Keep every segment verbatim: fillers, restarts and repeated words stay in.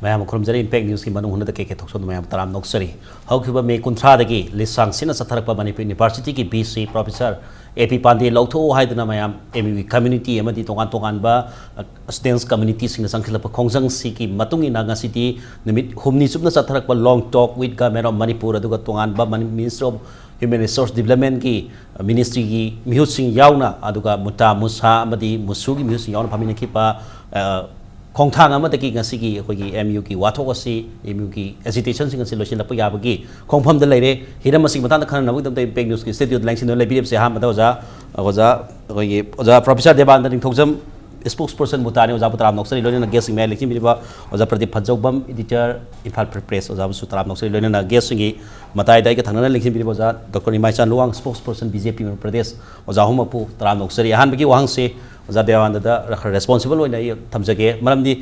ꯃꯌꯥꯝ ꯈꯨꯔꯨꯝꯖꯔꯤ꯫ ꯏꯝꯄꯦꯛ ꯅ꯭ꯌꯨꯁꯀꯤ ꯃꯅꯨꯡ ꯍꯨꯠꯅꯗ ꯀꯦ ꯀꯦ ꯊꯣꯛꯆꯣꯝꯗ ꯃꯌꯥꯝ ꯇꯔꯥꯝ ꯅꯣꯛꯆꯔꯤ꯫ ꯍꯧꯈꯤꯕ ꯃꯦ ꯀꯨꯟꯊ꯭ꯔꯥꯗꯒꯤ ꯂꯤꯁꯥꯡ ꯁꯤꯠꯅ ꯆꯠꯊꯔꯛꯄ ꯃꯅꯤꯄꯨꯔ ꯌꯨꯅꯤꯚꯔꯁꯤꯇꯤꯒꯤ ꯚꯤ ꯁꯤ ꯄ꯭ꯔꯣꯐꯦꯁꯔ ꯑꯦ ꯄꯤ ꯄꯥꯟꯗꯦ ꯂꯧꯊꯣꯛꯎ ꯍꯥꯏꯗꯨꯅ ꯃꯌꯥꯝ ꯑꯦꯝ ꯌꯨꯒꯤ ꯀꯝꯃ꯭ꯌꯨꯅꯤꯇꯤ ꯑꯃꯗꯤ ꯇꯣꯉꯥꯟ ꯇꯣꯉꯥꯟꯕ ꯁ꯭ꯇꯨꯗꯦꯟꯠꯁ ꯀꯝꯃ꯭ꯌꯨꯅꯤꯇꯤꯁꯤꯡꯅ ꯆꯪꯁꯤꯜꯂꯛꯄ ꯈꯣꯡꯖꯪꯁꯤꯒꯤ ꯃꯇꯨꯡ ꯏꯟꯅ ꯉꯁꯤꯗꯤ ꯅꯨꯃꯤꯠ ꯍꯨꯝꯅꯤ ꯆꯨꯞꯅ ꯆꯠꯊꯔꯛꯄ Long Talk with Government of Manipur, ꯑꯗꯨꯒ ꯇꯣꯉꯥꯟꯕ ꯃꯤꯅꯤꯁꯇ꯭ꯔꯤ ꯑꯣꯐ ꯍ꯭ꯌꯨꯃꯦꯟ ꯔꯤꯁꯣꯔꯁ ꯗꯤꯕ꯭ꯂꯞꯃꯦꯟꯠꯀꯤ ꯃꯤꯅꯤꯁꯇ꯭ꯔꯤꯒꯤ ꯃꯤꯍꯨꯠꯁꯤꯡ ꯌꯥꯎꯅ, ꯑꯗꯨꯒ ꯃꯨꯇꯥ ꯃꯨꯁꯥ ꯑꯃꯗꯤ ꯃꯨꯁꯨꯒꯤ ꯃꯤꯍꯨꯠꯁꯤꯡ ꯌꯥꯎꯅ ꯐꯝꯃꯤꯟꯅꯈꯤꯕ, ꯑ, ꯈꯣꯡꯊꯥꯡ ꯑꯃꯗꯒꯤ ꯉꯁꯤꯒꯤ ꯑꯩꯈꯣꯏꯒꯤ ꯑꯦꯝ ꯌꯨꯒꯤ ꯋꯥꯊꯣꯛ ꯑꯁꯤ, ꯑꯦꯝ ꯌꯨꯒꯤ ꯑꯦꯖꯤꯇꯦꯁꯟꯁꯤꯡ ꯑꯁꯤ ꯂꯣꯏꯁꯤꯜꯂꯛꯄ ꯌꯥꯕꯒꯤ ꯈꯣꯡꯐꯝꯗ ꯂꯩꯔꯦ꯫ ꯍꯤꯔꯝ ꯑꯁꯤꯒꯤ ꯃꯇꯥꯡꯗ ꯈꯟꯅꯅꯕꯒꯤꯗꯃꯛꯇ ꯏꯝꯄꯦꯛ ꯅ꯭ꯌꯨꯁꯀꯤ ꯁ꯭ꯇꯨꯗꯤꯑꯣꯗ ꯂꯦꯡꯁꯤꯟꯗꯨꯅ ꯂꯩꯕꯤꯔꯤꯕꯁꯦ ꯑꯍꯥꯟꯕꯗ ꯑꯣꯖꯥ, ꯑꯣꯖꯥ, ꯑꯩꯈꯣꯏꯒꯤ ꯑꯣꯖꯥ ꯄ꯭ꯔꯣꯐꯦꯁꯔ ꯗꯦꯕꯥꯅꯟꯗ ꯅꯤꯡꯊꯧꯖꯝ, ꯁ꯭ꯄꯣꯛꯁ ꯄꯔꯁꯟ ꯃꯨꯇꯥꯅꯤ, ꯑꯣꯖꯥꯕꯨ ꯇꯔꯥꯝ ꯅꯣꯛꯆꯔꯤ꯫ ꯂꯣꯏꯅꯅ ꯒꯦꯁꯁꯤꯡ ꯃꯌꯥꯏ ꯂꯦꯡꯁꯤꯟꯕꯤꯔꯤꯕ ꯑꯣꯖꯥ ꯄ꯭ꯔꯗꯤꯞ ꯐꯠꯖꯧꯕꯝ, ꯏꯗꯤꯇꯔ, ꯏꯝꯐꯥꯜ ꯄ꯭ꯔꯦꯁ, ꯑꯣꯖꯥꯕꯨꯁꯨ ꯇꯔꯥꯝ ꯅꯣꯛꯆꯔꯤ꯫ ꯂꯣꯏꯅꯅ ꯒꯦꯁꯁꯤꯡꯒꯤ ꯃꯇꯥꯏꯗ ꯑꯩꯒ ꯊꯪꯅꯅ ꯂꯦꯡꯁꯤꯟꯕꯤꯔꯤꯕ ꯑꯣꯖꯥ doctor Nimaichan Luwang, spokesperson B J P Manipur Pradesh, ꯑꯣꯖꯥ ꯑꯍꯨꯝꯃꯛꯄꯨ ꯇꯔꯥꯝ ꯅꯣꯛꯆꯔꯤ꯫ ꯑꯍꯥꯟꯕꯒꯤ ꯋꯥꯍꯪꯁꯦ ꯑꯣꯖꯥ ꯗꯦꯕꯥꯅꯟꯗꯗ ꯈꯔ ꯔꯦꯁꯄꯣꯟꯁꯤꯕꯜ ꯑꯣꯏꯅ ꯑꯩ ꯊꯝꯖꯒꯦ꯫ ꯃꯔꯝꯗꯤ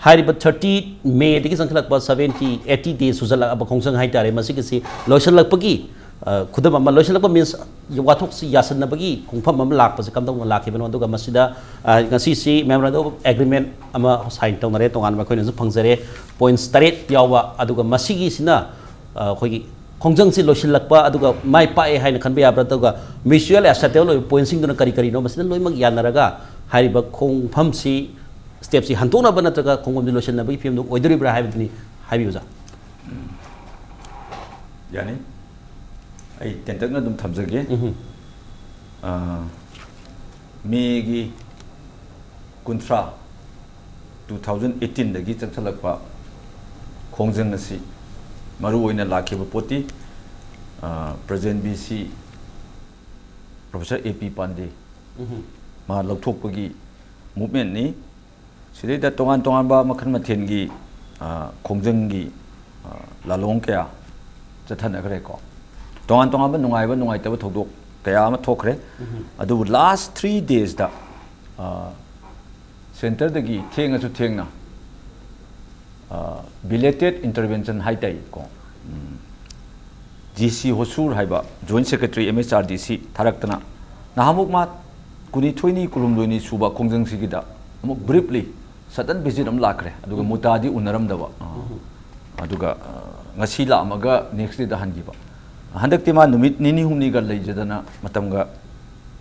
ꯍꯥꯏꯔꯤꯕ ꯊꯥꯔꯇꯤ ꯃꯦꯗꯒꯤ ꯆꯪꯁꯤꯜꯂꯛꯄ ꯁꯕꯦꯟꯇꯤ, ꯑꯩꯠꯇꯤ ꯗꯦ ꯁꯨꯖꯜꯂꯛꯑꯕ ꯈꯣꯡꯖꯪ ꯍꯥꯏꯇꯥꯔꯦ, ꯃꯁꯤꯒꯤꯁꯤ ꯂꯣꯏꯁꯤꯜꯂꯛꯄꯒꯤ, ꯑ, ꯈꯨꯗꯝ ꯑꯃ, ꯂꯣꯏꯁꯤꯜꯂꯛꯄ ꯃꯤꯟꯁ ꯋꯥꯊꯣꯛꯁꯤ ꯌꯥꯁꯟꯅꯕꯒꯤ ꯈꯣꯡꯐꯝ ꯑꯃ ꯂꯥꯛꯄꯁꯦ ꯀꯝꯗꯧꯅ ꯂꯥꯛꯈꯤꯕꯅꯣ? ꯑꯗꯨꯒ ꯃꯁꯤꯗ, ꯑ, ꯉꯁꯤꯁꯤ memorandum of agreement ꯑꯃ ꯁꯥꯏꯟ ꯇꯧꯅꯔꯦ, ꯇꯣꯉꯥꯟꯕ ꯑꯩꯈꯣꯏꯅꯁꯨ ꯐꯪꯖꯔꯦ, ꯄꯣꯏꯟꯠꯁ ꯇꯔꯦꯠ ꯌꯥꯎꯕ꯫ ꯑꯗꯨꯒ ꯃꯁꯤꯒꯤꯁꯤꯅ, ꯑ, ꯑꯩꯈꯣꯏꯒꯤ ꯈꯣꯡꯖꯪꯁꯤ ꯂꯣꯏꯁꯤꯜꯂꯛꯄ ꯑꯗꯨꯒ ꯃꯥꯏ ꯄꯥꯛꯑꯦ ꯍꯥꯏꯅ ꯈꯟꯕ ꯌꯥꯕ꯭ꯔꯥ? ꯑꯗꯨꯒ mutually acceptable ꯑꯣꯏꯕ ꯄꯣꯏꯟꯠꯁꯤꯡꯗꯨꯅ ꯀꯔꯤ ꯀꯔꯤꯅꯣ? ꯃꯁꯤꯗ ꯂꯣꯏꯅꯃꯛ ꯌꯥꯅꯔꯒ ꯍꯥꯏꯔꯤꯕ ꯈꯣꯡꯐꯝꯁꯤ, ꯁ꯭ꯇꯦꯞꯁꯤ ꯍꯟꯗꯣꯛꯅꯕ ꯅꯠꯇ꯭ꯔꯒ ꯈꯣꯡꯐꯝꯁꯤ ꯂꯣꯏꯁꯤꯟꯅꯕꯒꯤ ꯐꯤꯕꯝꯗꯨ ꯑꯣꯏꯗꯣꯔꯤꯕ꯭ꯔꯥ ꯍꯥꯏꯕꯗꯨꯅꯤ꯫ ꯍꯥꯏꯕꯤꯌꯨ, ꯑꯣꯖꯥ꯫ ꯌꯥꯅꯤ꯫ ꯑꯩ ꯇꯦꯟꯇꯛꯅ ꯑꯗꯨꯝ ꯊꯝꯖꯒꯦ꯫ ꯎꯝ꯫ ꯑꯥ, ꯃꯦꯒꯤ ꯀꯨꯟꯊ꯭ꯔꯥ, two thousand eighteen ꯗꯒꯤ ꯆꯠꯊꯔꯛꯄ ꯈꯣꯡꯖꯪ ꯑꯁꯤ ꯃꯔꯨ ꯑꯣꯏꯅ ꯂꯥꯛꯈꯤꯕ ꯄꯣꯠꯇꯤ, ꯑꯥ, ꯄ꯭ꯔꯖꯦꯟ ꯚꯤ ꯁꯤ ꯄ꯭ꯔꯣꯐꯦꯁꯔ ꯑꯦ ꯄꯤ ꯄꯥꯟꯗꯦ ꯎꯝ꯫ ꯃꯥ ꯂꯧꯊꯣꯛꯄꯒꯤ ꯃꯨꯚꯃꯦꯟꯠꯅꯤ꯫ ꯁꯤꯗꯩꯗ ꯇꯣꯉꯥꯟ ꯇꯣꯉꯥꯟꯕ ꯃꯈꯜ ꯃꯊꯦꯜꯒꯤ, ꯑ, ꯈꯣꯡꯖꯪꯒꯤ, ꯑ, ꯂꯥꯂꯣꯡ ꯀꯌꯥ ꯆꯠꯊꯅꯈ꯭ꯔꯦꯀꯣ꯫ ꯇꯣꯉꯥꯟ ꯇꯣꯉꯥꯟꯕ ꯅꯨꯡꯉꯥꯏꯕ ꯅꯨꯡꯉꯥꯏꯇꯕ ꯊꯧꯗꯣꯛ ꯀꯌꯥ ꯑꯃ ꯊꯣꯛꯈ꯭ꯔꯦ꯫ ꯎꯝ꯫ ꯑꯗꯨꯕꯨ last three days ꯗ, ꯑ, ꯁꯦꯟꯇꯔꯗꯒꯤ ꯊꯦꯡꯉꯁꯨ ꯊꯦꯡꯅ, ꯑ, belated intervention ꯍꯥꯏ ꯇꯥꯏꯀꯣ꯫ ꯎꯝ꯫ ꯖꯤ ꯁꯤ ꯍꯣꯁꯨꯔ ꯍꯥꯏꯕ joint secretary M H R D ꯁꯤ ꯊꯥꯔꯛꯇꯅ ꯅꯍꯥꯟꯃꯨꯛ ꯃꯥ ꯀꯨꯟꯅꯤꯊꯣꯏꯅꯤ, ꯀꯨꯟꯍꯨꯝꯗꯣꯏꯅꯤ ꯁꯨꯕ ꯈꯣꯡꯖꯪꯁꯤꯒꯤꯗ ꯑꯃꯨꯛ ꯕ꯭ꯔꯤꯞꯂꯤ ꯁꯗꯟ ꯚꯤꯖꯤꯠ ꯑꯃ ꯂꯥꯛꯈ꯭ꯔꯦ, ꯑꯗꯨꯒ ꯃꯨꯇꯥꯗꯤ ꯎꯅꯔꯝꯗꯕ꯫ ꯑ, ꯑꯗꯨꯒ, ꯑ, ꯉꯁꯤ ꯂꯥꯛꯑꯝꯃꯒ ꯅꯦꯛꯁ ꯗꯦꯗ ꯍꯟꯈꯤꯕ꯫ ꯍꯟꯗꯛꯇꯤ ꯃꯥ ꯅꯨꯃꯤꯠ ꯅꯤꯅꯤ ꯍꯨꯝꯅꯤꯒ ꯂꯩꯖꯗꯅ ꯃꯇꯝꯒ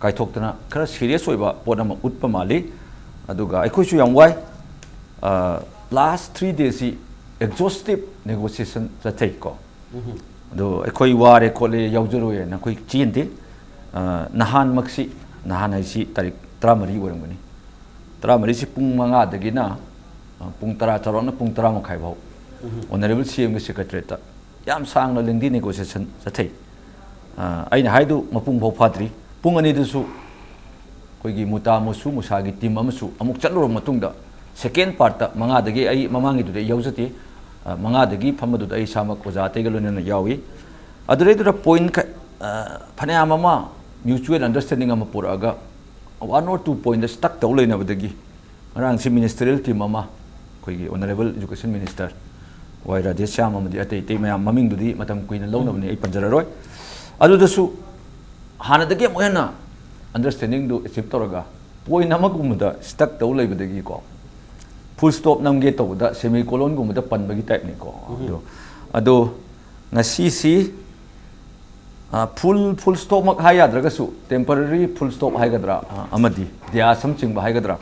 ꯀꯥꯏꯊꯣꯛꯇꯅ ꯈꯔ ꯁꯤꯔꯤꯌꯁ ꯑꯣꯏꯕ ꯄꯣꯠ ꯑꯃ ꯎꯠꯄ ꯃꯥꯜꯂꯤ꯫ ꯑꯗꯨꯒ ꯑꯩꯈꯣꯏꯁꯨ ꯌꯥꯝ ꯋꯥꯏ꯫ ꯂꯥꯁ ꯊ꯭ꯔꯤ ꯗꯦꯁꯁꯤ ꯑꯦꯛꯖꯣꯁꯇꯤꯞ ꯅꯦꯒꯣꯁꯤꯌꯦꯁꯟ ꯆꯠꯊꯩꯀꯣ꯫ ꯑꯗꯣ ꯑꯩꯈꯣꯏ ꯋꯥꯔꯦ ꯈꯣꯠꯂꯦ ꯌꯥꯎꯖꯔꯣꯏꯅ ꯑꯩꯈꯣꯏ ꯆꯦꯟꯗꯦ꯫ ꯑ, ꯅꯍꯥꯟꯃꯛꯁꯤ, ꯅꯍꯥꯟ ꯍꯥꯏꯁꯤ ꯇꯥꯔꯤꯛ ꯇꯔꯥꯃꯔꯤ ꯑꯣꯏꯔꯝꯒꯅꯤ꯫ ꯇꯔꯥꯃꯔꯤꯁꯤ ꯄꯨꯡ ꯃꯉꯥꯗꯒꯤꯅ, ꯑ, ꯄꯨꯡ ꯇꯔꯥ, ꯆꯥꯎꯔꯥꯛꯅ ꯄꯨꯡ ꯇꯔꯥ ꯃꯈꯥꯏ ꯐꯥꯎ Honourable C M ꯒꯤ ꯁꯦꯀ꯭ꯔꯦꯇꯔꯤꯌꯦꯠꯇ ꯌꯥꯝ ꯁꯥꯡꯅ lengthy negotiation ꯆꯠꯊꯩ꯫ ꯑ, ꯑꯩꯅ ꯍꯥꯏꯗꯨ ꯃꯄꯨꯡ ꯐꯥꯎ ꯐꯥꯗ꯭ꯔꯤ꯫ ꯄꯨꯡ ꯑꯅꯤꯗꯨꯁꯨ ꯑꯩꯈꯣꯏꯒꯤ ꯃꯨꯇꯥ ꯃꯨꯁꯨ ꯃꯨꯁꯥꯒꯤ ꯇꯤꯝ ꯑꯃꯁꯨ ꯑꯃꯨꯛ ꯆꯠꯂꯨꯔꯕ ꯃꯇꯨꯡꯗ, ꯁꯦꯀꯦꯟ ꯄꯥꯔꯠꯇ ꯃꯉꯥꯗꯒꯤ, ꯑꯩ ꯃꯃꯥꯡꯒꯤꯗꯨꯗ ꯑꯩ ꯌꯥꯎꯖꯗꯦ, ꯑ, ꯃꯉꯥꯗꯒꯤ ꯐꯝꯕꯗꯨꯗ ꯑꯩ ꯏꯁꯥꯃꯛ ꯑꯣꯖꯥ ꯑꯇꯩꯒ ꯂꯣꯏꯅꯅ ꯌꯥꯎꯏ꯫ ꯑꯗꯨꯗꯩꯗꯨꯗ ꯄꯣꯏꯟ ꯈ-, ꯑ, ꯐꯅꯌꯥꯝ ꯑꯃ mutual understanding ꯑꯃ ꯄꯨꯔꯛꯑꯒ, one or two ꯄꯣꯏꯟꯗ ꯁ꯭ꯇꯛ ꯇꯧ ꯂꯩꯅꯕꯗꯒꯤ, ꯉꯔꯥꯡꯁꯤ ꯃꯤꯅꯤꯁꯇꯔꯤꯌꯦꯜ ꯇꯤꯝ ꯑꯃ, ꯑꯩꯈꯣꯏꯒꯤ Honourable Education Minister ꯋꯥꯏ ꯔꯥꯙꯦꯁ꯭ꯌꯥꯝ ꯑꯃꯗꯤ ꯑꯇꯩ ꯑꯇꯩ ꯃꯌꯥꯝ, ꯃꯃꯤꯡꯗꯨꯗꯤ ꯃꯇꯝ ꯀꯨꯏꯅ ꯂꯧꯅꯕꯅꯤ, ꯑꯩ ꯄꯟꯖꯔꯔꯣꯏ꯫ ꯑꯗꯨꯗꯁꯨ ꯍꯥꯟꯅꯗꯒꯤ ꯑꯃꯨꯛ ꯍꯦꯟꯅ understandingꯗꯨ achieve ꯇꯧꯔꯒ, ꯄꯣꯏꯟ ꯑꯃꯒꯨꯝꯕꯗ ꯁ꯭ꯇꯛ ꯇꯧ ꯂꯩꯕꯗꯒꯤꯀꯣ, ꯐꯨꯜ ꯁ꯭ꯇꯣꯞ ꯅꯝꯒꯦ ꯇꯧꯕꯗ ꯁꯦꯃꯤ ꯀꯣꯂꯣꯟꯒꯨꯝꯕꯗ ꯄꯟꯕꯒꯤ ꯇꯥꯏꯞꯅꯤꯀꯣ꯫ ꯑꯗꯣ, ꯑꯗꯣ ꯉꯁꯤꯁꯤ, ꯑ, ꯐꯨꯜ, ꯐꯨꯜ ꯁ꯭ꯇꯣꯞꯃꯛ ꯍꯥꯏ ꯌꯥꯗ꯭ꯔꯒꯁꯨ, ꯇꯦꯝꯄꯔꯔꯤ ꯐꯨꯜ ꯁ꯭ꯇꯣꯞ ꯍꯥꯏꯒꯗ꯭ꯔꯥ, ꯑ, ꯑꯃꯗꯤ ꯗ꯭ꯌꯥꯁ ꯑꯃ ꯆꯤꯡꯕ ꯍꯥꯏꯒꯗ꯭ꯔꯥ,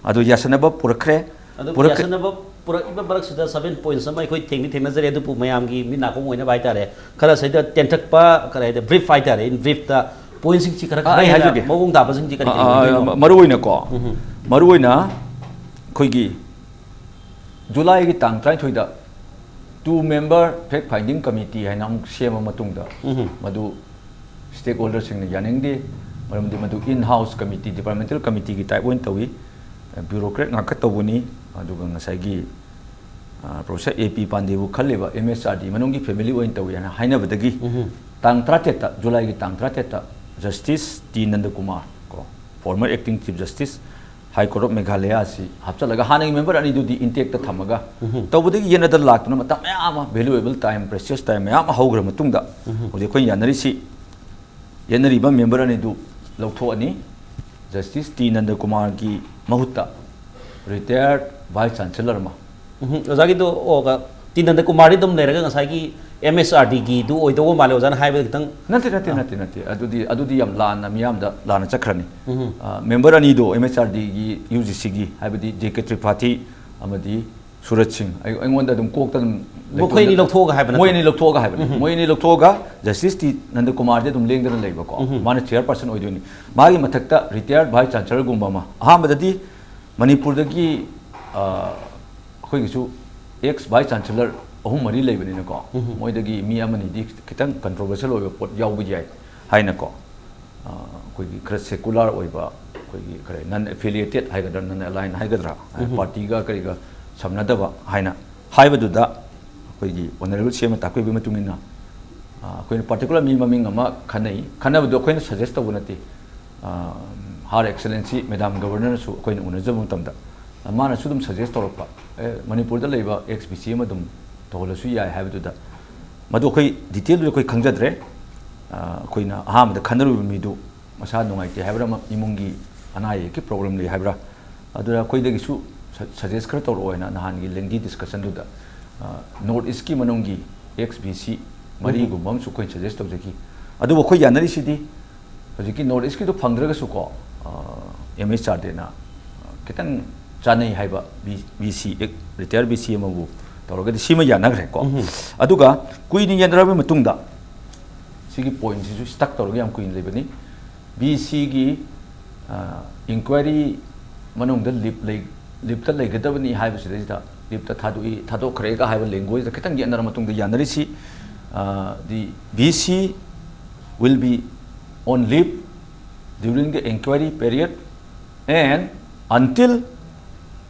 ꯑꯗꯨ ꯌꯥꯁꯟꯅꯕ ꯄꯨꯔꯛꯈ꯭ꯔꯦ꯫ ꯑꯗꯨ ꯄꯨꯔꯛꯈ꯭ꯔꯦ꯫ ꯌꯥꯁꯟꯅꯕ ꯄꯨꯔꯛꯏꯕ ꯃꯔꯛꯁꯤꯗ seven points ꯑꯃ ꯑꯩꯈꯣꯏ ꯊꯦꯡꯗꯤ ꯊꯦꯡꯅꯖꯔꯦ, ꯑꯗꯨꯕꯨ ꯃꯌꯥꯝꯒꯤ ꯃꯤꯠ ꯅꯥꯀꯣꯡ ꯑꯣꯏꯅꯕ ꯍꯥꯏꯇꯥꯔꯦ, ꯈꯔ ꯁꯤꯗ ꯇꯦꯟꯊꯛꯄ, ꯈꯔ ꯍꯥꯏꯗꯤ brief ꯍꯥꯏꯇꯥꯔꯦ, in briefꯇ pointꯁꯤꯡꯁꯤ ꯈꯔ ꯑꯥ, ꯈꯔ ꯑꯩ ꯍꯦꯟꯅ ꯍꯥꯏꯖꯒꯦ꯫ ꯃꯑꯣꯡ ꯇꯥꯕꯁꯤꯡꯁꯤ ꯀꯔꯤ ꯑꯥ, ꯀꯔꯤ ꯑꯥ, ꯑꯣꯏꯗꯣꯏꯅꯣ? ꯃꯔꯨ ꯑꯣꯏꯅꯀꯣ, ꯎꯝ꯫ ꯃꯔꯨ ꯑꯣꯏꯅ ꯑꯩꯈꯣꯏꯒꯤ ꯖꯨꯂꯥꯏꯒꯤ ꯇꯥꯡ ꯇꯔꯥꯅꯤꯊꯣꯏꯗ two member fact finding committee ꯍꯥꯏꯅ ꯑꯃꯨꯛ ꯁꯦꯝꯃ ꯃꯇꯨꯡꯗ, ꯎꯝ꯫ ꯃꯗꯨ stakeholderꯁꯤꯡꯅ ꯌꯥꯅꯤꯡꯗꯦ, ꯃꯔꯝꯗꯤ ꯃꯗꯨ in house committee, departmental committeeꯒꯤ type ꯑꯣꯏꯅ ꯇꯧꯏ, bureaucrat ꯉꯥꯛꯇ ꯇꯧꯕꯅꯤ꯫ ꯑꯗꯨꯒ ꯉꯁꯥꯏꯒꯤ, ꯑ, Professor A P ꯄꯥꯟꯗꯦꯕꯨ ꯈꯜꯂꯤꯕ M H R D ꯃꯅꯨꯡꯒꯤ family ꯑꯣꯏꯅ ꯇꯧꯏ ꯍꯥꯏꯅ ꯍꯥꯏꯅꯕꯗꯒꯤ, ꯎꯝ꯫ ꯇꯥꯡ ꯇꯔꯥꯇꯔꯦꯠꯇ, ꯖꯨꯂꯥꯏꯒꯤ ꯇꯥꯡ ꯇꯔꯥꯇꯔꯦꯠꯇ Justice T ꯅꯟꯗꯀꯨꯃꯥꯔ ꯀꯣ, former acting Chief Justice, High Court of Meghalaya ꯑꯁꯤ ꯍꯥꯞꯆꯤꯜꯂꯒ, ꯍꯥꯟꯅꯒꯤ member ꯑꯅꯤꯗꯨꯗꯤ intactꯇ ꯊꯝꯃꯒ, ꯎꯝ꯫ ꯇꯧꯕꯗꯒꯤ ꯌꯦꯠꯅꯗ ꯂꯥꯛꯇꯨꯅ ꯃꯇꯝ ꯃꯌꯥꯝ ꯑꯃ, valuable time, precious time ꯃꯌꯥꯝ ꯑꯃ ꯍꯧꯈ꯭ꯔ ꯃꯇꯨꯡꯗ, ꯎꯝ꯫ ꯍꯧꯖꯤꯛ ꯑꯩꯈꯣꯏꯅ ꯌꯥꯅꯔꯤꯁꯤ, ꯌꯦꯠꯅꯔꯤꯕ member ꯑꯅꯤꯗꯨ ꯂꯧꯊꯣꯛꯑꯅꯤ꯫ Justice T ꯅꯟꯗꯀꯨꯃꯥꯔꯒꯤ ꯃꯍꯨꯠꯇ retired vice chancellor ꯑꯃ ꯎꯝ, ꯑꯣꯖꯥꯒꯤꯗꯣ ꯑꯣ, ꯇꯤ ꯅꯟꯗꯀꯨꯃꯥꯔꯗꯤ ꯑꯗꯨꯝ ꯂꯩꯔꯒ ꯉꯁꯥꯏꯒꯤ ꯑꯦꯝ ꯑꯦꯁ ꯑꯥꯔ ꯗꯤꯒꯤꯗꯨ ꯑꯣꯏꯗꯧꯕ ꯃꯥꯜꯂꯦ ꯑꯣꯖꯥꯅ ꯍꯥꯏꯕꯗ ꯈꯤꯇꯪ ꯅꯠꯇꯦ ꯅꯠꯇꯦ ꯅꯠꯇꯦ ꯅꯠꯇꯦ ꯑꯗꯨꯗꯤ ꯑꯗꯨꯗꯤ ꯌꯥꯝ ꯂꯥꯟꯅ ꯃꯤꯌꯥꯝꯗ ꯂꯥꯟꯅ ꯆꯠꯈ꯭ꯔꯅꯤ ꯎꯝ. ꯃꯦꯝꯕꯔ ꯑꯅꯤꯗꯣ ꯑꯦꯝ ꯑꯦꯁ ꯑꯥꯔ ꯗꯤꯒꯤ ꯌꯨ ꯖꯤ ꯁꯤꯒꯤ ꯍꯥꯏꯕꯗꯤ ꯖꯦ ꯀꯦ ꯇ꯭ꯔꯤꯄꯥꯊꯤ ꯑꯃꯗꯤ ꯁꯨꯔꯖ ꯁꯤꯡ ꯑꯩ- ꯑꯩꯉꯣꯟꯗ ꯑꯗꯨꯝ ꯀꯣꯛꯇ ꯑꯗꯨꯝ ꯃꯈꯣꯏ ꯑꯅꯤ ꯂꯧꯊꯣꯛꯑꯒ ꯍꯥꯏꯕ ꯅꯠꯇ꯭ꯔꯣ? ꯃꯣꯏ ꯑꯅꯤ ꯂꯧꯊꯣꯛꯑꯒ ꯍꯥꯏꯕꯅꯤ ꯃꯣꯏ ꯑꯅꯤ ꯂꯧꯊꯣꯛꯑꯒ ꯖꯁꯇꯤꯁ ꯇꯤ ꯅꯟꯗꯀꯨꯃꯥꯔꯗꯤ ꯑꯗꯨꯝ ꯂꯦꯡꯗꯅ ꯂꯩꯕꯀꯣ ꯃꯥꯅ ꯆꯤꯌꯔ ꯄꯥꯔꯁꯟ ꯑꯣꯏꯗꯣꯏꯅꯤ ꯃꯥꯒꯤ ꯃꯊꯛꯇ ꯔꯤꯇꯥꯌꯔ ꯚꯥꯏꯁ ꯆꯥꯟꯁꯦꯂꯔꯒꯨꯝꯕ ꯑꯃ ꯑꯍꯥꯟꯕꯗꯗꯤ ꯃꯅꯤꯄꯨꯔꯗꯒꯤ ꯑ, ꯑꯩꯈꯣꯏꯒꯤꯁꯨ ꯑꯦꯛꯁ ꯚꯥꯏꯁ ꯆꯥꯟꯁꯦꯂꯔ ꯑꯍꯨꯝ ꯃꯔꯤ ꯂꯩꯕꯅꯤꯅꯀꯣ ꯃꯣꯏꯗꯒꯤ ꯃꯤ ꯑꯃꯅꯤꯗꯤ ꯈꯤꯇꯪ ꯀꯟꯇ꯭ꯔꯣꯚꯔꯁꯤꯌꯦꯜ ꯑꯣꯏꯕ ꯄꯣꯠ ꯌꯥꯎꯕ ꯌꯥꯏ ꯍꯥꯏꯅꯀꯣ ꯑ, ꯑꯩꯈꯣꯏꯒꯤ ꯈꯔ ꯁꯦꯀꯨꯂꯔ ꯑꯣꯏꯕ ꯑꯩꯈꯣꯏꯒꯤ ꯈꯔ ꯅꯟ ꯑꯦꯐꯤꯂꯤꯌꯦꯇꯦꯠ ꯍꯥꯏꯒꯗ꯭ꯔꯥ ꯅꯟ ꯑꯦꯂꯥꯏꯟ ꯍꯥꯏꯒꯗ꯭ꯔꯥ ꯄꯥꯔꯇꯤꯒ ꯀꯔꯤꯒ ꯁꯝꯅꯗꯕ ꯍꯥꯏꯅ ꯍꯥꯏꯕꯗꯨꯗ ꯑꯩꯈꯣꯏꯒꯤ ꯑꯣꯅꯔꯦꯕꯜ ꯁꯤ ꯑꯦꯝ ꯇꯥꯛꯄꯤꯕꯒꯤ ꯃꯇꯨꯡ ꯏꯟꯅ ꯑ, ꯑꯩꯈꯣꯏꯅ ꯄꯥꯔꯇꯤꯀꯨꯂꯔ ꯃꯤ ꯃꯃꯤꯡ ꯑꯃ ꯈꯟꯅꯩ ꯈꯟꯅꯕꯗꯨ ꯑꯩꯈꯣꯏꯅ ꯁꯖꯦꯁ ꯇꯧꯕ ꯅꯠꯇꯦ ꯍꯥꯔ ꯑꯦꯛꯁꯦꯂꯦꯟꯁꯤ ꯃꯦꯗꯥꯝ ꯒꯕꯔꯅꯔꯁꯨ ꯑꯩꯈꯣꯏꯅ ꯎꯅꯖꯕ ꯃꯇꯝꯗ ꯃꯥꯅꯁꯨ ꯑꯗꯨꯝ ꯁꯖꯦꯁ ꯇꯧꯔꯛꯄ ꯑꯦ ꯃꯅꯤꯄꯨꯔꯗ ꯂꯩꯕ ꯑꯦꯛꯁ ꯕꯤ ꯁꯤ ꯑꯃ ꯑꯗꯨꯝ ꯇꯧꯍꯜꯂꯁꯨ ꯌꯥꯏ ꯍꯥꯏꯕꯗꯨꯗ ꯃꯗꯨ ꯑꯩꯈꯣꯏ ꯗꯤꯇꯦꯜꯗꯨꯗꯤ ꯑꯩꯈꯣꯏ ꯈꯪꯖꯗ꯭ꯔꯦ ꯑ, ꯑꯩꯈꯣꯏꯅ ꯑꯍꯥꯟꯕꯗ ꯈꯟꯅꯔꯨꯕ ꯃꯤꯗꯨ ꯃꯁꯥ ꯅꯨꯡꯉꯥꯏꯇꯦ ꯍꯥꯏꯕ꯭ꯔꯥ ꯑꯃ ꯏꯃꯨꯡꯒꯤ ꯑꯅꯥ ꯑꯌꯦꯛꯀꯤ ꯄ꯭ꯔꯣꯕ꯭ꯂꯦꯝ ꯂꯩ ꯍꯥꯏꯕ꯭ꯔꯥ ꯑꯗꯨꯅ ꯑꯩꯈꯣꯏꯗꯒꯤꯁꯨ ꯁꯖꯦꯁ ꯈꯔ ꯇꯧꯔꯛꯑꯣ ꯍꯥꯏꯅ ꯅꯍꯥꯟꯒꯤ ꯂꯦꯡꯗꯤ ꯗꯤꯁꯀꯁꯟꯗꯨꯗ ꯅꯣꯔꯠ ꯏꯁꯀꯤ ꯃꯅꯨꯡꯒꯤ ꯑꯦꯛꯁ ꯕꯤ ꯁꯤ ꯃꯔꯤꯒꯨꯝꯕ ꯑꯃꯁꯨ ꯑꯩꯈꯣꯏꯅ ꯁꯖꯦꯁ ꯇꯧꯖꯈꯤ ꯑꯗꯨꯕꯨ ꯑꯩꯈꯣꯏ ꯌꯥꯅꯔꯤꯁꯤꯗꯤ ꯍꯧꯖꯤꯛꯀꯤ ꯅꯣꯔꯠ ꯏꯁꯀꯤꯗꯣ ꯐꯪꯗ꯭ꯔꯒꯁꯨꯀꯣ ꯑꯦꯝ ꯑꯦꯁ ꯑꯥꯔ ꯗꯤꯅ ꯈꯤꯇꯪ ꯆꯥꯅꯩ ꯍꯥꯏꯕ B C retire B C ꯑꯃꯕꯨ ꯇꯧꯔꯒꯗꯤ ꯁꯤꯃ ꯌꯥꯅꯈ꯭ꯔꯦꯀꯣ ꯑꯗꯨꯒ ꯀꯨꯏꯅ ꯌꯦꯟꯅꯔꯕ ꯃꯇꯨꯡꯗ ꯁꯤꯒꯤ ꯄꯣꯏꯟꯁꯤꯁꯨ ꯁ꯭ꯇꯛ ꯇꯧꯔꯒ ꯌꯥꯝ ꯀꯨꯏꯅ ꯂꯩꯕꯅꯤ ꯕꯤ ꯁꯤꯒꯤ ꯏꯟꯀ꯭ꯋꯥꯏꯔꯤ ꯃꯅꯨꯡꯗ ꯂꯤꯞ ꯂꯩ ꯂꯤꯞꯇ ꯂꯩꯒꯗꯕꯅꯤ ꯍꯥꯏꯕꯁꯤꯗꯩꯁꯤꯗ ꯂꯤꯞꯇ ꯊꯥꯗꯣꯛꯏ ꯊꯥꯗꯣꯛꯈ꯭ꯔꯦꯒ ꯍꯥꯏꯕ ꯂꯦꯡꯒ꯭ꯋꯦꯖꯇ ꯈꯤꯇꯪ ꯌꯦꯠꯅꯔ ꯃꯇꯨꯡꯗ ꯌꯥꯅꯔꯤꯁꯤ D B C will be on leave during the inquiry period and until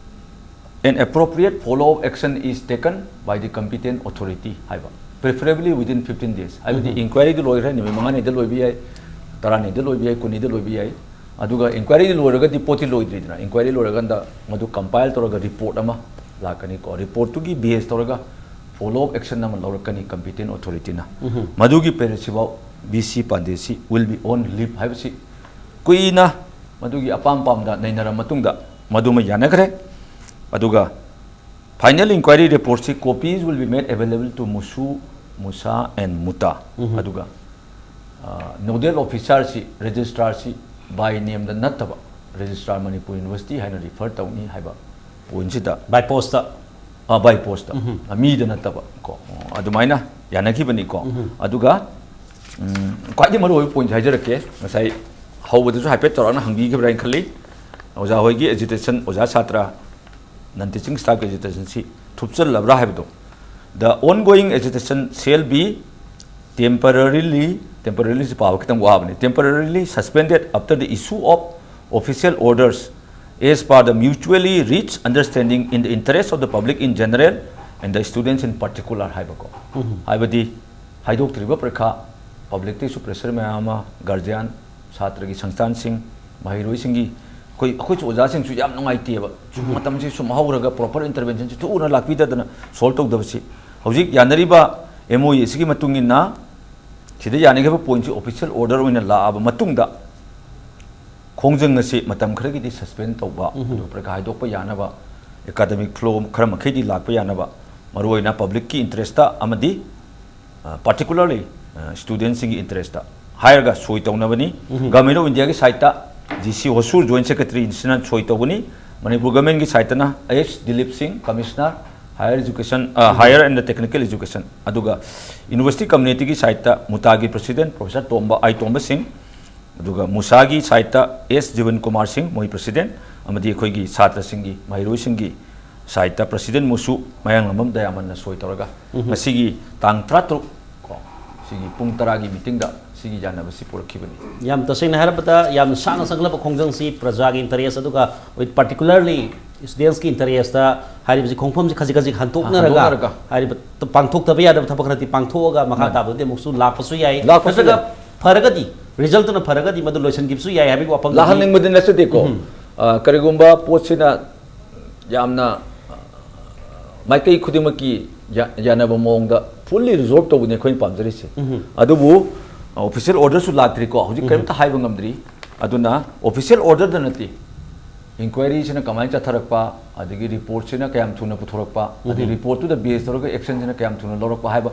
an appropriate follow-up action is taken by the competent authority ꯍꯥꯏꯕ preferably within fifteen days ꯍꯥꯏꯕꯗꯤ ꯏꯟꯀ꯭ꯋꯥꯏꯔꯤꯗꯨ ꯂꯣꯏꯈ꯭ꯔꯦ ꯅꯨꯃꯤꯠ ꯃꯉꯥꯅꯤꯗ ꯂꯣꯏꯕ ꯌꯥꯏ ꯇꯔꯥꯅꯤꯗ ꯂꯣꯏꯕ ꯌꯥꯏ ꯀꯨꯟꯅꯤꯗ ꯂꯣꯏꯕ ꯌꯥꯏ ꯑꯗꯨꯒ ꯏꯟꯀ꯭ꯋꯥꯏꯔꯤ ꯂꯣꯏꯔꯒꯗꯤ ꯄꯣꯠꯇꯤ ꯂꯣꯏꯗ꯭ꯔꯤꯗꯅ ꯏꯟꯀ꯭ꯋꯥꯏꯔꯤ ꯂꯣꯏꯔꯀꯥꯟꯗ ꯃꯗꯨ ꯀꯝꯄꯥꯏꯜ ꯇꯧꯔꯒ ꯔꯤꯄꯣꯔꯠ ꯑꯃ ꯂꯥꯛꯀꯅꯤꯀꯣ ꯔꯤꯄꯣꯔꯠꯇꯨꯒꯤ ꯕꯦꯁ ꯇꯧꯔꯒ ꯐꯣꯂꯣ ꯑꯞ ꯑꯦꯛꯁꯟ ꯑꯃ ꯂꯧꯔꯛꯀꯅꯤ ꯀꯝꯄꯤꯇꯦꯟ ꯑꯣꯊꯣꯔꯤꯇꯤꯅ ꯃꯗꯨꯒꯤ ꯄꯦꯔꯦꯠꯁꯤꯐꯥꯎ B C ꯄꯥꯟꯗꯦꯁꯤ will be on leave ꯍꯥꯏꯕꯁꯤ ꯀꯨꯏꯅ ꯃꯗꯨꯒꯤ ꯑꯄꯥꯝ ꯄꯥꯝꯗ ꯅꯩꯅꯔ ꯃꯇꯨꯡꯗ ꯃꯗꯨꯃ ꯌꯥꯅꯈ꯭ꯔꯦ ꯑꯗꯨꯒ final inquiry reportꯁꯤ copies will be made available to ꯃꯨꯁꯨ, Musa and ꯃꯨꯇꯥ꯫ ꯎꯝ꯫ ꯑꯗꯨꯒ ꯅꯣꯗꯦꯜ ꯑꯣꯐꯤꯁꯥꯔꯁꯤ, ꯔꯦꯖꯤꯁꯇ꯭ꯔꯥꯔꯁꯤ by nameꯗ ꯅꯠꯇꯕ, ꯔꯦꯖꯤꯁꯇ꯭ꯔꯥꯔ ꯃꯅꯤꯄꯨꯔ ꯌꯨꯅꯤꯚꯔꯁꯤꯇꯤ ꯍꯥꯏꯅ ꯔꯤꯐꯔ ꯇꯧꯅꯤ ꯍꯥꯏꯕ ꯄꯣꯏꯟꯁꯤꯗ, ꯕꯥꯏ ꯄꯣꯁꯇ꯫ ꯕꯥꯏ ꯄꯣꯁꯇ, ꯃꯤꯗ ꯅꯠꯇꯕ ꯀꯣ, ꯑꯗꯨꯃꯥꯏꯅ ꯌꯥꯅꯈꯤꯕꯅꯤꯀꯣ꯫ ꯑꯗꯨꯒ ꯎꯝ, ꯈ꯭ꯋꯥꯏꯗꯒꯤ ꯃꯔꯨꯑꯣꯏꯕ ꯄꯣꯏꯟꯁꯦ ꯍꯥꯏꯖꯔꯛꯀꯦ꯫ ꯉꯁꯥꯏ ꯍꯧꯕꯗꯁꯨ ꯍꯥꯏꯐꯦꯠ ꯆꯥꯎꯔꯥꯛꯅ ꯍꯪꯕꯤꯈꯤꯕ꯭ꯔꯥ ꯍꯥꯏꯅ ꯈꯜꯂꯤ꯫ ꯑꯣꯖꯥ ꯍꯣꯏꯒꯤ ꯑꯦꯖꯤꯇꯦꯁꯟ, ꯑꯣꯖꯥ ꯁꯥꯇ꯭ꯔ ꯅꯟ ꯇꯤꯆꯤꯡ ꯁ꯭ꯇꯥꯐꯀꯤ ꯑꯦꯖꯤꯇꯦꯁꯟꯁꯤ ꯊꯨꯞꯆꯜꯂꯕ꯭ꯔꯥ ꯍꯥꯏꯕꯗꯣ꯫ The ongoing agitation shall be temporarily, temporarily ꯁꯤ ꯄꯥꯕ ꯈꯤꯇꯪ ꯋꯥꯕꯅꯤ, temporarily suspended after the issue of official orders as per the mutually reached understanding in the interest of the public in general and the students in particular ꯍꯥꯏꯕꯀꯣ꯫ ꯍꯥꯏꯕꯗꯤ ꯍꯥꯏꯗꯣꯛꯇ꯭ꯔꯤꯕ ꯄꯔꯤꯈꯥ, ꯄꯕ꯭ꯂꯤꯛꯇꯒꯤꯁꯨ pressure ꯃꯌꯥꯝ ꯑꯃ, guardian, ꯁꯥꯇ꯭ꯔꯒꯤ ꯁꯪꯁꯊꯥꯟꯁꯤꯡ, ꯃꯍꯩꯔꯣꯏꯁꯤꯡꯒꯤ, ꯑꯩꯈꯣꯏ, ꯑꯩꯈꯣꯏꯁꯨ ꯑꯣꯖꯥꯁꯤꯡꯁꯨ ꯌꯥꯝ ꯅꯨꯡꯉꯥꯏꯇꯦꯕ꯫ ꯁꯨꯝ ꯃꯇꯝꯁꯤ ꯁꯨꯝ ꯍꯧꯔꯒ ꯄ꯭ꯔꯣꯄꯔ ꯏꯟꯇꯔꯚꯦꯟꯁꯟꯁꯤ ꯊꯨꯅ ꯂꯥꯛꯄꯤꯗꯗꯅ ꯁꯣꯜꯕ ꯇꯧꯗꯕꯁꯤ꯫ ꯍꯧꯖꯤꯛ ꯌꯥꯅꯔꯤꯕ ꯑꯦꯝ ꯑꯣ ꯌꯨ ꯑꯁꯤꯒꯤ ꯃꯇꯨꯡ ꯏꯟꯅ ꯁꯤꯗ ꯌꯥꯅꯈꯤꯕ ꯄꯣꯏꯟꯠꯁꯤ ꯑꯣꯐꯤꯁꯤꯌꯦꯜ ꯑꯣꯔꯗꯔ ꯑꯣꯏꯅ ꯂꯥꯛꯑꯕ ꯃꯇꯨꯡꯗ ꯈꯣꯡꯖꯪ ꯑꯁꯤ ꯃꯇꯝ ꯈꯔꯒꯤꯗꯤ ꯁꯁꯄꯦꯟ ꯇꯧꯕ, ꯑꯗꯨꯒ ꯄꯔꯤꯈꯥ ꯍꯥꯏꯗꯣꯛꯄ ꯌꯥꯅꯕ, ꯑꯦꯀꯥꯗꯃꯤꯛ ꯐ꯭ꯂꯣ ꯈꯔ ꯃꯈꯩꯗꯤ ꯂꯥꯛꯄ ꯌꯥꯅꯕ, ꯃꯔꯨꯑꯣꯏꯅ ꯄꯕ꯭ꯂꯤꯛꯀꯤ ꯏꯟꯇꯔꯦꯁꯇ ꯑꯃꯗꯤ ꯄꯥꯔꯇꯤꯀꯨꯂꯔꯂꯤ ꯁ꯭ꯇꯨꯗꯦꯟꯁꯤꯡꯒꯤ ꯏꯟꯇꯔꯦꯁꯇ ꯍꯥꯏꯔꯒ ꯁꯣꯏ ꯇꯧꯅꯕꯅꯤ꯫ ꯒꯚꯔꯟꯃꯦꯟꯠ ꯑꯣꯐ ꯏꯟꯗꯤꯌꯥꯒꯤ ꯁꯥꯏꯠꯇ ꯖꯤ ꯁꯤ ꯍꯣꯁꯨꯔ ꯖꯣꯏꯟꯠ ꯁꯦꯀ꯭ꯔꯦꯇꯔꯤꯁꯤꯅ ꯁꯣꯏ ꯇꯧꯒꯅꯤ꯫ ꯃꯅꯤꯄꯨꯔ ꯒꯚꯔꯟꯃꯦꯟꯠꯀꯤ ꯁꯥꯏꯠꯇꯅ H Dilip Singh, commissioner, higher education, higher and technical education, ꯑꯗꯨꯒ ꯌꯨꯅꯤꯚꯔꯁꯤꯇꯤ ꯀꯝꯃꯨꯅꯤꯇꯤꯒꯤ ꯁꯥꯏꯠꯇ ꯃꯨꯇꯥꯒꯤ ꯄ꯭ꯔꯁꯤꯗꯦꯟꯠ ꯄ꯭ꯔꯣꯐꯦꯁꯔ ꯇꯣꯝꯕ, ꯑꯥꯏ ꯇꯣꯝꯕ ꯁꯤꯡ, ꯑꯗꯨꯒ ꯃꯨꯁꯥꯒꯤ ꯁꯥꯏꯠꯇ ꯑꯦꯁ ꯖꯤꯕꯟ ꯀꯨꯃꯥꯔ ꯁꯤꯡ, ꯃꯣꯏ ꯄ꯭ꯔꯁꯤꯗꯦꯟꯠ, ꯑꯃꯗꯤ ꯑꯩꯈꯣꯏꯒꯤ ꯁꯥꯇ꯭ꯔꯁꯤꯡꯒꯤ, ꯃꯍꯩꯔꯣꯏꯁꯤꯡꯒꯤ ꯁꯥꯏꯠꯇ ꯄ꯭ꯔꯁꯤꯗꯦꯟꯠ ꯃꯨꯁꯨ, ꯃꯌꯥꯡꯂꯥꯡꯕꯝ ꯗꯌꯥꯃꯟꯅ ꯁꯣꯏ ꯇꯧꯔꯒ ꯉꯁꯤꯒꯤ ꯇꯥꯡ ꯇꯔꯥꯇꯔꯨꯛ ꯀꯣ, ꯁꯤꯒꯤ ꯄꯨꯡ ꯇꯔꯥꯒꯤ ꯃꯤꯇꯤꯡꯗ ꯁꯤꯒꯤ ꯌꯥꯅꯕꯁꯤ ꯄꯨꯔꯛꯈꯤꯕꯅꯤ꯫ ꯌꯥꯝ ꯇꯁꯦꯡꯅ ꯍꯥꯏꯔꯕꯗ ꯌꯥꯝꯅ ꯁꯥꯡꯅ ꯆꯪꯂꯕ ꯈꯣꯡꯖꯪꯁꯤ ꯄ꯭ꯔꯖꯥꯒꯤ ꯏꯟꯇꯔꯦꯁ ꯑꯗꯨꯒ with particularly ꯁ꯭ꯇꯨꯗꯦꯟꯠꯁꯀꯤ ꯏꯟꯇꯔꯦꯁꯇ ꯍꯥꯏꯔꯤꯕꯁꯤ ꯈꯣꯡꯐꯝꯁꯤ ꯈꯖꯤꯛ ꯈꯖꯤꯛ ꯍꯟꯇꯣꯛꯅꯔꯒ, ꯍꯟꯗꯣꯛꯅꯔꯒ꯫ ꯍꯥꯏꯔꯤꯕ ꯄꯥꯡꯊꯣꯛꯇꯕ ꯌꯥꯗꯕ ꯊꯕꯛ ꯈꯔꯗꯤ ꯄꯥꯡꯊꯣꯛꯑꯒ ꯃꯈꯥ ꯃꯥꯅꯤ꯫ ꯇꯥꯕꯗꯗꯤ ꯑꯃꯨꯛꯁꯨ ꯂꯥꯛꯄꯁꯨ ꯌꯥꯏ꯫ ꯂꯥꯛꯄꯁꯨ ꯅꯠꯇ꯭ꯔꯒ ꯌꯥꯏ꯫ ꯐꯔꯒꯗꯤ, ꯔꯤꯖꯜꯇꯨꯅ ꯐꯔꯒꯗꯤ ꯃꯗꯨ ꯂꯣꯏꯁꯤꯟꯈꯤꯕꯁꯨ ꯌꯥꯏ ꯍꯥꯏꯕꯒꯤ ꯋꯥꯐꯝꯗꯨꯗꯤ ꯂꯥꯛꯍꯟꯅꯤꯡꯕꯗꯤ ꯅꯠꯆꯗꯦꯀꯣ꯫ ꯎꯝ꯫ ꯑ, ꯀꯔꯤꯒꯨꯝꯕ ꯄꯣꯠꯁꯤꯅ ꯌꯥꯝꯅ, ꯑ, ꯃꯥꯏꯀꯩ ꯈꯨꯗꯤꯡꯃꯛꯀꯤ ꯌꯥ-, ꯌꯥꯅꯕ ꯃꯑꯣꯡꯗ fully resolve ꯇꯧꯕꯅꯤ ꯑꯩꯈꯣꯏꯅ ꯄꯥꯝꯖꯔꯤꯁꯦ꯫ ꯎꯝ꯫ ꯑꯗꯨꯕꯨ, ꯑ, ꯑꯣꯐꯤꯁꯤꯌꯦꯜ ꯑꯣꯔꯗꯔꯁꯨ ꯂꯥꯛꯇ꯭ꯔꯤꯀꯣ, ꯍꯧꯖꯤꯛ ꯎꯝ꯫ ꯀꯔꯤꯝꯇ ꯍꯥꯏꯕ ꯉꯝꯗ꯭ꯔꯤ꯫ ꯑꯗꯨꯅ ꯑꯣꯐꯤꯁꯤꯌꯦꯜ ꯑꯣꯔꯗꯔꯗ ꯅꯠꯇꯦ, ꯏꯟꯀ꯭ꯋꯥꯏꯔꯤꯁꯤꯅ ꯀꯃꯥꯏꯅ ꯆꯠꯊꯔꯛꯄ, ꯑꯗꯒꯤ ꯔꯤꯄꯣꯔꯠꯁꯤꯅ ꯀꯌꯥꯝ ꯊꯨꯅ ꯄꯨꯊꯣꯔꯛꯄ, ꯑꯗꯒꯤ ꯔꯤꯄꯣꯔꯠꯇꯨꯗ ꯕꯦꯁ ꯇꯧꯔꯒ ꯑꯦꯛꯁꯟꯁꯤꯅ ꯀꯌꯥꯝ ꯊꯨꯅ ꯂꯧꯔꯛꯄ ꯍꯥꯏꯕ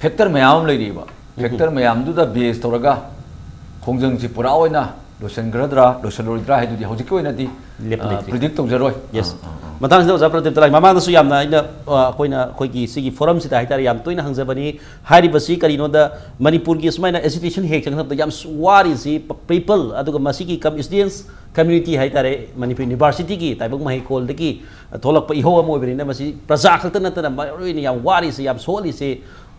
ꯐꯦꯛꯇꯔ ꯃꯌꯥꯝ ꯑꯃ ꯂꯩꯔꯤꯕ꯫ ꯐꯦꯛꯇꯔ ꯃꯌꯥꯝꯗꯨꯗ ꯕꯦꯁ ꯇꯧꯔꯒ ꯈꯣꯡꯖꯪꯁꯤ ꯄꯨꯔꯥ ꯑꯣꯏꯅ ꯂꯣꯏꯁꯤꯟꯒꯗ꯭ꯔꯥ ꯂꯣꯏꯁꯤꯜꯂꯣꯏꯗ꯭ꯔꯥ ꯍꯥꯏꯗꯨꯗꯤ ꯍꯧꯖꯤꯛꯀꯤ ꯑꯣꯏꯅꯗꯤ ꯂꯦꯞꯄ ꯂꯩꯇ꯭ꯔꯤ꯫ ꯄ꯭ꯔꯤꯗꯤꯛ ꯇꯧꯖꯔꯣꯏ꯫ ꯌꯦꯁ꯫ ꯃꯇꯥꯡꯁꯤꯗ ꯑꯣꯖꯥ ꯄ꯭ꯔꯗꯤꯞꯇ ꯂꯥꯛꯑꯦ꯫ ꯃꯃꯥꯡꯗꯁꯨ ꯌꯥꯝꯅ ꯑꯩꯅ ꯑ, ꯑꯩꯈꯣꯏꯅ ꯑꯩꯈꯣꯏꯒꯤ ꯁꯤꯒꯤ ꯐꯣꯔꯝꯁꯤꯗ ꯍꯥꯏꯇꯥꯔꯦ ꯌꯥꯝ ꯇꯣꯏꯅ ꯍꯪꯖꯕꯅꯤ꯫ ꯍꯥꯏꯔꯤꯕꯁꯤ ꯀꯔꯤꯅꯣꯗ ꯃꯅꯤꯄꯨꯔꯒꯤ ꯁꯨꯃꯥꯏꯅ ꯑꯦꯖꯤꯇꯦꯁꯟ ꯍꯦꯛ ꯆꯪꯁꯤꯜꯂꯛꯄꯗ ꯌꯥꯝ ꯋꯥꯔꯤꯁꯤ ꯄꯤꯄꯜ ꯑꯗꯨꯒ ꯃꯁꯤꯒꯤ ꯀꯝ ꯁ꯭ꯇꯨꯗꯦꯟꯁ ꯀꯝꯃ꯭ꯌꯨꯅꯤꯇꯤ ꯍꯥꯏꯇꯥꯔꯦ ꯃꯅꯤꯄꯨꯔ ꯌꯨꯅꯤꯚꯔꯁꯤꯇꯤꯒꯤ ꯇꯥꯏꯕꯪ ꯃꯍꯩꯀꯣꯜꯗꯒꯤ ꯊꯣꯛꯂꯛꯄ ꯏꯍꯧ ꯑꯃ ꯑꯣꯏꯕꯅꯤꯅ ꯃꯁꯤ ꯄ꯭ꯔꯖꯥ ꯈꯛꯇ ꯅꯠꯇꯅ ꯃꯔꯨ ꯑꯣꯏꯅ ꯌꯥꯝ ꯋꯥꯔꯤꯁꯤ ꯌꯥꯝ ꯁꯣꯛꯍꯜꯂꯤꯁꯤ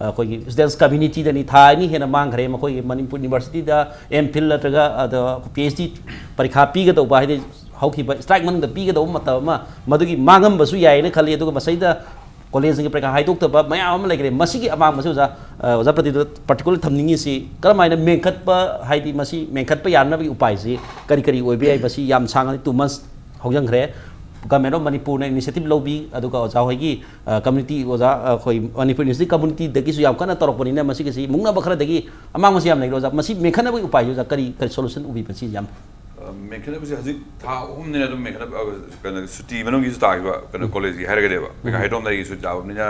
ꯑꯩꯈꯣꯏꯒꯤ ꯁ꯭ꯇꯨꯗꯦꯟꯁ ꯀꯝꯃ꯭ꯌꯨꯅꯤꯇꯤꯗꯅꯤ꯫ ꯊꯥ ꯑꯅꯤ ꯍꯦꯟꯅ ꯃꯥꯡꯈ꯭ꯔꯦ ꯃꯈꯣꯏꯒꯤ ꯃꯅꯤꯄꯨꯔ ꯌꯨꯅꯤꯚꯔꯁꯤꯇꯤꯗ ꯑꯦꯝ ꯐꯤꯜ ꯅꯠꯇ꯭ꯔꯒ ꯑꯗ ꯄꯤ ꯑꯩꯆ ꯗꯤ ꯄꯔꯤꯈꯥ ꯄꯤꯒꯗꯧꯕ ꯍꯥꯏꯗꯤ ꯍꯧꯈꯤꯕ ꯁ꯭ꯇ꯭ꯔꯥꯏꯛ ꯃꯅꯨꯡꯗ ꯄꯤꯒꯗꯧꯕ ꯃꯇꯝ ꯑꯃ ꯃꯗꯨꯒꯤ ꯃꯥꯡꯉꯝꯕꯁꯨ ꯌꯥꯏꯅ ꯈꯜꯂꯤ꯫ ꯑꯗꯨꯒ ꯃꯁꯤꯗ ꯀꯣꯂꯦꯖꯁꯤꯡꯒꯤ ꯄꯔꯤꯈꯥ ꯍꯥꯏꯗꯣꯛꯇꯕ ꯃꯌꯥꯝ ꯑꯃ ꯂꯩꯈ꯭ꯔꯦ꯫ ꯃꯁꯤꯒꯤ ꯑꯃꯥꯡꯕꯁꯤ ꯑꯣꯖꯥ ꯑ, ꯑꯣꯖꯥ ꯄ꯭ꯔꯗꯤꯞꯇ ꯄꯥꯔꯇꯤꯀꯨꯂꯔ ꯊꯝꯅꯤꯡꯉꯤꯁꯤ ꯀꯔꯝꯍꯥꯏꯅ ꯃꯦꯟꯈꯠꯄ ꯍꯥꯏꯗꯤ ꯃꯁꯤ ꯃꯦꯟꯈꯠꯄ ꯌꯥꯅꯕꯒꯤ ꯎꯄꯥꯏꯁꯤ ꯀꯔꯤ ꯀꯔꯤ ꯑꯣꯏꯕ ꯌꯥꯏ? ꯃꯁꯤ ꯌꯥꯝ ꯁꯥꯡꯉꯗꯤ ꯇꯨ ꯃꯟꯁ ꯍꯧꯖꯤꯟꯈ꯭ꯔꯦ꯫ ꯒꯃꯦꯟ ꯑꯣꯐ ꯃꯅꯤꯄꯨꯔꯅ ꯏꯅꯤꯁꯤꯌꯦꯇꯤꯚ ꯂꯧꯕꯤ ꯑꯗꯨꯒ ꯑꯣꯖꯥ ꯍꯣꯏꯒꯤ ꯀꯝꯃ꯭ꯌꯨꯅꯤꯇꯤ ꯑꯣꯖꯥ ꯑ, ꯑꯩꯈꯣꯏ ꯃꯅꯤꯄꯨꯔ ꯌꯨꯅꯤꯚꯔꯁꯤꯇꯤ ꯀꯝꯃ꯭ꯌꯨꯅꯤꯇꯤꯗꯒꯤꯁꯨ ꯌꯥꯝ ꯀꯟꯅ ꯇꯧꯔꯛꯄꯅꯤꯅ ꯃꯁꯤꯒꯤꯁꯤ ꯃꯨꯛꯅꯕ ꯈꯔꯗꯒꯤ ꯑꯃꯥꯡꯕꯁꯤ ꯌꯥꯝ ꯂꯩꯈ꯭ꯔꯦ꯫ ꯑꯣꯖꯥ ꯃꯁꯤ ꯃꯦꯟꯈꯠꯅꯕꯒꯤ ꯎꯄꯥꯏꯁꯤ ꯑꯣꯖꯥ ꯀꯔꯤ ꯀꯔꯤ ꯁꯣꯂꯨꯁꯟ ꯎꯕꯤ? ꯃꯁꯤ ꯌꯥꯝ ꯑ, ꯃꯦꯟꯈꯠꯅꯕꯁꯦ ꯍꯧꯖꯤꯛ ꯊꯥ ꯑꯍꯨꯝꯅꯤꯅ ꯑꯗꯨꯝ ꯃꯦꯟꯈꯠꯅꯕ ꯑ, ꯀꯩꯅꯣ ꯁꯨꯇꯤ ꯃꯅꯨꯡꯒꯤꯁꯨ ꯇꯥꯈꯤꯕ ꯀꯩꯅꯣ ꯀꯣꯂꯦꯖꯀꯤ ꯍꯥꯏꯔꯒꯗꯤꯕ ꯄꯩꯈꯥ ꯍꯥꯏꯗꯣꯛꯑꯝꯗꯥꯏꯒꯤ ꯁꯨꯇꯤ ꯇꯥꯕꯅꯤꯅ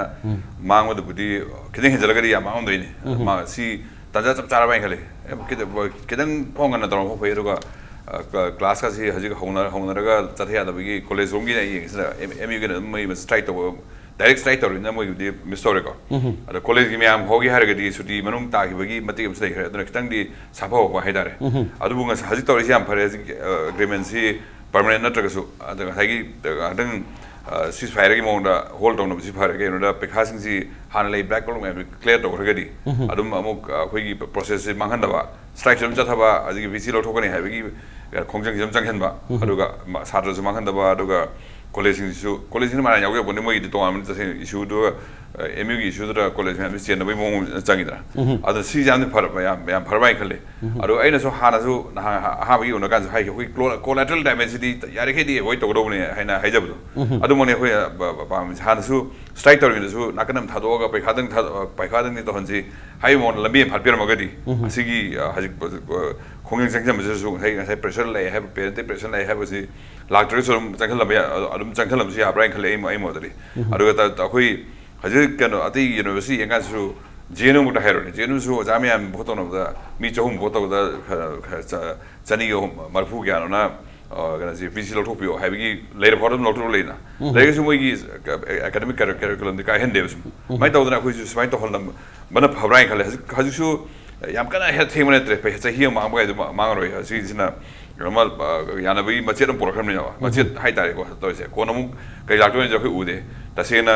ꯃꯥꯡꯕꯗꯨꯕꯨꯗꯤ ꯈꯤꯇꯪ ꯍꯦꯟꯖꯜꯂꯒꯗꯤ ꯌꯥꯝ ꯃꯥꯡꯉꯝꯗꯣꯏꯅꯤ꯫ ꯃꯥ ꯁꯤ ꯇꯥꯟꯖꯥ ꯆꯞ ꯆꯥꯔꯕ ꯍꯥꯏꯅ ꯈꯜꯂꯤ꯫ ꯑꯦ, ꯈꯤꯇꯪ ꯈꯤꯇꯪ ꯈꯣꯡ ꯉꯟꯅ ꯇꯧꯔꯝꯕ ꯐꯩ꯫ ꯑꯗꯨꯒ ꯑ, ꯀ- ꯀ꯭ꯂꯥꯁꯀꯁꯤ ꯍꯧꯖꯤꯛ ꯍꯧꯅ- ꯍꯧꯅꯔꯒ ꯆꯠꯊ ꯌꯥꯗꯕꯒꯤ ꯀꯣꯂꯦꯖ ꯔꯣꯝꯒꯤꯅ ꯑꯩ ꯌꯦꯡꯉꯤꯁꯤꯅ ꯑꯦꯝ ꯌꯨꯒꯤꯅ ꯑꯗꯨꯝ ꯃꯣꯏ ꯃꯁꯤ ꯇ꯭ꯔꯥꯏ ꯇꯧꯕ ꯗꯥꯏꯔꯦꯛ ꯁ꯭ꯇ꯭ꯔꯥꯏꯛ ꯇꯧꯔꯤꯅ ꯃꯣꯏꯒꯤꯗꯤ ꯃꯤꯁ ꯇꯧꯔꯦꯀꯣ꯫ ꯑꯗꯣ ꯀꯣꯂꯦꯖꯀꯤ ꯃꯌꯥꯝ ꯐꯥꯎꯒꯤ ꯍꯥꯏꯔꯒꯗꯤ ꯁꯨꯇꯤ ꯃꯅꯨꯡ ꯇꯥꯈꯤꯕꯒꯤ ꯃꯇꯦꯛ ꯑꯃꯁꯨ ꯂꯩꯈ꯭ꯔꯦ꯫ ꯑꯗꯨꯅ ꯈꯤꯇꯪꯗꯤ ꯁꯥꯐꯕ ꯍꯥꯏꯇꯥꯔꯦ꯫ ꯑꯗꯨꯕꯨ ꯉꯁꯥꯏ ꯍꯧꯖꯤꯛ ꯇꯧꯔꯤꯁꯤ ꯌꯥꯝ ꯐꯔꯦ꯫ ꯍꯧꯖꯤꯛ ꯑꯦꯒ꯭ꯔꯤꯃꯦꯟꯁꯤ ꯄꯔꯃꯅꯦꯟ ꯅꯠꯇ꯭ꯔꯒꯁꯨ ꯑꯗ ꯉꯁꯥꯏꯒꯤ ꯉꯥꯏꯍꯥꯛꯇꯪ ꯁꯤꯁ ꯐꯥꯏꯌꯔꯒꯤ ꯃꯑꯣꯡꯗ ꯍꯣꯜ ꯇꯧꯅꯕꯁꯤ ꯐꯔꯦ꯫ ꯀꯩꯅꯣꯗ ꯄꯩꯈꯥꯁꯤꯡꯁꯤ ꯍꯥꯟꯅ ꯂꯩ ꯕ꯭ꯂꯦꯛ ꯕꯣꯔꯗ ꯃꯌꯥꯝꯗꯨ ꯀ꯭ꯂꯤꯌꯥꯔ ꯇꯧꯈ꯭ꯔꯒꯗꯤ ꯑꯗꯨꯝ ꯑꯃꯨꯛ ꯑ, ꯑꯩꯈꯣꯏꯒꯤ ꯄ꯭ꯔꯣꯁꯦꯁꯁꯤ ꯃꯥꯡꯍꯟꯗꯕ, ꯁ꯭ꯇ꯭ꯔꯥꯏꯛꯁꯨ ꯑꯗꯨꯝ ꯆꯠꯊꯕ, ꯑꯗꯒꯤ ꯚꯤ ꯁꯤ ꯂꯧꯊꯣꯛꯀꯅꯤ ꯍꯥꯏꯕꯒꯤ ꯈꯣꯡꯖꯪꯁꯤ ꯑꯗꯨꯝ ꯆꯪꯍꯟꯕ, ꯑꯗꯨꯒ ꯃ- ꯁꯥꯇ꯭ꯔꯁꯨ ꯃꯥꯡꯍꯟꯗꯕ, ꯑꯗꯨꯒ ꯀꯣꯂꯦꯖꯁꯤꯡꯁꯤꯁꯨ, ꯀꯣꯂꯦꯖꯁꯤꯡꯗꯤ ꯃꯔꯥꯏꯅ ꯌꯥꯎꯖꯕꯅꯤ, ꯃꯣꯏꯒꯤꯗꯤ ꯇꯣꯉꯥꯟꯕ ꯇꯁꯦꯡꯅ ꯏꯁꯨꯗꯨ ꯑꯦꯝ ꯌꯨꯒꯤ ꯏꯁꯨꯗꯨꯗ ꯀꯣꯂꯦꯖ ꯃꯌꯥꯝꯁꯤ ꯆꯦꯟꯅꯕꯒꯤ ꯃꯑꯣꯡ ꯑꯃ ꯆꯪꯉꯤꯗꯅ꯫ ꯑꯗꯣ ꯁꯤꯁꯦ ꯌꯥꯝꯅ ꯐꯔꯕ, ꯌꯥꯝ ꯌꯥꯝ ꯐꯔꯕ ꯍꯥꯏꯅ ꯈꯜꯂꯤ꯫ ꯑꯗꯣ ꯑꯩꯅꯁꯨ ꯍꯥꯟꯅꯁꯨ ꯅꯍꯥꯟ ꯑꯍꯥꯟꯕꯒꯤ ꯎꯅ ꯀꯥꯟꯗꯁꯨ ꯍꯥꯏꯈꯤ, ꯑꯩꯈꯣꯏ ꯀꯣꯂꯥꯇꯔꯦꯜ ꯗꯦꯃꯦꯖꯁꯤꯗꯤ ꯌꯥꯔꯤꯈꯩꯗꯤ ꯑꯦꯚꯣꯏꯗ ꯇꯧꯒꯗꯧꯕꯅꯦ ꯍꯥꯏꯅ ꯍꯥꯏꯖꯕꯗꯣ꯫ ꯑꯗꯨꯃꯛꯅꯤ ꯑꯩꯈꯣꯏ ꯑ, ꯕ- ꯕ- ꯄꯥꯝꯃꯤꯁꯦ꯫ ꯍꯥꯟꯅꯁꯨ ꯁ꯭ꯇ꯭ꯔꯥꯏꯛ ꯇꯧꯔꯤꯉꯩꯗꯁꯨ ꯅꯥꯀꯟ ꯑꯃ ꯊꯥꯗꯣꯛꯑꯒ ꯄꯩꯈꯥꯗꯪ ꯊꯥꯗꯣꯛ- ꯄꯩꯈꯥꯗꯪꯗꯤ ꯇꯧꯍꯟꯁꯤ ꯍꯥꯏꯕ ꯃꯑꯣꯡꯗ ꯂꯝꯕꯤ ꯑꯃ ꯐꯥꯠꯄꯤꯔꯝꯃꯒꯗꯤ ꯑꯁꯤꯒꯤ ꯑ, ꯍꯧꯖꯤꯛ ꯑ, ꯈꯣꯡꯖꯪ ꯆꯪꯁꯤꯟꯕꯁꯤꯁꯨ ꯉꯁꯥꯏ ꯉꯁꯥꯏ ꯄ꯭ꯔꯦꯁꯔ ꯂꯩ ꯍꯥꯏꯕ, ꯄꯦꯔꯦꯟꯇꯦꯜ ꯄ꯭ꯔꯦꯁꯔ ꯂꯩ ꯍꯥꯏꯕꯁꯤ ꯂꯥꯛꯇ꯭ꯔꯒꯁꯨ ꯑꯗꯨꯝ ꯆꯪꯁꯤꯜꯂꯝꯕ ꯌꯥ-, ꯑꯗꯨꯝ ꯆꯪꯁꯤꯜꯂꯝꯕꯁꯨ ꯌꯥꯕ꯭ꯔꯥ ꯍꯥꯏꯅ ꯈꯜꯂꯦ ꯑꯩ ꯃꯣ-, ꯑꯩ ꯃꯣꯠꯇꯗꯤ꯫ ꯑꯗꯨꯒ ꯇ-, ꯇ-, ꯑꯩꯈꯣꯏ ꯍꯧꯖꯤꯛ ꯀꯩꯅꯣ ꯑꯇꯩ ꯌꯨꯅꯤꯚꯔꯁꯤꯇꯤ ꯌꯦꯡꯀꯥꯟꯗꯁꯨ ꯖꯤ ꯑꯦꯟ ꯌꯨꯃꯛꯇ ꯍꯥꯏꯔꯣꯅꯦ, ꯖꯤ ꯑꯦꯟ ꯌꯨꯁꯨ ꯑꯣꯖꯥ ꯃꯌꯥꯝ ꯚꯣꯠ ꯇꯧꯅꯕꯗ ꯃꯤ ꯆꯍꯨꯝ ꯚꯣꯠ ꯇꯧꯕꯗ ꯈꯔ, ꯈꯔ ꯆ-, ꯆꯅꯤꯒ ꯍꯨꯝ-, ꯃꯔꯤꯐꯨ ꯀꯌꯥꯅꯣꯅ, ꯑ, ꯀꯩꯅꯣꯁꯤ ꯄꯤ ꯁꯤ ꯂꯧꯊꯣꯛꯄꯤꯌꯣ ꯍꯥꯏꯕꯒꯤ ꯂꯩꯔ ꯐꯥꯎꯗ ꯑꯗꯨꯝ ꯂꯧꯊꯣꯛꯂ ꯂꯩꯅ꯫ ꯂꯩꯔꯒꯁꯨ ꯃꯣꯏꯒꯤ ꯑꯦꯀꯥꯗꯃꯤꯛ ꯀꯔꯤꯀꯨꯂꯝꯗꯤ ꯀꯥꯏꯍꯟꯗꯦꯕ ꯁꯨꯝ꯫ ꯑꯗꯨꯃꯥꯏꯅ ꯇꯧꯗꯅ ꯑꯩꯈꯣꯏꯁꯨ ꯁꯨꯃꯥꯏꯅ ꯇꯧꯍꯜꯂꯝꯕꯅ ꯐꯕ꯭ꯔꯥ ꯍꯥꯏꯅ ꯈꯜꯂꯦ꯫ ꯍꯧꯖꯤꯛ, ꯍꯧꯖꯤꯛꯁꯨ ꯌꯥꯝ ꯀꯟꯅ ꯍꯦꯛ ꯊꯦꯡꯕ ꯅꯠꯇ꯭ꯔꯦ, ꯄꯩ-, ꯆꯍꯤ ꯑꯃ ꯃꯥꯡꯕ ꯀꯥꯏꯗꯣ ꯃꯥꯡꯉꯔꯣꯏ꯫ ꯑꯁꯤꯁꯤꯅ ꯑꯃ, ꯑ, ꯌꯥꯅꯕꯒꯤ ꯃꯆꯦꯠ ꯑꯃ ꯄꯨꯔꯛꯈ꯭ꯔꯕꯅꯤꯅ, ꯃꯆꯦꯠ ꯍꯥꯏꯇꯥꯔꯦꯀꯣ ꯇꯧꯔꯤꯁꯦ꯫ ꯀꯣꯟꯅ ꯑꯃꯨꯛ ꯀꯔꯤ ꯂꯥꯛꯇꯣꯏꯅꯣꯁꯦ ꯑꯩꯈꯣꯏ ꯎꯗꯦ꯫ ꯇꯁꯦꯡꯅ,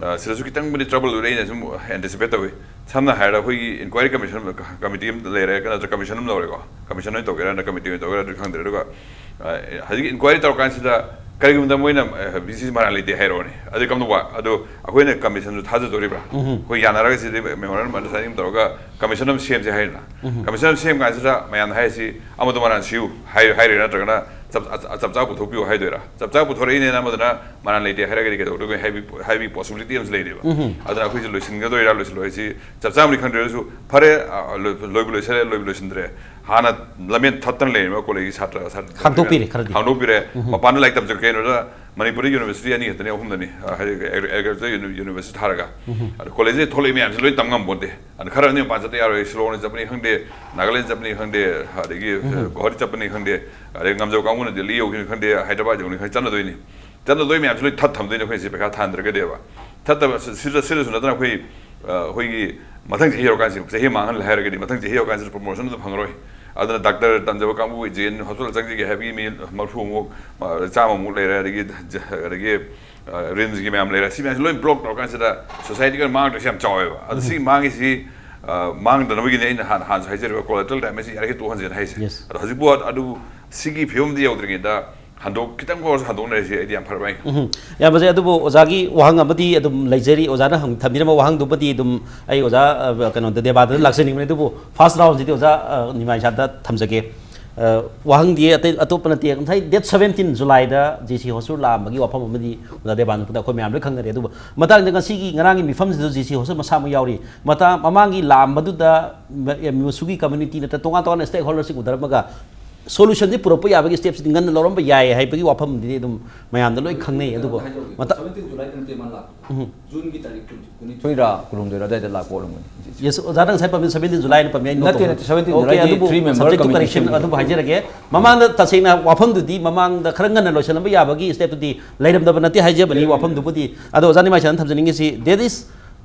ꯑ, ꯁꯤꯗꯁꯨ ꯈꯤꯇꯪꯕꯨꯗꯤ ꯇ꯭ꯔꯕꯜ ꯑꯣꯏꯔꯦ꯫ ꯑꯩꯅ ꯁꯨꯝ ꯑꯦꯟꯇꯤꯁꯤꯄꯦꯠ ꯇꯧꯏ꯫ ꯁꯝꯅ ꯍꯥꯏꯔꯕꯗ ꯑꯩꯈꯣꯏꯒꯤ ꯏꯟꯀ꯭ꯋꯥꯏꯔꯤ ꯀꯃꯤꯁꯟ, ꯀꯃꯤꯇꯤ ꯑꯃ ꯂꯩꯔꯦ, ꯅꯠꯇ꯭ꯔꯒ ꯀꯃꯤꯁꯟ ꯑꯃ ꯂꯧꯔꯦꯀꯣ, ꯀꯃꯤꯁꯟ ꯑꯣꯏꯅ ꯇꯧꯒꯦꯔꯥ ꯅꯠꯇ꯭ꯔꯒ ꯀꯃꯤꯇꯤ ꯑꯣꯏꯅ ꯇꯧꯒꯦꯔꯥ ꯑꯗꯨ ꯈꯪꯗ꯭ꯔꯦ꯫ ꯑꯗꯨꯒ, ꯑ, ꯍꯧꯖꯤꯛ ꯏꯟꯀ꯭ꯋꯥꯏꯔꯤ ꯇꯧꯔꯀꯥꯟꯁꯤꯗ ꯀꯔꯤꯒꯨꯝꯕꯗ ꯃꯣꯏꯅ, ꯑ, ꯕꯤ ꯁꯤ ꯃꯔꯥꯜ ꯂꯩꯇꯦ ꯍꯥꯏꯔꯛꯑꯣꯅꯤ, ꯑꯗꯨꯗꯤ ꯀꯝꯗꯧꯕ? ꯑꯗꯣ ꯑꯩꯈꯣꯏꯅ ꯀꯃꯤꯁꯟꯁꯨ ꯊꯥꯖꯗꯣꯔꯤꯕ꯭ꯔꯥ? ꯑꯩꯈꯣꯏ ꯌꯥꯅꯔꯒ ꯁꯤꯗꯤ ꯃꯦꯃꯣꯔꯦꯟꯗꯝ ꯑꯟꯗꯔꯁ꯭ꯇꯦꯟꯗꯤꯡ ꯇꯧꯔꯒ ꯀꯃꯤꯁꯟ ꯑꯃ ꯁꯦꯝꯁꯦ ꯍꯥꯏꯔꯤꯅ꯫ ꯀꯃꯤꯁꯟ ꯑꯃ ꯁꯦꯝ ꯀꯥꯟꯁꯤꯗ ꯃꯌꯥꯝꯅ ꯍꯥꯏꯔꯤꯁꯤ ꯑꯃꯗꯣ ꯃꯔꯥꯜ ꯁꯤꯌꯨ ꯍꯥꯏ-, ꯍꯥꯏꯔꯤꯔꯥ, ꯅꯠꯇ꯭ꯔꯒꯅ ꯆꯞ-, ꯑ-, ꯆꯞ ꯆꯥꯕ ꯄꯨꯊꯣꯛꯄꯤꯌꯨ ꯍꯥꯏꯗꯣꯏꯔꯥ? ꯆꯞ ꯆꯥꯕ ꯄꯨꯊꯣꯔꯛꯏꯅꯦꯅ ꯑꯃꯗꯨꯅ ꯃꯔꯥꯜ ꯂꯩꯇꯦ ꯍꯥꯏꯔꯒꯗꯤ ꯀꯩꯗꯧꯗꯣꯏꯅꯣ ꯍꯥꯏꯕꯒꯤ, ꯍꯥꯏꯕꯒꯤ ꯄꯣꯁꯤꯕꯤꯂꯤꯇꯤ ꯑꯃꯁꯨ ꯂꯩꯔꯤꯕ꯫ ꯑꯗꯨꯅ ꯑꯩꯈꯣꯏꯁꯦ ꯂꯣꯏꯁꯤꯟꯒꯗꯣꯏꯔꯥ ꯂꯣꯏꯁꯤꯜꯂꯣꯏ ꯍꯥꯏꯁꯤ ꯆꯞ ꯆꯥꯕꯗꯤ ꯈꯪꯗ꯭ꯔꯦ꯫ ꯑꯗꯨꯁꯨ ꯐꯔꯦ, ꯑ, ꯂꯣꯏ-, ꯂꯣꯏꯕꯨ ꯂꯣꯏꯁꯤꯜꯂꯦ, ꯂꯣꯏꯕꯨ ꯂꯣꯏꯁꯤꯟꯗ꯭ꯔꯦ, ꯍꯥꯟꯅ ꯂꯝꯕꯦꯟ ꯊꯠꯇꯅ ꯂꯩꯔꯤꯕ ꯀꯣꯂꯦꯖꯀꯤ ꯁꯥꯇ꯭ꯔ, ꯁꯥꯇ꯭ꯔ ꯍꯥꯡꯗꯣꯛꯄꯤꯔꯦ ꯈꯔꯗꯤ꯫ ꯍꯥꯡꯗꯣꯛꯄꯤꯔꯦ꯫ ꯃꯄꯥꯟꯗ ꯂꯥꯏꯔꯤꯛ ꯇꯝꯖꯔꯛꯀꯦ ꯍꯥꯏꯅ ꯃꯅꯤꯄꯨꯔꯗ ꯌꯨꯅꯤꯚꯔꯁꯤꯇꯤ ꯑꯅꯤ ꯈꯛꯇꯅꯤ, ꯑꯍꯨꯝꯗꯅꯤ, ꯑ, ꯍꯥꯏꯗꯤ ꯑꯦꯒ꯭ꯔꯤ-, ꯑꯦꯒ꯭ꯔꯤꯀꯜꯆꯔ ꯌꯨꯅꯤ-, ꯌꯨꯅꯤꯚꯔꯁꯤꯇꯤ ꯊꯥꯔꯒ꯫ ꯑꯗꯣ ꯀꯣꯂꯦꯖꯇ ꯊꯣꯛꯂꯛꯏ ꯃꯌꯥꯝꯁꯦ ꯂꯣꯏ ꯇꯝ ꯉꯝꯄꯣꯟꯇꯦ꯫ ꯑꯗꯣ ꯈꯔ ꯑꯅꯤ ꯃꯄꯥꯟ ꯆꯠꯇ ꯌꯥꯔꯣꯏ, ꯁꯤꯂꯣꯡꯗ ꯆꯠꯄꯅꯤ ꯈꯪꯗꯦ, ꯅꯥꯒꯥꯂꯦꯟ ꯆꯠꯄꯅꯤ ꯈꯪꯗꯦ, ꯑꯗꯒꯤ, ꯑ, ꯒꯨꯋꯥꯍꯥꯇꯤ ꯆꯠꯄꯅꯤ ꯈꯪꯗꯦ, ꯑꯗꯩ ꯉꯝꯖꯕ ꯀꯥꯡꯕꯨꯅ ꯗꯦꯜꯂꯤ ꯌꯧꯈꯤꯕꯅꯤ ꯈꯪꯗꯦ, ꯍꯥꯏꯗ꯭ꯔꯕꯥꯗ ꯌꯧꯈꯤꯕꯅꯤ ꯈꯪꯗꯦ, ꯆꯠꯅꯗꯣꯏꯅꯤ꯫ ꯆꯠꯅꯗꯣꯏ ꯃꯌꯥꯝꯁꯦ ꯂꯣꯏ ꯊꯠ ꯊꯝꯗꯣꯏꯅꯤ ꯑꯩꯈꯣꯏꯅ ꯁꯤ ꯄꯩꯈꯥ ꯊꯥꯍꯟꯗ꯭ꯔꯒꯗꯤꯕ꯫ ꯊꯠꯇꯕ ꯁꯤ-, ꯁꯤꯗ, ꯁꯤꯗꯁꯨ ꯅꯠꯇꯅ ꯑꯩꯈꯣꯏ, ꯑ, ꯑꯩꯈꯣꯏꯒꯤ ꯃꯊꯪ ꯆꯍꯤ ꯌꯧꯔꯀꯥꯟꯁꯤ, ꯆꯍꯤ ꯃꯥꯡꯍꯜꯂꯦ ꯍꯥꯏꯔꯒꯗꯤ ꯃꯊꯪ ꯆꯍꯤ ꯌꯧꯔꯀꯥꯟꯁꯤꯗ ꯄ꯭ꯔꯣꯃꯣꯁꯟ ꯑꯗꯨꯝ ꯐꯪꯉꯔꯣꯏ꯫ ꯑꯗꯨꯅ ꯗꯥꯛꯇꯔ ꯇꯝꯖꯕ ꯀꯥꯡꯕꯨ ꯖꯦ ꯑꯦꯟ ꯍꯣꯁꯄꯤꯇꯥꯜ ꯆꯪꯖꯒꯦ ꯍꯥꯏꯕꯒꯤ ꯃꯤ ꯃꯔꯤꯐꯨꯃꯨꯛ, ꯑ, ꯆꯥꯝꯃꯃꯨꯛ ꯂꯩꯔꯦ, ꯑꯗꯒꯤ ꯖ-, ꯑꯗꯒꯤ, ꯑ, ꯔꯤꯝꯁꯀꯤ ꯃꯌꯥꯝ ꯂꯩꯔꯦ꯫ ꯁꯤ ꯃꯌꯥꯝꯁꯤ ꯂꯣꯏ ꯕ꯭ꯂꯣꯛ ꯇꯧꯔꯀꯥꯟꯁꯤꯗ ꯁꯣꯁꯥꯏꯇꯤꯒꯤ ꯑꯣꯏꯅ ꯃꯥꯡꯗꯣꯏꯁꯤ ꯌꯥꯝ ꯆꯥꯎꯋꯦꯕ꯫ ꯑꯗꯣ ꯁꯤ ꯃꯥꯡꯉꯤꯁꯤ, ꯑ, ꯃꯥꯡꯗꯅꯕꯒꯤꯅꯤ ꯑꯩꯅ ꯍꯥꯟꯅ, ꯍꯥꯟꯅꯁꯨ ꯍꯥꯏꯖꯔꯤꯕ ꯀꯣꯂꯦꯇꯔꯦꯜ ꯗꯦꯃꯦꯖꯁꯤ ꯌꯥꯔꯤꯈꯩ ꯇꯣꯛꯍꯟꯁꯦꯅ ꯍꯥꯏꯁꯦ꯫ Yes. ꯑꯗꯣ ꯍꯧꯖꯤꯛꯄꯨ ꯑꯗꯨ ꯁꯤꯒꯤ ꯐꯤꯕꯝꯗ ꯌꯧꯗ꯭ꯔꯤꯉꯩꯗ ꯍꯟꯗꯣꯛ-, ꯈꯤꯇꯪ ꯑꯣꯏꯔꯁꯨ ꯍꯟꯗꯣꯛꯅꯔꯁꯤ, ꯑꯩꯗꯤ ꯌꯥꯝ ꯐꯔꯕ ꯍꯥꯏꯅ ꯈꯜꯂꯤ꯫ ꯎꯝ꯫ ꯌꯥꯝ ꯐꯖꯩ꯫ ꯑꯗꯨꯕꯨ ꯑꯣꯖꯥꯒꯤ ꯋꯥꯍꯪ ꯑꯃꯗꯤ ꯑꯗꯨꯝ ꯂꯩꯖꯔꯤ, ꯑꯣꯖꯥꯅ ꯍꯪ-, ꯊꯝꯕꯤꯔꯝꯕ ꯋꯥꯍꯪꯗꯨꯃꯗꯤ ꯑꯗꯨꯝ ꯑꯩ ꯑꯣꯖꯥ, ꯑ, ꯀꯩꯅꯣꯗ, ꯗꯦꯕꯥꯗ ꯂꯥꯛꯆꯅꯤꯡꯕꯅꯤ, ꯑꯗꯨꯕꯨ ꯐꯥꯔꯁ ꯔꯥꯎꯟꯁꯤꯗꯤ ꯑꯣꯖꯥ, ꯑ, ꯅꯤꯃꯥꯏꯁꯥꯗ ꯊꯝꯖꯒꯦ꯫ ꯑ, ꯋꯥꯍꯪꯗꯤ ꯑꯇꯩ ꯑꯇꯣꯞꯄ ꯅꯠꯇꯦ꯫ ꯉꯁꯥꯏ date seventeen Julyꯗ ꯖꯤ ꯁꯤ ꯍꯣꯁꯇꯦꯜ ꯂꯥꯛꯑꯝꯕꯒꯤ ꯋꯥꯐꯝ ꯑꯃꯗꯤ ꯑꯣꯖꯥ ꯗꯦꯕꯥꯅꯟꯗ ꯑꯩꯈꯣꯏ ꯃꯌꯥꯝ ꯂꯣꯏ ꯈꯪꯅꯔꯦ꯫ ꯑꯗꯨꯕꯨ ꯃꯇꯥꯡꯗ ꯉꯁꯤꯒꯤ, ꯉꯔꯥꯡꯒꯤ ꯃꯤꯐꯝꯁꯤꯗ ꯖꯤ ꯁꯤ ꯍꯣꯁꯇꯦꯜ ꯃꯁꯥꯃꯛ ꯌꯥꯎꯔꯤ꯫ ꯃꯇꯥꯡ, ꯃꯃꯥꯡꯒꯤ ꯂꯥꯛꯑꯝꯕꯗꯨꯗ ꯃ-, ꯑꯦꯝ ꯌꯨ ꯁꯤꯒꯤ community ꯅꯠꯇ꯭ꯔ ꯇꯣꯉꯥꯟ ꯇꯣꯉꯥꯟꯕ stakeholderꯁꯤꯡ ꯎꯅꯔꯝꯃꯒ solutionꯁꯤ ꯄꯨꯔꯛꯄ ꯌꯥꯕꯒꯤ stepꯁꯤꯗꯤ ꯉꯟꯅ ꯂꯧꯔꯝꯕ ꯌꯥꯏ ꯍꯥꯏꯕꯒꯤ ꯋꯥꯐꯝꯗꯨꯗꯤ ꯑꯗꯨꯝ ꯃꯌꯥꯝꯗ ꯂꯣꯏ ꯈꯪꯅꯩ꯫ ꯑꯗꯨꯕꯨ ꯃꯇꯥ-, seventeen Julyꯗ ꯅꯠꯇꯦ ꯃꯥ ꯂꯥꯛꯄ꯫ ꯎꯝ꯫ Juneꯒꯤ ꯇꯥꯔꯤꯛ twenty, twenty ꯀꯨꯟꯊ꯭ꯔꯥ, ꯀꯨꯟꯍꯨꯝꯗꯣꯏꯔ ꯑꯗꯨꯋꯥꯏꯗ ꯂꯥꯛꯄ ꯑꯣꯏꯔꯝꯒꯅꯤ꯫ Yes, ꯑꯣꯖꯥꯅ ꯉꯁꯥꯏ ꯄꯥꯝꯕꯤ seventeen Julyꯅ ꯄꯥꯝꯃꯤ, ꯑꯩ ꯅꯠꯇꯦ, ꯅꯣꯛꯇꯧꯕ꯫ ꯅꯠꯇꯦ, seventeen Okay, Julyꯗꯤ ꯑꯗꯨꯕꯨ three member subject to correction committeeꯁꯤꯡꯒꯤ ꯑꯗꯨꯕꯨ ꯍꯥꯏꯖꯔꯒꯦ꯫ ꯃꯃꯥꯡꯗ ꯇꯁꯦꯡꯅ ꯋꯥꯐꯝꯗꯨꯗꯤ ꯃꯃꯥꯡꯗ ꯈꯔ ꯉꯟꯅ ꯂꯣꯏꯁꯤꯜꯂꯝꯕ ꯌꯥꯕꯒꯤ stepꯇꯨꯗꯤ ꯂꯩꯔꯝꯗꯕ ꯅꯠꯇꯦ ꯍꯥꯏꯖꯕꯅꯤ꯫ ꯂꯩꯔꯝꯗꯦ꯫ ꯋꯥꯐꯝꯗꯨꯕꯨꯗꯤ꯫ ꯑꯗꯣ ꯑꯣꯖꯥ ꯅꯤꯃꯥꯏꯁꯅꯥꯅ ꯊꯝꯖꯅꯤꯡꯉꯤꯁꯤ, that is,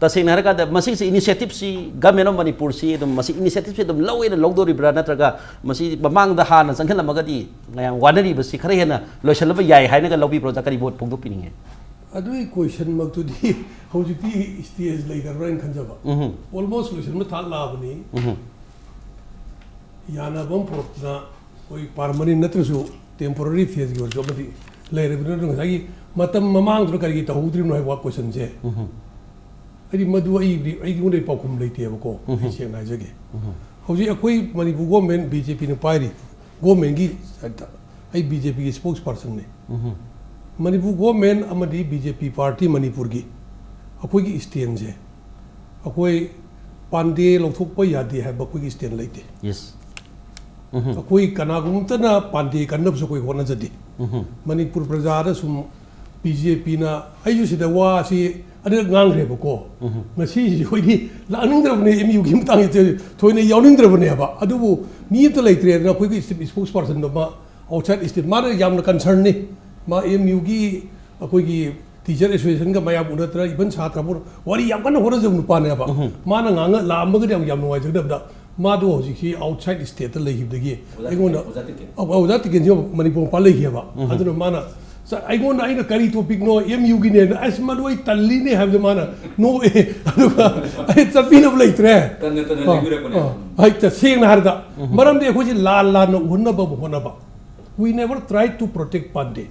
ꯇꯁꯦꯡꯅ ꯍꯥꯏꯔꯀꯥꯟꯗ ꯃꯁꯤꯒꯤꯁꯤ initiativeꯁꯤ Government of Manipurꯁꯤ ꯑꯗꯨꯝ ꯃꯁꯤ initiativeꯁꯤ ꯑꯗꯨꯝ ꯂꯧꯋꯦꯅ ꯂꯧꯗꯣꯔꯤꯕ꯭ꯔꯥ, ꯅꯠꯇ꯭ꯔꯒ ꯃꯁꯤ ꯃꯃꯥꯡꯗ ꯍꯥꯟꯅ ꯆꯪꯁꯤꯜꯂꯝꯃꯒꯗꯤ ꯃꯌꯥꯝ ꯋꯥꯅꯔꯤꯕꯁꯤ ꯈꯔ ꯍꯦꯟꯅ ꯂꯣꯏꯁꯤꯜꯂꯕ ꯌꯥꯏ ꯍꯥꯏꯅꯒ ꯂꯧꯕꯤꯕ꯭ꯔꯣ? ꯑꯣꯖꯥ, ꯀꯔꯤ ꯃꯣꯠ ꯐꯣꯡꯗꯣꯛꯄꯤꯅꯤꯡꯉꯤ? ꯑꯗꯨꯒꯤ questionꯃꯛꯇꯨꯗꯤ ꯍꯧꯖꯤꯛꯇꯤ stage ꯂꯩꯇꯕ꯭ꯔꯥ ꯍꯥꯏꯅ ꯈꯟꯖꯕ꯫ ꯎꯝꯍꯨꯝ꯫ Almost ꯂꯣꯏꯁꯤꯟꯕ ꯊꯥꯛ ꯂꯥꯛꯑꯕꯅꯤ꯫ ꯎꯝꯍꯨꯝ꯫ ꯌꯥꯅꯕ ꯑꯃ ꯄꯨꯔꯛꯇꯅ ꯑꯩꯈꯣꯏ permanent ꯅꯠꯇ꯭ꯔꯁꯨ temporary phaseꯀꯤ ꯑꯣꯏꯔꯁꯨ ꯑꯃꯗꯤ ꯂꯩꯔꯕꯅꯤꯅ, ꯉꯁꯥꯏꯒꯤ ꯃꯇꯝ ꯃꯃꯥꯡꯗꯨꯗ ꯀꯔꯤꯒꯤ ꯇꯧꯍꯧꯗ꯭ꯔꯤꯕꯅꯣ ꯍꯥꯏꯕ questionꯁꯦ꯫ ꯎꯝꯍꯨꯝ꯫ ꯍꯥꯏꯗꯤ ꯃꯗꯨ ꯑꯩ, ꯑꯩꯉꯣꯟꯗ ꯄꯥꯎꯈꯨꯝ ꯂꯩꯇꯦꯕꯀꯣ, ꯑꯩ ꯎꯝꯍꯨꯝ꯫ ꯁꯦꯡꯅ ꯍꯥꯏꯖꯒꯦ꯫ ꯎꯝꯍꯨꯝ꯫ ꯍꯧꯖꯤꯛ ꯑꯩꯈꯣꯏ ꯃꯅꯤꯄꯨꯔ government BJPꯅ ꯄꯥꯏꯔꯤ, governmentꯀꯤ, ꯑꯩ BJPꯒꯤ spokespersonꯅꯤ꯫ ꯎꯝꯍꯨꯝ꯫ ꯃꯅꯤꯄꯨꯔ government ꯑꯃꯗꯤ BJP party ꯃꯅꯤꯄꯨꯔꯒꯤ ꯑꯩꯈꯣꯏꯒꯤ standꯁꯦ, ꯑꯩꯈꯣꯏ ꯄꯥꯟꯗꯦ ꯂꯧꯊꯣꯛꯄ ꯌꯥꯗꯦ ꯍꯥꯏꯕ ꯑꯩꯈꯣꯏꯒꯤ stand ꯂꯩꯇꯦ꯫ Yes. ꯎꯝꯍꯨꯝ꯫ ꯑꯩꯈꯣꯏ ꯀꯅꯥꯒꯨꯝꯕ ꯑꯃꯠꯇꯅ ꯄꯥꯟꯗꯦ ꯀꯟꯅꯕꯁꯨ ꯑꯩꯈꯣꯏ ꯍꯣꯠꯅꯖꯗꯦ꯫ ꯎꯝꯍꯨꯝ꯫ ꯃꯅꯤꯄꯨꯔ ꯄ꯭ꯔꯖꯥꯗ ꯁꯨꯝ BJPꯅ, ꯑꯩꯁꯨ ꯁꯤꯗ ꯋꯥꯁꯤ ꯑꯅꯤꯔꯛ ꯉꯥꯡꯈ꯭ꯔꯦꯕꯀꯣ꯫ ꯎꯝꯍꯨꯝ꯫ ꯉꯁꯤꯁꯤ ꯑꯩꯈꯣꯏꯗꯤ ꯂꯥꯛꯅꯤꯡꯗ꯭ꯔꯕꯅꯦ, MUꯒꯤ ꯃꯇꯥꯡꯁꯦ ꯊꯣꯏꯅ ꯌꯥꯎꯅꯤꯡꯗ꯭ꯔꯕꯅꯦꯕ꯫ ꯑꯗꯨꯕꯨ ꯃꯤ ꯑꯝꯇ ꯂꯩꯇ꯭ꯔꯦꯗꯅ ꯑꯩꯈꯣꯏꯒꯤ spokespersonꯗꯣ ꯑꯃ outside state, ꯃꯥꯅ ꯌꯥꯝꯅ concernꯅꯤ꯫ ꯃꯥ MUꯒꯤ ꯑꯩꯈꯣꯏꯒꯤ teacher associationꯒ ꯃꯌꯥꯝ ꯎꯅꯗꯅ, even ꯁꯥꯇ꯭ꯔ ꯄꯨꯝꯅꯃꯛ ꯋꯥꯔꯤ ꯌꯥꯝ ꯀꯟꯅ ꯍꯣꯠꯅꯖꯕ ꯅꯨꯄꯥꯅꯦꯕ꯫ ꯎꯝꯍꯨꯝ꯫ ꯃꯥꯅ ꯉꯥꯡꯉ ꯂꯥꯛꯑꯝꯃꯒꯗꯤ ꯌꯥꯝ, ꯌꯥꯝ ꯅꯨꯡꯉꯥꯏꯖꯒꯗꯕꯗ, ꯃꯥꯗꯣ ꯍꯧꯖꯤꯛꯁꯤ outside stateꯇ ꯂꯩꯈꯤꯕꯗꯒꯤ ꯑꯣꯖꯥ ꯑꯩꯉꯣꯟꯗ ꯇꯤꯀꯦꯟ, ꯑꯣꯖꯥ ꯇꯤꯀꯦꯟ꯫ ꯑꯧ, ꯑꯣꯖꯥ ꯇꯤꯀꯦꯟꯁꯤ ꯃꯅꯤꯄꯨꯔ ꯃꯄꯥꯟ ꯂꯩꯈꯤꯑꯕ꯫ ꯎꯝꯍꯨꯝ꯫ ꯑꯗꯨꯅ ꯃꯥꯅ ꯆ-, ꯑꯩꯉꯣꯟꯗ, ꯑꯩꯅ ꯀꯔꯤ topicꯅꯣ, MUꯒꯤꯅꯦꯅ, ꯑꯁ, ꯃꯗꯨ ꯑꯩ ꯇꯜꯂꯤꯅꯦ ꯍꯥꯏꯕꯗ ꯃꯥꯅ ꯅꯣꯛꯑꯦ꯫ ꯑꯗꯨꯒ ꯑꯩ ꯆꯠꯄꯤꯅꯕ ꯂꯩꯇ꯭ꯔꯦ꯫ ꯇꯟꯅ ꯇꯟꯅ ꯑ, ꯂꯩꯕꯤꯔꯛꯄꯅꯦ꯫ ꯑ, ꯍꯣꯏ, ꯇꯁꯦꯡꯅ ꯍꯥꯏꯔꯗ꯫ ꯎꯝꯍꯨꯝ꯫ ꯃꯔꯝꯗꯤ ꯑꯩꯈꯣꯏꯁꯤ ꯂꯥꯟ ꯂꯥꯟꯅ ꯎꯍꯟꯅꯕ ꯑꯃ ꯍꯣꯠꯅꯕ꯫ We never try to protect Pandey.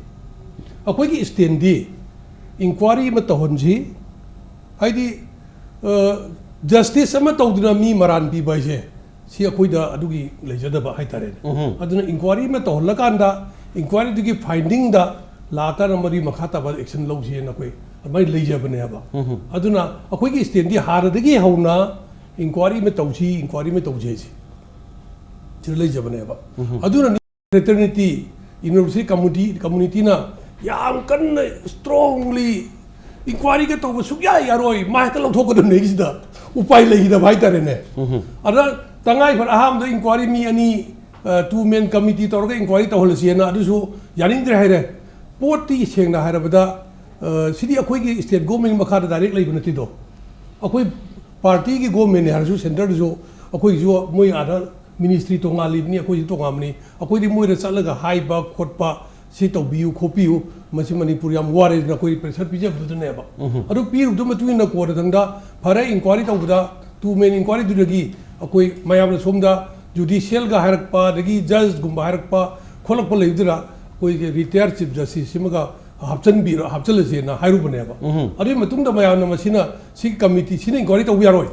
ꯑꯩꯈꯣꯏꯒꯤ standꯗꯤ inquiry ꯑꯃ ꯇꯧꯍꯟꯁꯤ, ꯍꯥꯏꯗꯤ, ꯑ, justice ꯑꯃ ꯇꯧꯗꯨꯅ ꯃꯤ ꯃꯔꯥꯟ ꯄꯤꯕ ꯍꯥꯏꯁꯦ ꯁꯤ ꯑꯩꯈꯣꯏꯗ ꯑꯗꯨꯒꯤ ꯂꯩꯖꯗꯕ ꯍꯥꯏꯇꯥꯔꯦꯅꯦ꯫ ꯎꯝꯍꯨꯝ꯫ ꯑꯗꯨꯅ ꯏꯟꯀ꯭ꯋꯥꯔꯤ ꯑꯃ ꯇꯧꯍꯜꯂꯀꯥꯟꯗ ꯏꯟꯀ꯭ꯋꯥꯔꯤꯗꯨꯒꯤ ꯐꯥꯏꯟꯗꯤꯡꯗ ꯂꯥꯛꯑꯀꯥꯟꯗ ꯃꯗꯨꯒꯤ ꯃꯈꯥ ꯇꯥꯕ ꯑꯦꯛꯁꯟ ꯂꯧꯁꯦꯅ ꯑꯩꯈꯣꯏ ꯑꯗꯨꯃꯥꯏꯅ ꯂꯩꯖꯕꯅꯦꯕ꯫ ꯎꯝꯍꯨꯝ꯫ ꯑꯗꯨꯅ ꯑꯩꯈꯣꯏꯒꯤ ꯁ꯭ꯇꯦꯟꯗꯤ ꯍꯥꯟꯅꯗꯒꯤ ꯍꯧꯅ ꯏꯟꯀ꯭ꯋꯥꯔꯤ ꯑꯃ ꯇꯧꯁꯤ, ꯏꯟꯀ꯭ꯋꯥꯔꯤ ꯑꯃ ꯇꯧꯁꯤ ꯍꯥꯏꯁꯦ ꯁꯤꯗ ꯂꯩꯖꯕꯅꯦꯕ꯫ ꯎꯝꯍꯨꯝ꯫ ꯑꯗꯨꯅ ꯐ꯭ꯔꯦꯇꯔꯅꯤꯇꯤ, ꯌꯨꯅꯤꯚꯔꯁꯤꯇꯤ ꯀꯝꯃꯨꯅꯤꯇꯤ, ꯀꯝꯃꯨꯅꯤꯇꯤꯅ ꯌꯥꯝ ꯀꯟꯅ ꯁ꯭ꯇ꯭ꯔꯣꯡꯂꯤ ꯏꯟꯀ꯭ꯋꯥꯔꯤꯒ ꯇꯧꯕ ꯁꯨꯛꯌꯥ ꯌꯥꯔꯣꯏ, ꯃꯥ ꯍꯦꯛꯇ ꯂꯧꯊꯣꯛꯀꯗꯕꯅꯦ ꯁꯤꯗ꯫ ꯎꯄꯥꯏ ꯂꯩꯈꯤꯗꯕ ꯍꯥꯏꯇꯥꯔꯦꯅꯦ꯫ ꯎꯝꯍꯨꯝ꯫ ꯑꯗ ꯇꯉꯥꯏ ꯐꯗ ꯑꯍꯥꯟꯕꯗ ꯏꯟꯀ꯭ꯋꯥꯔꯤ ꯃꯤ ꯑꯅꯤ, ꯑ, ꯇꯨ ꯃꯦꯟ ꯀꯃꯤꯇꯤ ꯇꯧꯔꯒ ꯏꯟꯀ꯭ꯋꯥꯔꯤ ꯇꯧꯍꯜꯂꯁꯦꯅ ꯑꯗꯨꯁꯨ ꯌꯥꯅꯤꯡꯗ꯭ꯔꯦ ꯍꯥꯏꯔꯦ꯫ ꯄꯣꯠꯇꯤ ꯁꯦꯡꯅ ꯍꯥꯏꯔꯕꯗ, ꯑ, ꯁꯤꯗꯤ ꯑꯩꯈꯣꯏꯒꯤ ꯁ꯭ꯇꯦꯠ ꯒꯣꯔꯃꯦꯟꯒꯤ ꯃꯈꯥꯗ ꯗꯥꯏꯔꯦꯛ ꯂꯩꯕ ꯅꯠꯇꯦꯗꯣ꯫ ꯑꯩꯈꯣꯏ ꯄꯥꯔꯇꯤꯒꯤ ꯒꯣꯔꯃꯦꯟꯅꯦ ꯍꯥꯏꯔꯁꯨ, ꯁꯦꯟꯇꯔꯗꯁꯨ ꯑꯩꯈꯣꯏꯒꯤꯁꯨ ꯃꯣꯏ ꯑꯥꯗ ꯃꯤꯅꯤꯁꯇ꯭ꯔꯤ ꯇꯣꯉꯥꯜꯂꯤꯕꯅꯤ, ꯑꯩꯈꯣꯏꯁꯨ ꯇꯣꯉꯥꯟꯕꯅꯤ꯫ ꯑꯩꯈꯣꯏꯗꯤ ꯃꯣꯏꯗ ꯆꯠꯂꯒ ꯍꯥꯏꯕ ꯈꯣꯠꯄ, ꯁꯤ ꯇꯧꯕꯤꯌꯨ ꯈꯣꯠꯄꯤꯌꯨ, ꯃꯁꯤ ꯃꯅꯤꯄꯨꯔ ꯌꯥꯝ ꯋꯥꯔꯦ ꯑꯗꯨꯅ ꯑꯩꯈꯣꯏ ꯄ꯭ꯔꯦꯁꯔ ꯄꯤꯖꯕꯗꯨꯗꯅꯦꯕ꯫ ꯎꯝꯍꯨꯝ꯫ ꯑꯗꯨ ꯄꯤꯔꯨꯕꯗ ꯃꯇꯨꯡ ꯏꯟꯅ ꯀꯣꯟꯅꯊꯪꯗ ꯐꯔꯦ, ꯏꯟꯀ꯭ꯋꯥꯔꯤ ꯇꯧꯕꯗ ꯇꯨ ꯃꯦꯟ ꯏꯟꯀ꯭ꯋꯥꯔꯤꯗꯨꯗꯒꯤ ꯑꯩꯈꯣꯏ ꯃꯌꯥꯝꯅ ꯁꯣꯝꯗ ꯖꯨꯗꯤꯁꯤꯌꯦꯜꯒ ꯍꯥꯏꯔꯛꯄ, ꯑꯗꯒꯤ ꯖꯖꯒꯨꯝꯕ ꯍꯥꯏꯔꯛꯄ ꯈꯣꯠꯂꯛꯄ ꯂꯩꯕꯗꯨꯗ ꯑꯩꯈꯣꯏꯒꯤ ꯔꯤꯇꯥꯌꯔ ꯆꯤꯐ ꯖꯁꯇꯤꯁ ꯁꯤꯃꯒ ꯍꯥꯞꯆꯤꯟꯕꯤꯔꯣ, ꯍꯥꯞꯆꯤꯜꯂꯁꯦꯅ ꯍꯥꯏꯔꯨꯕꯅꯦꯕ꯫ ꯎꯝꯍꯨꯝ꯫ ꯑꯗꯨꯒꯤ ꯃꯇꯨꯡꯗ ꯃꯌꯥꯝꯅ ꯃꯁꯤꯅ, ꯁꯤꯒꯤ ꯀꯃꯤꯇꯤ ꯁꯤꯅ ꯏꯟꯀ꯭ꯋꯥꯔꯤ ꯇꯧꯕ ꯌꯥꯔꯣꯏ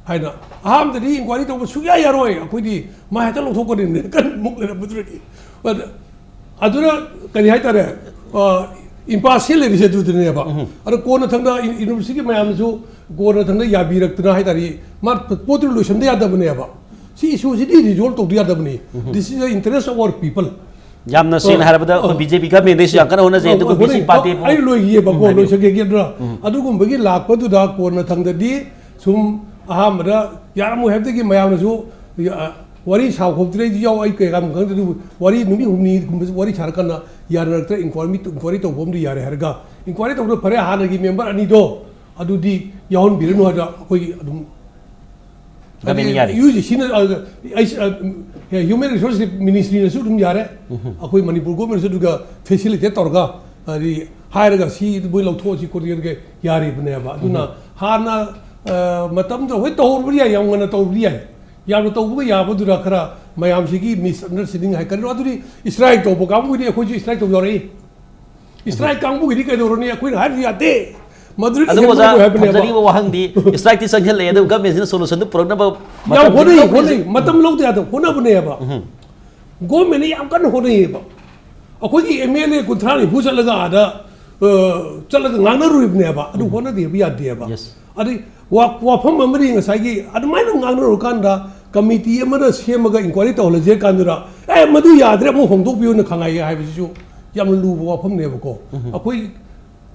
ꯍꯥꯏꯅ, ꯑꯍꯥꯟꯕꯗꯗꯤ ꯏꯟꯀ꯭ꯋꯥꯔꯤ ꯇꯧꯕ ꯁꯨꯛꯌꯥ ꯌꯥꯔꯣꯏ, ꯑꯩꯈꯣꯏꯗꯤ ꯃꯥ ꯍꯦꯛꯇ ꯂꯧꯊꯣꯛꯀꯅꯤꯅ ꯀꯟꯅ ꯃꯨꯛ ꯂꯩꯔꯝꯕꯗꯨꯗꯒꯤ꯫ ꯑꯗ-, ꯑꯗꯨꯅ ꯀꯔꯤ ꯍꯥꯏꯇꯥꯔꯦ, ꯑ, ꯏꯝꯄꯥꯁꯤꯌꯦꯜ ꯂꯩꯔꯤꯁꯦ ꯑꯗꯨꯗꯅꯦꯕ꯫ ꯎꯝꯍꯨꯝ꯫ ꯑꯗꯣ ꯀꯣꯟꯅꯊꯪꯗ ꯌꯨ-, ꯌꯨꯅꯤꯚꯔꯁꯤꯇꯤꯒꯤ ꯃꯌꯥꯝꯅꯁꯨ ꯀꯣꯟꯅꯊꯪꯗ ꯌꯥꯕꯤꯔꯛꯇꯅ ꯍꯥꯏꯇꯥꯔꯦ, ꯃꯥ ꯄꯣꯠꯇꯨ ꯂꯣꯏꯁꯟꯗ ꯌꯥꯗꯕꯅꯦꯕ꯫ ꯁꯤ ꯏꯁꯨꯁꯤꯗꯤ ꯔꯤꯖꯣꯜꯕ ꯇꯧꯗ ꯌꯥꯗꯕꯅꯤ꯫ ꯎꯝꯍꯨꯝ꯫ This is the interest of our people꯫ ꯌꯥꯝꯅ ꯁꯦꯡꯅ ꯑ, ꯍꯥꯏꯔꯕꯗ ꯑꯩꯈꯣꯏ ꯑ, ꯕꯤ ꯖꯦ ꯄꯤ ꯒꯃꯦꯟꯗꯩꯁꯨ ꯌꯥꯝ ꯀꯟꯅ ꯍꯣꯠꯅꯖꯩ, ꯑ, ꯑꯗꯨꯒ ꯍꯣꯠꯅꯩ꯫ ꯕꯤ ꯖꯦ ꯄꯤ ꯄꯥꯔꯇꯤ ꯑꯩ ꯂꯣꯏꯈꯤꯌꯦꯕꯀꯣ, ꯎꯝ, ꯍꯥꯏꯕꯤꯌꯨ꯫ ꯂꯣꯏꯁꯟꯒꯦ ꯑꯗꯨꯅ ꯎꯝ꯫ ꯑꯗꯨꯒꯨꯝꯕꯒꯤ ꯂꯥꯛꯄꯗꯨꯗ ꯀꯣꯟꯅꯊꯪꯗꯗꯤ ꯁꯨꯝ ꯑꯍꯥꯟꯕꯗ ꯌꯥꯔꯝꯃꯣꯏ ꯍꯥꯏꯕꯗꯒꯤ ꯃꯌꯥꯝꯅꯁꯨ, ꯑ, ꯋꯥꯔꯤ ꯁꯥꯎ ꯈꯣꯠꯇ꯭ꯔꯦ, ꯑꯩꯁꯨ ꯌꯥꯎ, ꯑꯩ ꯀꯌꯥꯝ ꯈꯪꯗꯦ, ꯑꯗꯨꯕꯨ ꯋꯥꯔꯤ ꯅꯨꯃꯤꯠ ꯍꯨꯝꯅꯤꯒꯨꯝꯕ ꯋꯥꯔꯤ ꯁꯥꯔꯀꯥꯟꯗ ꯌꯥꯅꯔꯛꯇ꯭ꯔꯦ, ꯏꯟꯀ꯭ꯋꯥꯔꯤ, ꯏꯟꯀ꯭ꯋꯥꯔꯤ ꯇꯧꯕ ꯑꯃꯗꯤ ꯌꯥꯔꯦ ꯍꯥꯏꯔꯒ, ꯏꯟꯀ꯭ꯋꯥꯔꯤ ꯇꯧꯕꯗ ꯐꯔꯦ, ꯍꯥꯟꯅꯒꯤ ꯃꯦꯝꯕꯔ ꯑꯅꯤꯗꯣ ꯑꯗꯨꯗꯤ ꯌꯥꯎꯍꯟꯕꯤꯔꯅꯨ ꯍꯥꯏꯗ ꯑꯩꯈꯣꯏꯒꯤ ꯑꯗꯨꯝ ꯒꯃꯦꯟꯅ ꯌꯥꯔꯦ꯫ ꯌꯨ ꯖꯤ ꯁꯤꯅ, ꯑ, ꯑꯩ, ꯑ, ꯍ꯭ꯌꯨꯃꯦꯟ ꯔꯤꯁꯣꯔꯁ ꯃꯤꯅꯤꯁꯇ꯭ꯔꯤꯅꯁꯨ ꯑꯗꯨꯝ ꯌꯥꯔꯦ, ꯎꯝꯍꯨꯝ꯫ ꯑꯩꯈꯣꯏ ꯃꯅꯤꯄꯨꯔ ꯒꯣꯔꯃꯦꯟꯅꯁꯨ ꯑꯗꯨꯒ ꯐꯦꯁꯤꯂꯤꯇꯦꯠ ꯇꯧꯔꯒ, ꯍꯥꯏꯗꯤ, ꯍꯥꯏꯔꯒ ꯁꯤ ꯃꯣꯏ ꯂꯧꯊꯣꯛꯑꯁꯤ ꯈꯣꯠꯂꯁꯤ ꯌꯥꯔꯤꯕꯅꯦꯕ꯫ ꯑꯗꯨꯅ ꯎꯝꯍꯨꯝ꯫ ꯍꯥꯟꯅ, ꯑ, ꯃꯇꯝꯗ ꯍꯣꯏ ꯇꯧꯍꯧꯕꯗꯤ ꯌꯥꯏ, ꯌꯥꯝ ꯉꯟꯅ ꯇꯧꯕꯗꯤ ꯌꯥꯏ, ꯌꯥꯝꯅ ꯇꯧꯕꯒ ꯌꯥꯕꯗꯨꯗ ꯈꯔ ꯃꯌꯥꯝꯁꯤꯒꯤ ꯃꯤꯁꯑꯟꯗꯔꯁ꯭ꯇꯦꯟꯗꯤꯡ ꯍꯥꯏ ꯀꯔꯤꯅꯣ, ꯑꯗꯨꯗꯤ ꯁ꯭ꯇ꯭ꯔꯥꯏꯛ ꯇꯧꯕ ꯀꯥꯡꯕꯨꯗꯤ ꯑꯩꯈꯣꯏꯁꯨ ꯁ꯭ꯇ꯭ꯔꯥꯏꯛ ꯇꯧꯕ ꯌꯥꯎꯔꯛꯏ꯫ ꯁ꯭ꯇ꯭ꯔꯥꯏꯛ ꯀꯥꯡꯕꯨꯒꯤꯗꯤ ꯀꯩꯗꯧꯔꯨꯅꯤ? ꯑꯩꯈꯣꯏꯅ ꯍꯥꯏꯔꯁꯨ ꯌꯥꯗꯦ꯫ ꯃꯗꯨꯗꯒꯤ ꯑꯗꯨꯕꯨ ꯍꯦꯟꯕ ꯑꯣꯖꯥ ꯑꯣꯏ ꯍꯥꯏꯕꯅꯦꯕ꯫ ꯊꯝꯖꯅꯤꯡꯕ ꯋꯥꯍꯪꯗꯤ, ꯏꯁꯇ꯭ꯔꯥꯏꯛꯇꯤ ꯆꯪꯁꯤꯜꯂꯛꯑꯦ, ꯑꯗꯨ ꯒꯃꯦꯟꯁꯤꯅ ꯁꯣꯂꯨꯁꯟꯗꯨ ꯄꯨꯔꯛꯅꯕ ꯌꯥꯝ ꯃꯇꯝꯗꯤ ꯍꯣꯠꯅꯩ, ꯂꯧꯗ꯭ꯔꯤꯁꯦ꯫ ꯍꯣꯠꯅꯩ, ꯃꯇꯝ ꯂꯧꯗ ꯌꯥꯗꯕ ꯍꯣꯠꯅꯕꯅꯦꯕ꯫ ꯎꯝ꯫ ꯒꯣꯔꯃꯦꯟꯅ ꯌꯥꯝ ꯀꯟꯅ ꯍꯣꯠꯅꯩꯌꯦꯕ꯫ ꯑꯩꯈꯣꯏꯒꯤ ꯑꯦꯝ ꯑꯦꯜ ꯑꯦ ꯀꯨꯟꯊ꯭ꯔꯥ ꯅꯤꯐꯨ ꯆꯠꯂꯒ ꯑꯥꯗ, ꯑ, ꯆꯠꯂꯒ ꯉꯥꯡꯅꯔꯨꯔꯤꯕꯅꯦꯕ, ꯑꯗꯨ ꯎꯝ꯫ ꯍꯣꯠꯅꯗꯦꯕ ꯌꯥꯗꯦꯕ꯫ Yes꯫ ꯑꯗꯩ ꯋꯥ-, ꯋꯥꯐꯝ ꯑꯃꯗꯤ ꯉꯁꯥꯏꯒꯤ ꯑꯗꯨꯃꯥꯏꯅ ꯉꯥꯡꯅꯔꯨꯔꯀꯥꯟꯗ ꯀꯃꯤꯇꯤ ꯑꯃꯗ ꯁꯦꯝꯃꯒ ꯏꯟꯀ꯭ꯋꯥꯏꯔꯤ ꯇꯧꯍꯜꯂꯁꯦ ꯀꯥꯟꯗꯨꯗ, "ꯑꯦ, ꯃꯗꯨ ꯌꯥꯗ꯭ꯔꯦ, ꯑꯃꯨꯛ ꯍꯣꯡꯗꯣꯛꯄꯤꯌꯨꯅ" ꯈꯪꯉꯛꯑꯦ ꯍꯥꯏꯕꯁꯤꯁꯨ ꯌꯥꯝꯅ ꯂꯨꯕ ꯋꯥꯐꯝꯅꯦꯕꯀꯣ꯫ ꯎꯝ꯫ ꯑꯩꯈꯣꯏ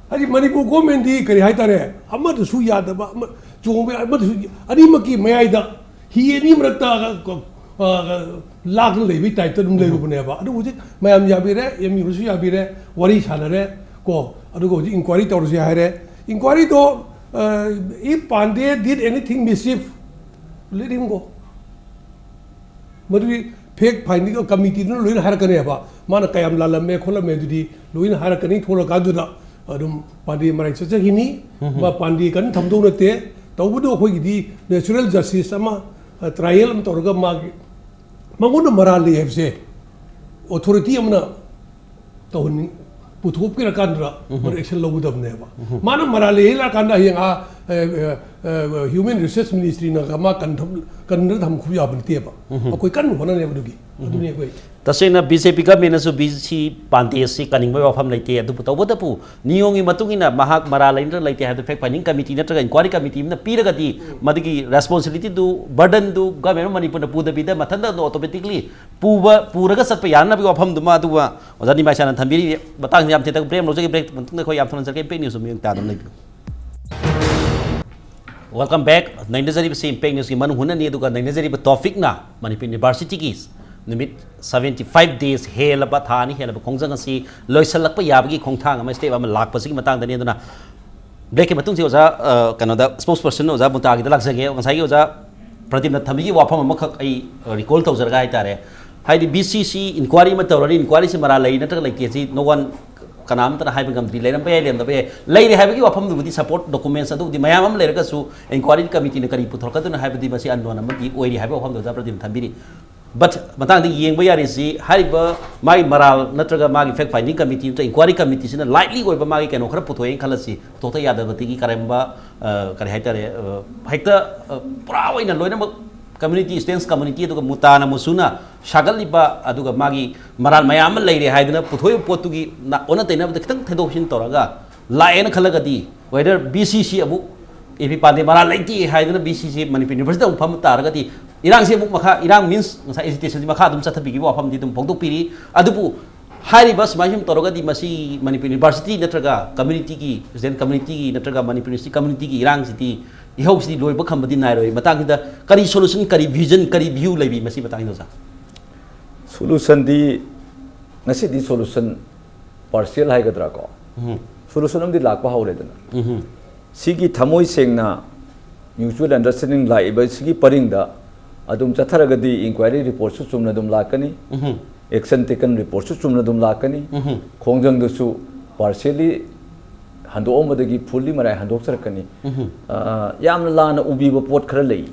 ꯍꯥꯏꯗꯤ ꯃꯅꯤꯄꯨꯔ ꯒꯣꯔꯃꯦꯟꯗꯤ ꯀꯔꯤ ꯍꯥꯏꯇꯥꯔꯦ, ꯑꯃꯗꯁꯨ ꯌꯥꯗꯕ, ꯑꯃ ꯆꯣꯡꯕ ꯌꯥ-, ꯑꯃꯗꯁꯨ, ꯑꯅꯤꯃꯛꯀꯤ ꯃꯌꯥꯏꯗ ꯍꯤ ꯑꯅꯤ ꯃꯔꯛꯇ, ꯑ, ꯑ, ꯂꯥꯛꯂꯒ ꯂꯩꯕꯒꯤ ꯇꯥꯏꯞꯇ ꯑꯗꯨꯝ ꯎꯝ꯫ ꯂꯩꯔꯨꯕꯅꯦꯕ꯫ ꯑꯗꯨ ꯍꯧꯖꯤꯛ ꯃꯌꯥꯝ ꯌꯥꯕꯤꯔꯦ, ꯑꯦꯝ ꯌꯨꯅꯁꯨ ꯌꯥꯕꯤꯔꯦ, ꯋꯥꯔꯤ ꯁꯥꯟꯅꯔꯦ ꯀꯣ, ꯑꯗꯨꯒ ꯍꯧꯖꯤꯛ ꯏꯟꯀ꯭ꯋꯥꯏꯔꯤ ꯇꯧꯔꯁꯦ ꯍꯥꯏꯔꯦ꯫ ꯏꯟꯀ꯭ꯋꯥꯏꯔꯤꯗꯣ, ꯑ, if Pandey did anything mischief, let him go. ꯃꯗꯨꯗꯤ ꯐꯦꯛ ꯐꯥꯏꯟꯗꯤꯡ ꯀꯃꯤꯇꯤꯗꯨꯅ ꯂꯣꯏꯅ ꯍꯥꯏꯔꯛꯀꯅꯦꯕ, ꯃꯥꯅ ꯀꯌꯥꯝ ꯂꯥꯜꯂꯝꯃꯦ ꯈꯣꯠꯂꯝꯃꯦ ꯑꯗꯨꯗꯤ ꯂꯣꯏꯅ ꯍꯥꯏꯔꯛꯀꯅꯤ꯫ ꯊꯣꯛꯂꯀꯥꯟꯗꯨꯗ ꯑꯗꯨꯝ ꯄꯥꯟꯗꯦ ꯃꯔꯥꯏ ꯆꯠꯆꯈꯤꯅꯤ꯫ ꯎꯝ꯫ ꯃꯥ ꯄꯥꯟꯗꯦ ꯀꯟꯅ ꯊꯝꯗꯧ ꯅꯠꯇꯦ꯫ ꯇꯧꯕꯗꯣ ꯑꯩꯈꯣꯏꯒꯤꯗꯤ natural justice ꯑꯃ, ꯑ, trial ꯑꯃ ꯇꯧꯔꯒ ꯃꯥꯒꯤ, ꯃꯉꯣꯟꯗ ꯃꯔꯥꯜ ꯂꯩ ꯍꯥꯏꯕꯁꯦ authority ꯑꯃꯅ ꯇꯧꯍꯟꯅꯤꯡ-, ꯄꯨꯊꯣꯛꯄꯤꯔꯀꯥꯟꯗ ꯎꯝ꯫ ꯃꯗꯨ action ꯂꯧꯒꯗꯕꯅꯦꯕ꯫ ꯎꯝ꯫ ꯃꯥꯅ ꯃꯔꯥꯜ ꯂꯩ ꯂꯥꯛꯀꯥꯟꯗ ꯍꯌꯦꯡ ꯑꯥ, ꯑꯦ, ꯑꯦ, ꯑꯦ, Human Resource Ministryꯅꯒ ꯃꯥ ꯀꯟꯊꯝ-, ꯀꯟꯗꯅ ꯊꯝꯈꯤꯕ ꯌꯥꯕ ꯅꯠꯇꯦꯕ꯫ ꯎꯝ꯫ ꯑꯩꯈꯣꯏ ꯀꯟꯅ ꯍꯣꯠꯅꯅꯦꯕ ꯑꯗꯨꯒꯤ꯫ ꯎꯝ꯫ ꯑꯗꯨꯅꯤ ꯑꯩꯈꯣꯏ꯫ ꯇꯁꯦꯡꯅ ꯕꯤ ꯖꯦ ꯄꯤ ꯒꯚꯔꯟꯃꯦꯟꯅꯁꯨ ꯕꯤ ꯁꯤ ꯄꯥꯟꯗꯦ ꯑꯁꯤ ꯀꯟꯅꯤꯡꯕꯒꯤ ꯋꯥꯐꯝ ꯂꯩꯇꯦ꯫ ꯑꯗꯨꯕꯨ ꯇꯧꯕꯇꯕꯨ ꯅꯤꯌꯣꯝꯒꯤ ꯃꯇꯨꯡ ꯏꯟꯅ ꯃꯍꯥꯛ ꯃꯔꯥꯜ ꯂꯩ ꯅꯠꯇ꯭ꯔꯒ ꯂꯩꯇꯦ ꯍꯥꯏꯕꯗꯨ fact finding committee ꯅꯠꯇ꯭ꯔꯒ inquiry committee ꯑꯃꯅ ꯄꯤꯔꯒꯗꯤ ꯎꯝ꯫ ꯃꯗꯨꯒꯤ responsibilityꯗꯨ, burdenꯗꯨ government of ꯃꯅꯤꯄꯨꯔꯅ ꯄꯨꯗꯕꯤꯗ ꯃꯊꯟꯇ ꯑꯗꯨꯝ automatically ꯄꯨꯕ, ꯄꯨꯔꯒ ꯆꯠꯄ ꯌꯥꯅꯅꯕꯒꯤ ꯋꯥꯐꯝꯗꯨꯃ ꯑꯗꯨꯒ ꯑꯣꯖꯥ ꯅꯤꯃꯥꯏꯁꯥꯅ ꯊꯝꯕꯤꯔꯤ꯫ ꯃꯇꯥꯡꯁꯤꯗ ꯌꯥꯝ ꯊꯦꯡꯅ break ꯑꯃ ꯂꯧꯖꯒꯦ꯫ Break ꯃꯇꯨꯡꯗ ꯑꯩꯈꯣꯏ ꯌꯥꯝ ꯊꯨꯅ ꯆꯠꯀꯦ꯫ Impact Newsꯇ ꯃꯤꯠꯌꯦꯡ ꯇꯥꯗꯨꯅ ꯂꯩꯕꯤꯌꯨ꯫ Welcome back꯫ ꯅꯩꯅꯖꯔꯤꯕꯁꯤ Impact Newsꯀꯤ ꯃꯅꯨꯡ ꯍꯨꯠꯅꯅꯤ, ꯑꯗꯨꯒ ꯅꯩꯅꯖꯔꯤꯕ topicꯅ ꯃꯅꯤꯄꯨꯔ Universityꯒꯤ ꯅꯨꯃꯤꯠ seventy five days ꯍꯦꯜꯂꯕ, ꯊꯥ ꯑꯅꯤ ꯍꯦꯜꯂꯕ ꯈꯣꯡꯖꯪ ꯑꯁꯤ ꯂꯣꯏꯁꯤꯜꯂꯛꯄ ꯌꯥꯕꯒꯤ ꯈꯣꯡꯊꯥꯡ ꯑꯃ, step ꯑꯃ ꯂꯥꯛꯄꯁꯤꯒꯤ ꯃꯇꯥꯡꯗꯅꯤ꯫ ꯑꯗꯨꯅ breakꯀꯤ ꯃꯇꯨꯡꯁꯤ ꯑꯣꯖꯥ, ꯑ, ꯀꯩꯅꯣꯗ, spokesperson ꯑꯣꯖꯥ ꯕꯨꯟꯇꯥꯒꯤꯗ ꯂꯥꯛꯆꯒꯦ꯫ ꯉꯁꯥꯏꯒꯤ ꯑꯣꯖꯥ ꯄ꯭ꯔꯗꯤꯞꯅ ꯊꯝꯕꯤꯈꯤꯕ ꯋꯥꯐꯝ ꯑꯃꯈꯛ ꯑꯩ, ꯑ, recall ꯇꯧꯖꯔꯒ ꯍꯥꯏꯇꯥꯔꯦ꯫ ꯍꯥꯏꯗꯤ B C C inquiry ꯑꯃ ꯇꯧꯔꯅꯤ, inquiryꯁꯤ ꯃꯔꯥꯜ ꯂꯩ ꯅꯠꯇ꯭ꯔꯒ ꯂꯩꯇꯦ, ꯁꯤ no one, ꯀꯅꯥꯝꯇꯅ ꯍꯥꯏꯕ ꯉꯝꯗ꯭ꯔꯤ, ꯂꯩꯔꯝꯕ ꯌꯥꯏ, ꯂꯩꯔꯝꯗꯕ ꯌꯥꯏ꯫ ꯂꯩꯔꯦ ꯍꯥꯏꯕꯒꯤ ꯋꯥꯐꯝꯗꯨꯕꯨꯗꯤ support documents ꯑꯗꯨꯕꯨꯗꯤ ꯃꯌꯥꯝ ꯑꯃ ꯂꯩꯔꯒꯁꯨ inquiry committeeꯅ ꯀꯔꯤ ꯄꯨꯊꯣꯔꯛꯀꯗꯣꯏꯅꯣ ꯍꯥꯏꯕꯗꯤ ꯃꯁꯤ unknown ꯑꯃꯗꯤ ꯑꯣꯏꯔꯤ ꯍꯥꯏꯕ ꯋꯥꯐꯝꯗꯨ ꯑꯣꯖꯥ ꯄ꯭ꯔꯗꯤꯞꯅ ꯊꯝꯕꯤꯔꯤ꯫ But ꯃꯇꯥꯡꯗ ꯌꯦꯡꯕ ꯌꯥꯔꯤꯁꯤ, ꯍꯥꯏꯔꯤꯕ ꯃꯥꯒꯤ ꯃꯔꯥꯜ ꯅꯠꯇ꯭ꯔꯒ ꯃꯥꯒꯤ fact finding committee ꯅꯠꯇ꯭ꯔꯒ inquiry committeeꯁꯤꯅ lightly ꯑꯣꯏꯕ ꯃꯥꯒꯤ ꯀꯩꯅꯣ ꯈꯔ ꯄꯨꯊꯣꯛꯑꯦꯅ ꯈꯜꯂꯁꯤ, ꯄꯨꯊꯣꯛꯇ ꯌꯥꯗꯕꯗꯒꯤ ꯀꯔꯝꯕ, ꯑ, ꯀꯔꯤ ꯍꯥꯏꯇꯥꯔꯦ, ꯑ, ꯍꯦꯛꯇ, ꯑ, ꯄꯨꯔꯥ ꯑꯣꯏꯅ ꯂꯣꯏꯅꯃꯛ community, students community, ꯑꯗꯨꯒ ꯃꯨꯇꯥꯅ ꯃꯨꯁꯨꯅ ꯁꯥꯒꯠꯂꯤꯕ, ꯑꯗꯨꯒ ꯃꯥꯒꯤ ꯃꯔꯥꯜ ꯃꯌꯥꯝ ꯑꯃ ꯂꯩꯔꯦ ꯍꯥꯏꯗꯅ ꯄꯨꯊꯣꯛꯏꯕ ꯄꯣꯠꯇꯨꯒꯤ ꯅ-, ꯑꯣꯟꯅ ꯇꯩꯅꯕꯗ ꯈꯤꯇꯪ ꯊꯦꯡꯗꯣꯛ ꯊꯦꯡꯖꯤꯟ ꯇꯧꯔꯒ ꯂꯥꯛꯑꯦꯅ ꯈꯜꯂꯒꯗꯤ, whether B C C ꯑꯃꯨꯛ A P ꯄꯥꯟꯗꯦ ꯃꯔꯥꯜ ꯂꯩꯇꯦ ꯍꯥꯏꯗꯅ B C C Manipur university ꯑꯃꯨꯛ ꯐꯝꯕ ꯇꯥꯔꯒꯗꯤ, ꯏꯔꯥꯡꯁꯤ ꯑꯃꯨꯛ ꯃꯈꯥ, ꯏꯔꯥꯡ means ꯉꯁꯥꯏ agitationꯁꯤ ꯃꯈꯥ ꯑꯗꯨꯝ ꯆꯠꯊꯕꯤꯈꯤꯕ ꯋꯥꯐꯝꯗꯤ ꯑꯗꯨꯝ ꯐꯣꯡꯗꯣꯛꯄꯤꯔꯤ꯫ ꯑꯗꯨꯕꯨ ꯍꯥꯏꯔꯤꯕ ꯁꯨꯃꯥꯏꯅ ꯁꯨꯝ ꯇꯧꯔꯒꯗꯤ ꯃꯁꯤ ꯃꯅꯤꯄꯨꯔ ꯌꯨꯅꯤꯚꯔꯁꯤꯇꯤ ꯅꯠꯇ꯭ꯔꯒ communityꯒꯤ, student communityꯒꯤ ꯅꯠꯇ꯭ꯔꯒ ꯃꯅꯤꯄꯨꯔ ꯌꯨꯅꯤꯚꯔꯁꯤꯇꯤ communityꯒꯤ ꯏꯔꯥꯡꯁꯤꯗꯤ, ꯏꯍꯧꯁꯤꯗꯤ ꯂꯣꯏꯕ ꯈꯝꯕꯗꯤ ꯅꯥꯏꯔꯣꯏ꯫ ꯃꯇꯥꯡꯁꯤꯗ ꯀꯔꯤ solution, ꯀꯔꯤ vision, ꯀꯔꯤ view ꯂꯩꯕꯤ ꯃꯁꯤ ꯃꯇꯥꯡꯁꯤꯗ, ꯑꯣꯖꯥ? Solutionꯗꯤ ꯉꯁꯤꯗꯤ solution partial ꯍꯥꯏꯒꯗ꯭ꯔꯥ ꯀꯣ, ꯎꯝ꯫ Solution ꯑꯃꯗꯤ ꯂꯥꯛꯄ ꯍꯧꯔꯦꯗꯅ꯫ ꯎꯝ꯫ ꯁꯤꯒꯤ ꯊꯃꯣꯏ ꯁꯦꯡꯅ mutual understanding ꯂꯥꯛꯏꯕ ꯁꯤꯒꯤ ꯄꯔꯤꯡꯗ ꯑꯗꯨꯝ ꯆꯠꯊꯔꯒꯗꯤ inquiry reportꯁꯨ ꯆꯨꯝꯅ ꯑꯗꯨꯝ ꯂꯥꯛꯀꯅꯤ, ꯎꯝ꯫ Action taken reportꯁꯨ ꯆꯨꯝꯅ ꯑꯗꯨꯝ ꯂꯥꯛꯀꯅꯤ, ꯎꯝ꯫ ꯈꯣꯡꯖꯪꯗꯨꯁꯨ partially ꯍꯟꯗꯣꯛꯑꯝꯕꯗꯒꯤ fully ꯃꯔꯥꯏ ꯍꯟꯗꯣꯛꯆꯔꯛꯀꯅꯤ꯫ ꯎꯝ꯫ ꯑ, ꯌꯥꯝꯅ ꯂꯥꯟꯅ ꯎꯕꯤꯕ ꯄꯣꯠ ꯈꯔ ꯂꯩ꯫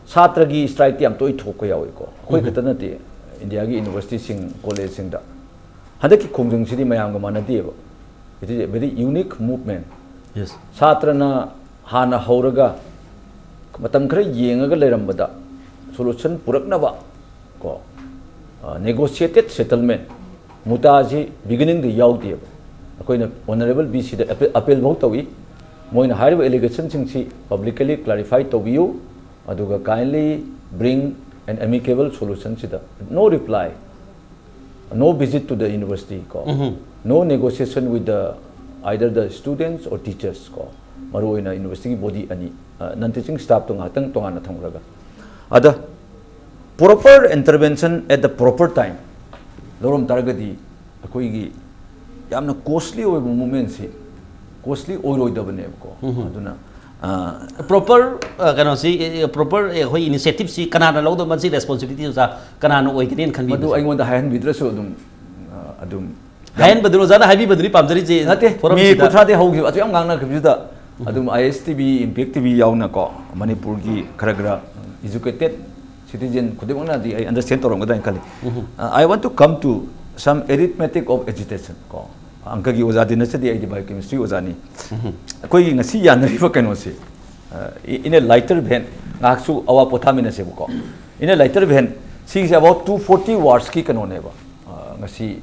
ꯁꯥꯇ꯭ꯔꯒꯤ strikeꯇꯤ ꯌꯥꯝ ꯇꯣꯏ ꯊꯣꯛꯄ ꯌꯥꯎꯏꯀꯣ꯫ ꯑꯩꯈꯣꯏ ꯎꯝ꯫ ꯈꯛꯇ ꯅꯠꯇꯦ, ꯏꯟꯗꯤꯌꯥꯒꯤ universityꯁꯤꯡ, collegeꯁꯤꯡꯗ꯫ ꯍꯟꯗꯛꯀꯤ ꯈꯣꯡꯖꯪꯁꯤꯗꯤ ꯃꯌꯥꯝꯒ ꯃꯥꯟꯅꯗꯦꯕ꯫ It is a very unique movement꯫ Yes꯫ ꯁꯥꯇ꯭ꯔꯅ ꯍꯥꯟꯅ ꯍꯧꯔꯒ ꯃꯇꯝ ꯈꯔ ꯌꯦꯡꯉꯒ ꯂꯩꯔꯝꯕꯗ solution ꯄꯨꯔꯛꯅꯕ ꯀꯣ, ꯑ, negotiated settlement, ꯃꯨꯇꯥꯁꯤ beginningꯗ ꯌꯥꯎꯗꯦꯕ꯫ ꯑꯩꯈꯣꯏꯅ Honourable B Cꯗ appeal, appeal ꯐꯥꯎ ꯇꯧꯏ꯫ ꯃꯣꯏꯅ ꯍꯥꯏꯔꯤꯕ allegationꯁꯤꯡꯁꯤ publicly clarify ꯇꯧꯕꯤꯌꯨ, ꯑꯗꯨꯒ kindly bring an amicable solution ꯁꯤꯗ꯫ No reply, no visit to the university ꯀꯣ, ꯎꯝꯍꯨꯝ꯫ No negotiation with the, either the students or teachers ꯀꯣ, ꯃꯔꯨꯑꯣꯏꯅ universityꯒꯤ body ꯑꯅꯤ, ꯑ, non teaching staffꯇꯣ ꯉꯥꯏꯍꯥꯛꯇꯪ ꯇꯣꯉꯥꯟꯅ ꯊꯝꯈ꯭ꯔꯒ꯫ ꯑꯗ proper intervention at the proper time ꯂꯧꯔꯝ ꯇꯥꯔꯒꯗꯤ ꯑꯩꯈꯣꯏꯒꯤ ꯌꯥꯝꯅ costly ꯑꯣꯏꯕ movementꯁꯤ costly ꯑꯣꯏꯔꯣꯏꯗꯕꯅꯦꯕꯀꯣ꯫ ꯎꯝꯍꯨꯝ꯫ ꯑꯗꯨꯅ, ꯑ, Proper, ꯑ, ꯀꯩꯅꯣꯁꯤ, ꯑ, proper, ꯑ, ꯑꯩꯈꯣꯏ initiativeꯁꯤ ꯀꯅꯥꯅ ꯂꯧꯗꯕ, ꯃꯁꯤ responsibilityꯁꯤ, ꯑꯣꯖꯥ, ꯀꯅꯥꯅ ꯑꯣꯏꯒꯅꯤꯅ ꯈꯟꯕꯤꯕꯁꯦ? ꯃꯗꯨ ꯑꯩꯉꯣꯟꯗ ꯍꯥꯏꯍꯟꯕꯤꯗ꯭ꯔꯁꯨ ꯑꯗꯨꯝ, ꯑ, ꯑꯗꯨꯝ ꯍꯥꯏꯍꯟꯕꯗꯨꯅ, ꯑꯣꯖꯥꯅ ꯍꯥꯏꯕꯤꯕꯗꯨꯅꯤ ꯄꯥꯝꯖꯔꯤꯁꯦ ꯅꯠꯇꯦ, ꯃꯦ forumꯁꯤꯗ꯫ ꯀꯨꯟꯊ꯭ꯔꯥꯗꯤ ꯍꯧꯈꯤꯕ, ꯑꯗꯨ ꯌꯥꯝ ꯉꯥꯡꯅꯈꯤꯕꯁꯤꯗ, ꯎꯝ꯫ ꯑꯗꯨꯝ ISTV, Impact TV ꯌꯥꯎꯅꯀꯣ, ꯃꯅꯤꯄꯨꯔꯒꯤ ꯈꯔ ꯈꯔ educated citizen ꯈꯨꯗꯤꯡꯃꯛꯅꯗꯤ ꯑꯩ understand ꯇꯧꯔꯝꯒꯗ꯭ꯔꯥ ꯍꯥꯏꯅ ꯈꯜꯂꯤ꯫ Uh, I want to come to some arithmetic of agitation ꯀꯣ꯫ ꯑꯪꯀꯒꯤ ꯑꯣꯖꯥꯗꯤ ꯅꯠꯆꯗꯦ, ꯑꯩꯗꯤ biochemistry ꯑꯣꯖꯥꯅꯤ꯫ ꯑꯩꯈꯣꯏꯒꯤ ꯉꯁꯤ ꯌꯥꯅꯔꯤꯕ ꯀꯩꯅꯣꯁꯦ, uh, in a lighter vein, ꯉꯥꯏꯍꯥꯛꯁꯨ ꯑꯋꯥ ꯄꯣꯊꯥꯃꯤꯟꯅꯁꯦꯕꯀꯣ꯫ In a lighter vein, ꯁꯤꯒꯤꯁꯦ about two forty wordsꯀꯤ ꯀꯩꯅꯣꯅꯦꯕ꯫ Uh, ꯉꯁꯤ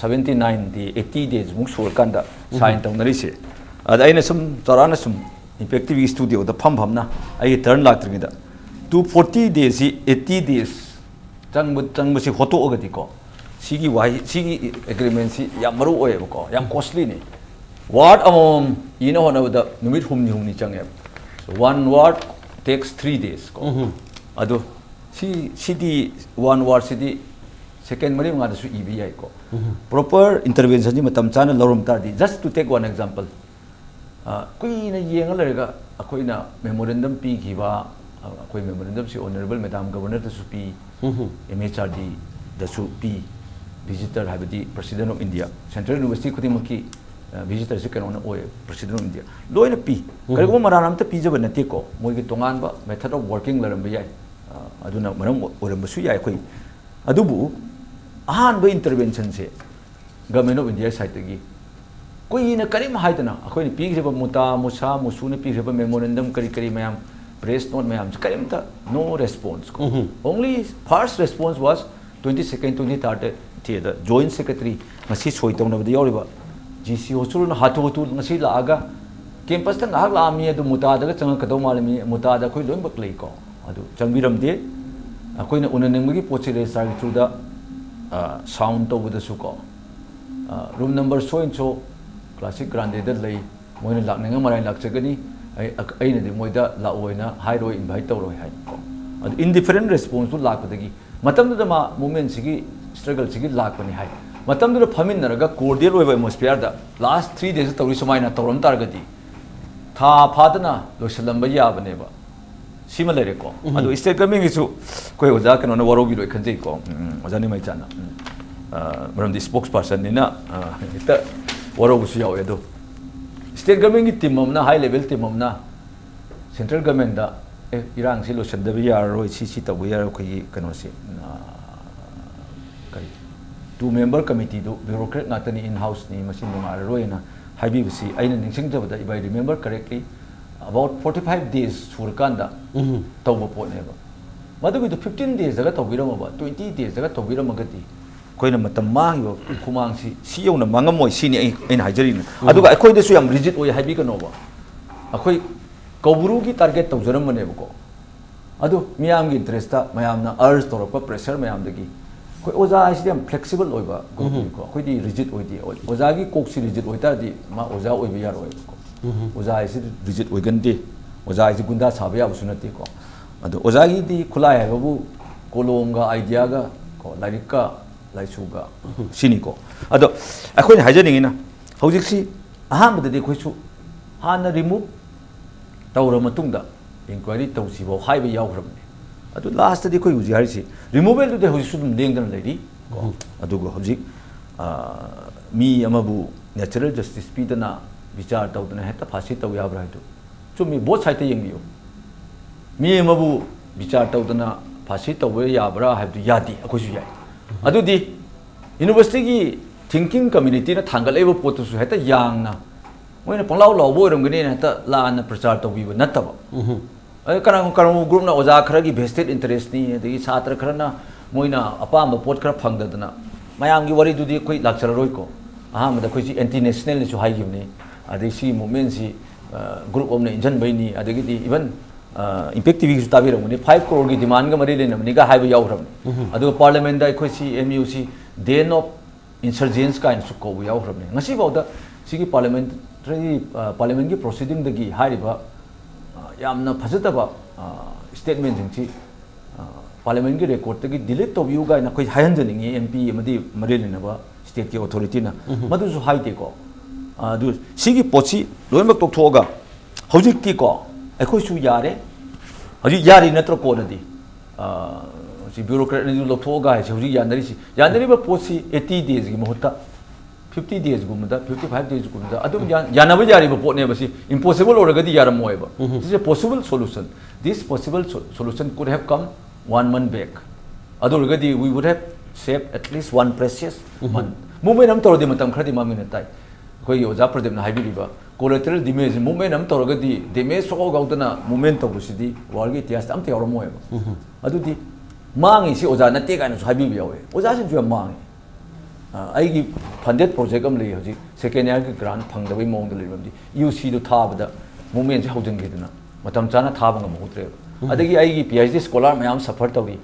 seventy nineꯗꯤ eighty daysꯃꯨꯛ ꯁꯨꯔꯀꯥꯟꯗ sign ꯇꯧꯅꯔꯤꯁꯦ꯫ ꯑꯗ ꯑꯩꯅ ꯁꯨꯝ ꯆꯥꯎꯔꯥꯛꯅ ꯁꯨꯝ Impact TVꯒꯤ studioꯗ ꯐꯝ ꯐꯝꯅ ꯑꯩꯒꯤ turn ꯂꯥꯛꯇ꯭ꯔꯤꯉꯩꯗ two forty daysꯁꯤ eighty days ꯆꯪꯕ, ꯆꯪꯕꯁꯤ ꯍꯣꯠꯇꯣꯛꯑꯒꯗꯤꯀꯣ, ꯁꯤꯒꯤ ꯋꯥꯍꯩ, ꯁꯤꯒꯤ agreementꯁꯤ ꯌꯥꯝ ꯃꯔꯨ ꯑꯣꯏꯌꯦꯕꯀꯣ, ꯌꯥꯝ costlyꯅꯤ꯫ Word ꯑꯃꯃꯝ ꯏꯅ ꯍꯣꯠꯅꯕꯗ ꯅꯨꯃꯤꯠ ꯍꯨꯝꯅꯤ ꯍꯨꯝꯅꯤ ꯆꯪꯉꯦꯕ꯫ So, one word takes three days ꯀꯣ꯫ ꯑꯗꯣ ꯁꯤ, ꯁꯤꯗꯤ, one wordꯁꯤꯗꯤ second ꯃꯔꯤ ꯃꯉꯥꯗꯁꯨ ꯏꯕ ꯌꯥꯏꯀꯣ꯫ Proper interventionꯁꯤ ꯃꯇꯝ ꯆꯥꯅ ꯂꯧꯔꯝ ꯇꯥꯔꯗꯤ, just to take one example, ꯑ, ꯀꯨꯏꯅ ꯌꯦꯡꯉ ꯂꯩꯔꯒ ꯑꯩꯈꯣꯏꯅ memorandum ꯄꯤꯈꯤꯕ, ꯑ, ꯑꯩꯈꯣꯏ memorandumꯁꯤ Honourable Madam Governorꯗꯁꯨ ꯄꯤ, MHRDꯗꯁꯨ ꯄꯤ, visitor ꯍꯥꯏꯕꯗꯤ President of India, Central University ꯈꯨꯗꯤꯡꯃꯛꯀꯤ, ꯑ, visitorꯁꯤ ꯀꯩꯅꯣꯅ ꯑꯣꯏ, President of India ꯂꯣꯏꯅ ꯄꯤ꯫ ꯀꯔꯤꯒꯨꯝꯕ ꯃꯔꯥꯟ ꯑꯝꯇ ꯄꯤꯖꯕ ꯅꯠꯇꯦꯀꯣ, ꯃꯣꯏꯒꯤ ꯇꯣꯉꯥꯟꯕ method of working ꯂꯩꯔꯝꯕ ꯌꯥꯏ꯫ ꯑ, ꯑꯗꯨꯅ ꯃꯔꯝ ꯑꯣꯏꯔꯝꯕꯁꯨ ꯌꯥꯏ ꯑꯩꯈꯣꯏ꯫ ꯑꯗꯨꯕꯨ ꯑꯍꯥꯟꯕ interventionꯁꯦ Government of India sideꯇꯒꯤ ꯀꯨꯏꯅ ꯀꯔꯤꯝ ꯍꯥꯏꯗꯅ ꯑꯩꯈꯣꯏꯅ ꯄꯤꯈ꯭ꯔꯤꯕ ꯃꯨꯇꯥ, ꯃꯨꯁꯥ, ꯃꯨꯁꯨꯅ ꯄꯤꯈ꯭ꯔꯤꯕ memorandum ꯀꯔꯤ ꯀꯔꯤ ꯃꯌꯥꯝ, press note ꯃꯌꯥꯝꯁꯦ ꯀꯔꯤꯝꯇ no response ꯀꯣ꯫ Only first response was twenty second, twenty third ꯊꯤꯗ joint secretary ꯉꯁꯤ ꯁꯣꯏ ꯇꯧꯅꯕꯗ ꯌꯥꯎꯔꯤꯕ GC ꯍꯣꯁꯨꯔꯅ ꯍꯥꯊꯨ ꯍꯥꯊꯨ ꯉꯁꯤ ꯂꯥꯛꯑꯒ campusꯇ ꯉꯥꯏꯍꯥꯛ ꯂꯥꯛꯑꯝꯃꯤ, ꯑꯗꯨ ꯃꯨꯇꯥꯗꯒ ꯆꯪꯉꯛꯀꯗꯧ ꯃꯥꯜꯂꯝꯃꯤ, ꯃꯨꯇꯥꯗ ꯑꯩꯈꯣꯏ ꯂꯣꯏꯅꯃꯛ ꯂꯩꯀꯣ꯫ ꯑꯗꯨ ꯆꯪꯕꯤꯔꯝꯗꯦ꯫ ꯑꯩꯈꯣꯏꯅ ꯎꯅꯅꯤꯡꯕꯒꯤ ꯄꯣꯠꯁꯤ registrarꯒꯤ throughꯗ, ꯑ, sound ꯇꯧꯕꯗꯁꯨ ꯀꯣ, ꯑ, room number so and so classic grandeꯗ ꯂꯩ, ꯃꯣꯏꯅ ꯂꯥꯛꯅꯤꯡꯉ ꯃꯔꯥꯏ ꯂꯥꯛꯆꯒꯅꯤ, ꯑꯩ, ꯑꯩꯅꯗꯤ ꯃꯣꯏꯗ ꯂꯥꯛꯑꯣꯏꯅ ꯍꯥꯏꯔꯣꯏ, invite ꯇꯧꯔꯣꯏ ꯍꯥꯏꯅꯀꯣ꯫ ꯑꯗꯨ indifferent responseꯇꯨ ꯂꯥꯛꯄꯗꯒꯤ, ꯃꯇꯝꯗꯨꯗ ꯃꯥ movementꯁꯤꯒꯤ, struggleꯁꯤꯒꯤ ꯂꯥꯛꯄꯅꯤ ꯍꯥꯏ꯫ ꯃꯇꯝꯗꯨꯗ ꯐꯝꯃꯤꯟꯅꯔꯒ cordial ꯑꯣꯏꯕ atmosphereꯗ last three daysꯇ ꯇꯧꯔꯤ ꯁꯨꯃꯥꯏꯅ ꯇꯧꯔꯝ ꯇꯥꯔꯒꯗꯤ, ꯊꯥ ꯐꯥꯗꯅ ꯂꯣꯏꯁꯤꯜꯂꯝꯕ ꯌꯥꯕꯅꯦꯕ꯫ ꯁꯤꯃ ꯂꯩꯔꯦꯀꯣ꯫ ꯑꯗꯣ state governmentꯒꯤꯁꯨ ꯑꯩꯈꯣꯏ ꯑꯣꯖꯥ ꯀꯩꯅꯣꯅ ꯋꯥꯔꯧꯕꯤꯔꯣꯏ ꯈꯟꯖꯩꯀꯣ꯫ ꯎꯝ, ꯎꯝ, ꯑꯣꯖꯥ ꯅꯤꯃꯩꯆꯥꯅ꯫ ꯎꯝ꯫ ꯑ, ꯃꯔꯝꯗꯤ spokespersonꯅꯤꯅ, ꯑ, ꯍꯦꯛꯇ ꯋꯥꯔꯧꯕꯁꯨ ꯌꯥꯎꯋꯦ꯫ ꯑꯗꯣ state governmentꯀꯤ team ꯑꯃꯅ, high level team ꯑꯃꯅ central governmentꯇ ꯑꯦ, ꯏꯔꯥꯡꯁꯤ ꯂꯣꯏꯁꯤꯟꯗꯕ ꯌꯥꯔꯔꯣꯏ, ꯁꯤ ꯁꯤ ꯇꯧꯕ ꯌꯥꯔꯣꯏ, ꯑꯩꯈꯣꯏꯒꯤ ꯀꯩꯅꯣꯁꯤ, ꯑ, ꯀꯔꯤ, ꯇꯨ ꯃꯦꯝꯕꯔ ꯀꯃꯤꯇꯤꯗꯨ ꯕ꯭ꯌꯨꯔꯣꯀ꯭ꯔꯦꯠ ꯉꯥꯛꯇꯅꯤ, ꯏꯟ ꯍꯥꯎꯁꯅꯤ, ꯃꯁꯤ ꯅꯨꯡꯉꯥꯏꯔꯔꯣꯏꯅ ꯍꯥꯏꯕꯤꯕꯁꯤ ꯑꯩꯅ ꯅꯤꯡꯁꯤꯡꯖꯕꯗ, if I remember correctly, about forty five days ꯁꯨꯔꯀꯥꯟꯗ ꯎꯝ꯫ ꯇꯧꯕ ꯄꯣꯠꯅꯦꯕ꯫ ꯃꯗꯨꯒꯤꯗꯨ fifteen daysꯇꯒ ꯇꯧꯕꯤꯔꯝꯃꯕ, twenty daysꯇꯒ ꯇꯧꯕꯤꯔꯝꯃꯒꯗꯤ ꯑꯩꯈꯣꯏꯅ ꯃꯇꯝ ꯃꯥꯡꯉꯤꯕ ꯈꯨꯃꯥꯡꯁꯤ ꯁꯤ ꯌꯧꯅ ꯃꯥꯡꯉꯝꯃꯣꯏ, ꯁꯤꯅꯤ ꯑꯩ, ꯑꯩꯅ ꯍꯥꯏꯖꯔꯤꯅ꯫ ꯎꯝ꯫ ꯑꯗꯨꯒ ꯑꯩꯈꯣꯏꯗꯁꯨ ꯌꯥꯝ ꯔꯤꯖꯤꯠ ꯑꯣꯏ ꯍꯥꯏꯕꯤꯒꯅꯣꯕ꯫ ꯑꯩꯈꯣꯏ ꯀꯧꯕ꯭ꯔꯨꯒꯤ ꯇꯥꯔꯒꯦꯠ ꯇꯧꯖꯔꯝꯕꯅꯦꯕꯀꯣ꯫ ꯑꯗꯨ ꯃꯤꯌꯥꯝꯒꯤ ꯏꯟꯇꯔꯦꯁꯇ ꯃꯌꯥꯝꯅ ꯑꯔꯖ ꯇꯧꯔꯛꯄ ꯄ꯭ꯔꯦꯁꯔ ꯃꯌꯥꯝꯗꯒꯤ ꯑꯩꯈꯣꯏ ꯑꯣꯖꯥ ꯍꯥꯏꯁꯤꯗꯤ ꯌꯥꯝ ꯐ꯭ꯂꯦꯛꯁꯤꯕꯜ ꯑꯣꯏꯕ ꯒ꯭ꯔꯨꯞꯅꯤꯀꯣ꯫ ꯑꯩꯈꯣꯏꯗꯤ ꯔꯤꯖꯤꯠ ꯑꯣꯏꯗꯦ꯫ ꯑꯣꯖꯥꯒꯤ ꯀꯣꯛꯁꯤ ꯔꯤꯖꯤꯠ ꯑꯣꯏꯇꯥꯔꯗꯤ ꯃꯥ ꯑꯣꯖꯥ ꯑꯣꯏꯕ ꯌꯥꯔꯣꯏꯕꯀꯣ꯫ ꯑꯣꯖꯥ ꯍꯥꯏꯁꯤ ꯔꯤꯖꯤꯠ ꯑꯣꯏꯒꯟꯗꯦ꯫ ꯑꯣꯖꯥ ꯍꯥꯏꯁꯤ ꯒꯨꯟꯗꯥ ꯁꯥꯕ ꯌꯥꯕꯁꯨ ꯅꯠꯇꯦꯀꯣ꯫ ꯑꯗꯣ ꯑꯣꯖꯥꯒꯤꯗꯤ ꯈꯨꯠꯂꯥꯏ ꯍꯥꯏꯕꯕꯨ ꯀꯣꯂꯣꯝꯒ ꯑꯥꯏꯗꯤꯌꯥꯒ ꯀꯣ, ꯂꯥꯏꯔꯤꯛꯀ ꯂꯥꯏꯁꯨꯒ, ꯁꯤꯅꯤꯀꯣ꯫ ꯑꯗꯣ ꯑꯩꯈꯣꯏꯅ ꯍꯥꯏꯖꯅꯤꯡꯉꯤꯅ, ꯍꯧꯖꯤꯛꯁꯤ ꯑꯍꯥꯟꯕꯗꯗꯤ ꯑꯩꯈꯣꯏꯁꯨ ꯍꯥꯟꯅ ꯔꯤꯃꯨꯚ ꯇꯧꯔ ꯃꯇꯨꯡꯗ ꯏꯟꯀ꯭ꯋꯥꯏꯔꯤ ꯇꯧꯁꯤꯐꯥꯎ ꯍꯥꯏꯕ ꯌꯥꯎꯈ꯭ꯔꯕꯅꯤ꯫ ꯑꯗꯨ ꯂꯥꯁꯇꯗꯤ ꯑꯩꯈꯣꯏ ꯍꯧꯖꯤꯛ ꯍꯥꯏꯔꯤꯁꯤ ꯔꯤꯃꯨꯚꯦꯜꯗꯨꯗꯤ ꯍꯧꯖꯤꯛꯁꯨ ꯑꯗꯨꯝ ꯂꯦꯡꯗꯅ ꯂꯩꯔꯤ ꯀꯣ꯫ ꯎꯝ꯫ ꯑꯗꯨꯒ ꯍꯧꯖꯤꯛ, ꯑ, ꯃꯤ ꯑꯃꯕꯨ ꯅꯦꯆꯔꯦꯜ ꯖꯁꯇꯤꯁ ꯄꯤꯗꯅ ꯕꯤꯆꯥꯔ ꯇꯧꯗꯅ ꯍꯦꯛꯇ ꯐꯥꯁꯤ ꯇꯧ ꯌꯥꯕ꯭ꯔꯥ ꯍꯥꯏꯗꯨ ꯆꯨꯝꯃꯤ, ꯕꯣꯠ ꯁꯥꯏꯠꯇ ꯌꯦꯡꯕꯤꯌꯨ꯫ ꯃꯤ ꯑꯃꯕꯨ ꯕꯤꯆꯥꯔ ꯇꯧꯗꯅ ꯐꯥꯁꯤ ꯇꯧꯕ ꯌꯥꯕ꯭ꯔꯥ ꯍꯥꯏꯕꯗꯨ ꯌꯥꯗꯦ, ꯑꯩꯈꯣꯏꯁꯨ ꯌꯥꯏ꯫ ꯑꯗꯨꯗꯤ ꯌꯨꯅꯤꯚꯔꯁꯤꯇꯤꯒꯤ ꯊꯤꯡꯀꯤꯡ ꯀꯝꯃ꯭ꯌꯨꯅꯤꯇꯤꯅ ꯊꯥꯡꯒꯠꯂꯛꯏꯕ ꯄꯣꯠꯇꯨꯁꯨ ꯍꯦꯛꯇ ꯌꯥꯡꯅ ꯃꯣꯏꯅ ꯄꯪꯂꯥꯎ ꯂꯥꯎꯕ ꯑꯣꯏꯔꯝꯒꯅꯤꯅ ꯍꯦꯛꯇ ꯂꯥꯟꯅ ꯄ꯭ꯔꯆꯥꯔ ꯇꯧꯕꯤꯕ ꯅꯠꯇꯕ꯫ ꯎꯝꯍꯨꯝ꯫ ꯑꯗ ꯀꯅꯥꯒꯨꯝꯕ, ꯀꯅꯥꯒꯨꯝꯕ ꯒ꯭ꯔꯨꯞꯅ ꯑꯣꯖꯥ ꯈꯔꯒꯤ ꯚꯦꯁꯇꯦꯠ ꯏꯟꯇꯔꯦꯁꯅꯤ, ꯑꯗꯒꯤ ꯁꯥꯇ꯭ꯔ ꯈꯔꯅ ꯃꯣꯏꯅ ꯑꯄꯥꯝꯕ ꯄꯣꯠ ꯈꯔ ꯐꯪꯗꯗꯅ, ꯃꯌꯥꯝꯒꯤ ꯋꯥꯔꯤꯗꯨꯗꯤ ꯑꯩꯈꯣꯏ ꯂꯥꯛꯆꯔꯔꯣꯏꯀꯣ꯫ ꯑꯍꯥꯟꯕꯗ ꯑꯩꯈꯣꯏꯁꯤ ꯑꯦꯟꯇꯤ ꯅꯦꯁꯅꯦꯜꯅꯁꯨ ꯍꯥꯏꯈꯤꯕꯅꯤ, ꯑꯗꯩ ꯁꯤꯒꯤ ꯃꯨꯞꯃꯦꯟꯁꯤ, ꯑ, ꯒ꯭ꯔꯨꯞ ꯑꯃꯅ ꯏꯟꯖꯟꯕꯩꯅꯤ, ꯑꯗꯒꯤꯗꯤ ꯏꯚꯟ, ꯑ, ꯏꯝꯄꯦꯛ ꯇꯤꯚꯤꯒꯤꯁꯨ ꯇꯥꯕꯤꯔꯝꯒꯅꯤ, ꯐꯥꯏꯚ ꯀ꯭ꯔꯣꯔꯒꯤ ꯗꯤꯃꯥꯟꯒ ꯃꯔꯤ ꯂꯩꯅꯕꯅꯤꯒ ꯍꯥꯏꯕ ꯌꯥꯎꯈ꯭ꯔꯕꯅꯤ꯫ ꯎꯝꯍꯨꯝ꯫ ꯑꯗꯨꯒ ꯄꯥꯔꯂꯤꯌꯥꯃꯦꯟꯗ ꯑꯩꯈꯣꯏ ꯁꯤ ꯑꯦꯝ ꯌꯨ ꯁꯤ ꯗꯦꯟ ꯑꯣꯐ ꯏꯟꯁꯔꯖꯦꯟꯁ ꯀꯥꯏꯅꯁꯨ ꯀꯧꯕ ꯌꯥꯎꯈ꯭ꯔꯕꯅꯤ꯫ ꯉꯁꯤꯐꯥꯎꯗ ꯁꯤꯒꯤ ꯄꯥꯔꯂꯤꯌꯥꯃꯦꯟꯇꯔꯤ, ꯑ, ꯄꯥꯔꯂꯤꯌꯥꯃꯦꯟꯒꯤ ꯄ꯭ꯔꯣꯁꯤꯗꯤꯡꯗꯒꯤ ꯍꯥꯏꯔꯤꯕ, ꯑ, ꯌꯥꯝꯅ ꯐꯖꯗꯕ, ꯑ, ꯁ꯭ꯇꯦꯠꯃꯦꯟꯁꯤꯡꯁꯤ, ꯑ, ꯄꯥꯔꯂꯤꯌꯥꯃꯦꯟꯒꯤ ꯔꯦꯀꯣꯔꯗꯇꯒꯤ ꯗꯤꯂꯤꯠ ꯇꯧꯕꯤꯌꯨ ꯀꯥꯏꯅ ꯑꯩꯈꯣꯏ ꯍꯥꯏꯍꯟꯖꯅꯤꯡꯉꯤ, ꯑꯦꯝ ꯄꯤ ꯑꯃꯗꯤ ꯃꯔꯤ ꯂꯩꯅꯕ ꯁ꯭ꯇꯦꯠꯀꯤ ꯑꯣꯊꯣꯔꯤꯇꯤꯅ꯫ ꯎꯝꯍꯨꯝ꯫ ꯃꯗꯨꯁꯨ ꯍꯥꯏꯗꯦꯀꯣ꯫ ꯑ, ꯑꯗꯨ ꯁꯤꯒꯤ ꯄꯣꯠꯁꯤ ꯂꯣꯏꯅꯃꯛ ꯇꯣꯛꯊꯣꯛꯑꯒ ꯍꯧꯖꯤꯛꯇꯤꯀꯣ ꯑꯩꯈꯣꯏꯁꯨ ꯌꯥꯔꯦ꯫ ꯍꯧꯖꯤꯛ ꯌꯥꯔꯤ ꯅꯠꯇ꯭ꯔꯣ ꯀꯣꯟꯅꯗꯤ? ꯑ, ꯁꯤ ꯕ꯭ꯌꯨꯔꯣꯀ꯭ꯔꯦꯠ ꯑꯅꯤꯗꯨ ꯂꯧꯊꯣꯛꯑꯒ ꯍꯥꯏꯁꯦ ꯍꯧꯖꯤꯛ ꯌꯥꯅꯔꯤꯁꯤ꯫ ꯌꯥꯅꯔꯤꯕ ꯄꯣꯠꯁꯤ ꯑꯩꯠꯇꯤ ꯗꯦꯖꯒꯤ ꯃꯍꯨꯠꯇ ꯐꯤꯐꯇꯤ ꯗꯦꯖꯒꯨꯝꯕꯗ, ꯐꯤꯐꯇꯤ ꯐꯥꯏꯚ ꯗꯦꯖꯒꯨꯝꯕꯗ ꯑꯗꯨꯝ ꯌꯥ- ꯌꯥꯅꯕ ꯌꯥꯔꯤꯕ ꯄꯣꯠꯅꯦꯕ꯫ ꯁꯤ ꯏꯝꯄꯣꯁꯤꯕꯜ ꯑꯣꯏꯔꯒꯗꯤ ꯌꯥꯔꯝꯃꯣꯏꯕ꯫ This is a possible solution. This possible so- solution could have come one month back. ꯑꯗꯨ ꯑꯣꯏꯔꯒꯗꯤ we would have saved at least one precious month. Movement ꯑꯃ ꯇꯧꯔꯗꯤ ꯃꯇꯝ ꯈꯔꯗꯤ ꯃꯥꯡꯃꯤꯟꯅ ꯇꯥꯏ꯫ ꯑꯩꯈꯣꯏꯒꯤ ꯑꯣꯖꯥ ꯄ꯭ꯔꯗꯤꯞꯅ ꯍꯥꯏꯕꯤꯔꯤꯕ collateral damage, movement ꯑꯃ ꯇꯧꯔꯒꯗꯤ damage ꯁꯨꯡꯌꯥꯎ ꯌꯥꯎꯗꯅ movement ꯇꯧꯕꯁꯤꯗꯤ ꯋꯥꯔꯜꯒꯤ ꯏꯇꯤꯍꯥꯁꯇ ꯑꯝꯇ ꯌꯥꯎꯔꯝꯃꯣꯏꯕ꯫ ꯑꯗꯨꯗꯤ ꯃꯥꯡꯉꯤꯁꯤ ꯑꯣꯖꯥ ꯅꯠꯇꯦ ꯀꯥꯏꯅꯁꯨ ꯍꯥꯏꯕꯤꯕ ꯌꯥꯎꯋꯦ꯫ ꯑꯣꯖꯥꯁꯤꯡꯁꯨ ꯌꯥꯝ ꯃꯥꯡꯉꯤ꯫ ꯑ, ꯑꯩꯒꯤ funded project ꯑꯃ ꯂꯩ ꯍꯧꯖꯤꯛ, second yearꯒꯤ grant ꯐꯪꯗꯕꯩ ꯃꯑꯣꯡꯗ ꯂꯩꯔꯝꯗꯤ, ꯌꯨ ꯁꯤꯗꯣ ꯊꯥꯕꯗ movementꯁꯦ ꯍꯧꯖꯤꯟꯈꯤꯗꯅ ꯃꯇꯝ ꯆꯥꯅ ꯊꯥꯕ ꯉꯝꯍꯧꯗ꯭ꯔꯦꯕ꯫ ꯑꯗꯒꯤ ꯑꯩꯒꯤ ꯄꯤ ꯑꯩꯆ ꯗꯤ scholar ꯃꯌꯥꯝ suffer ꯇꯧꯔꯤ꯫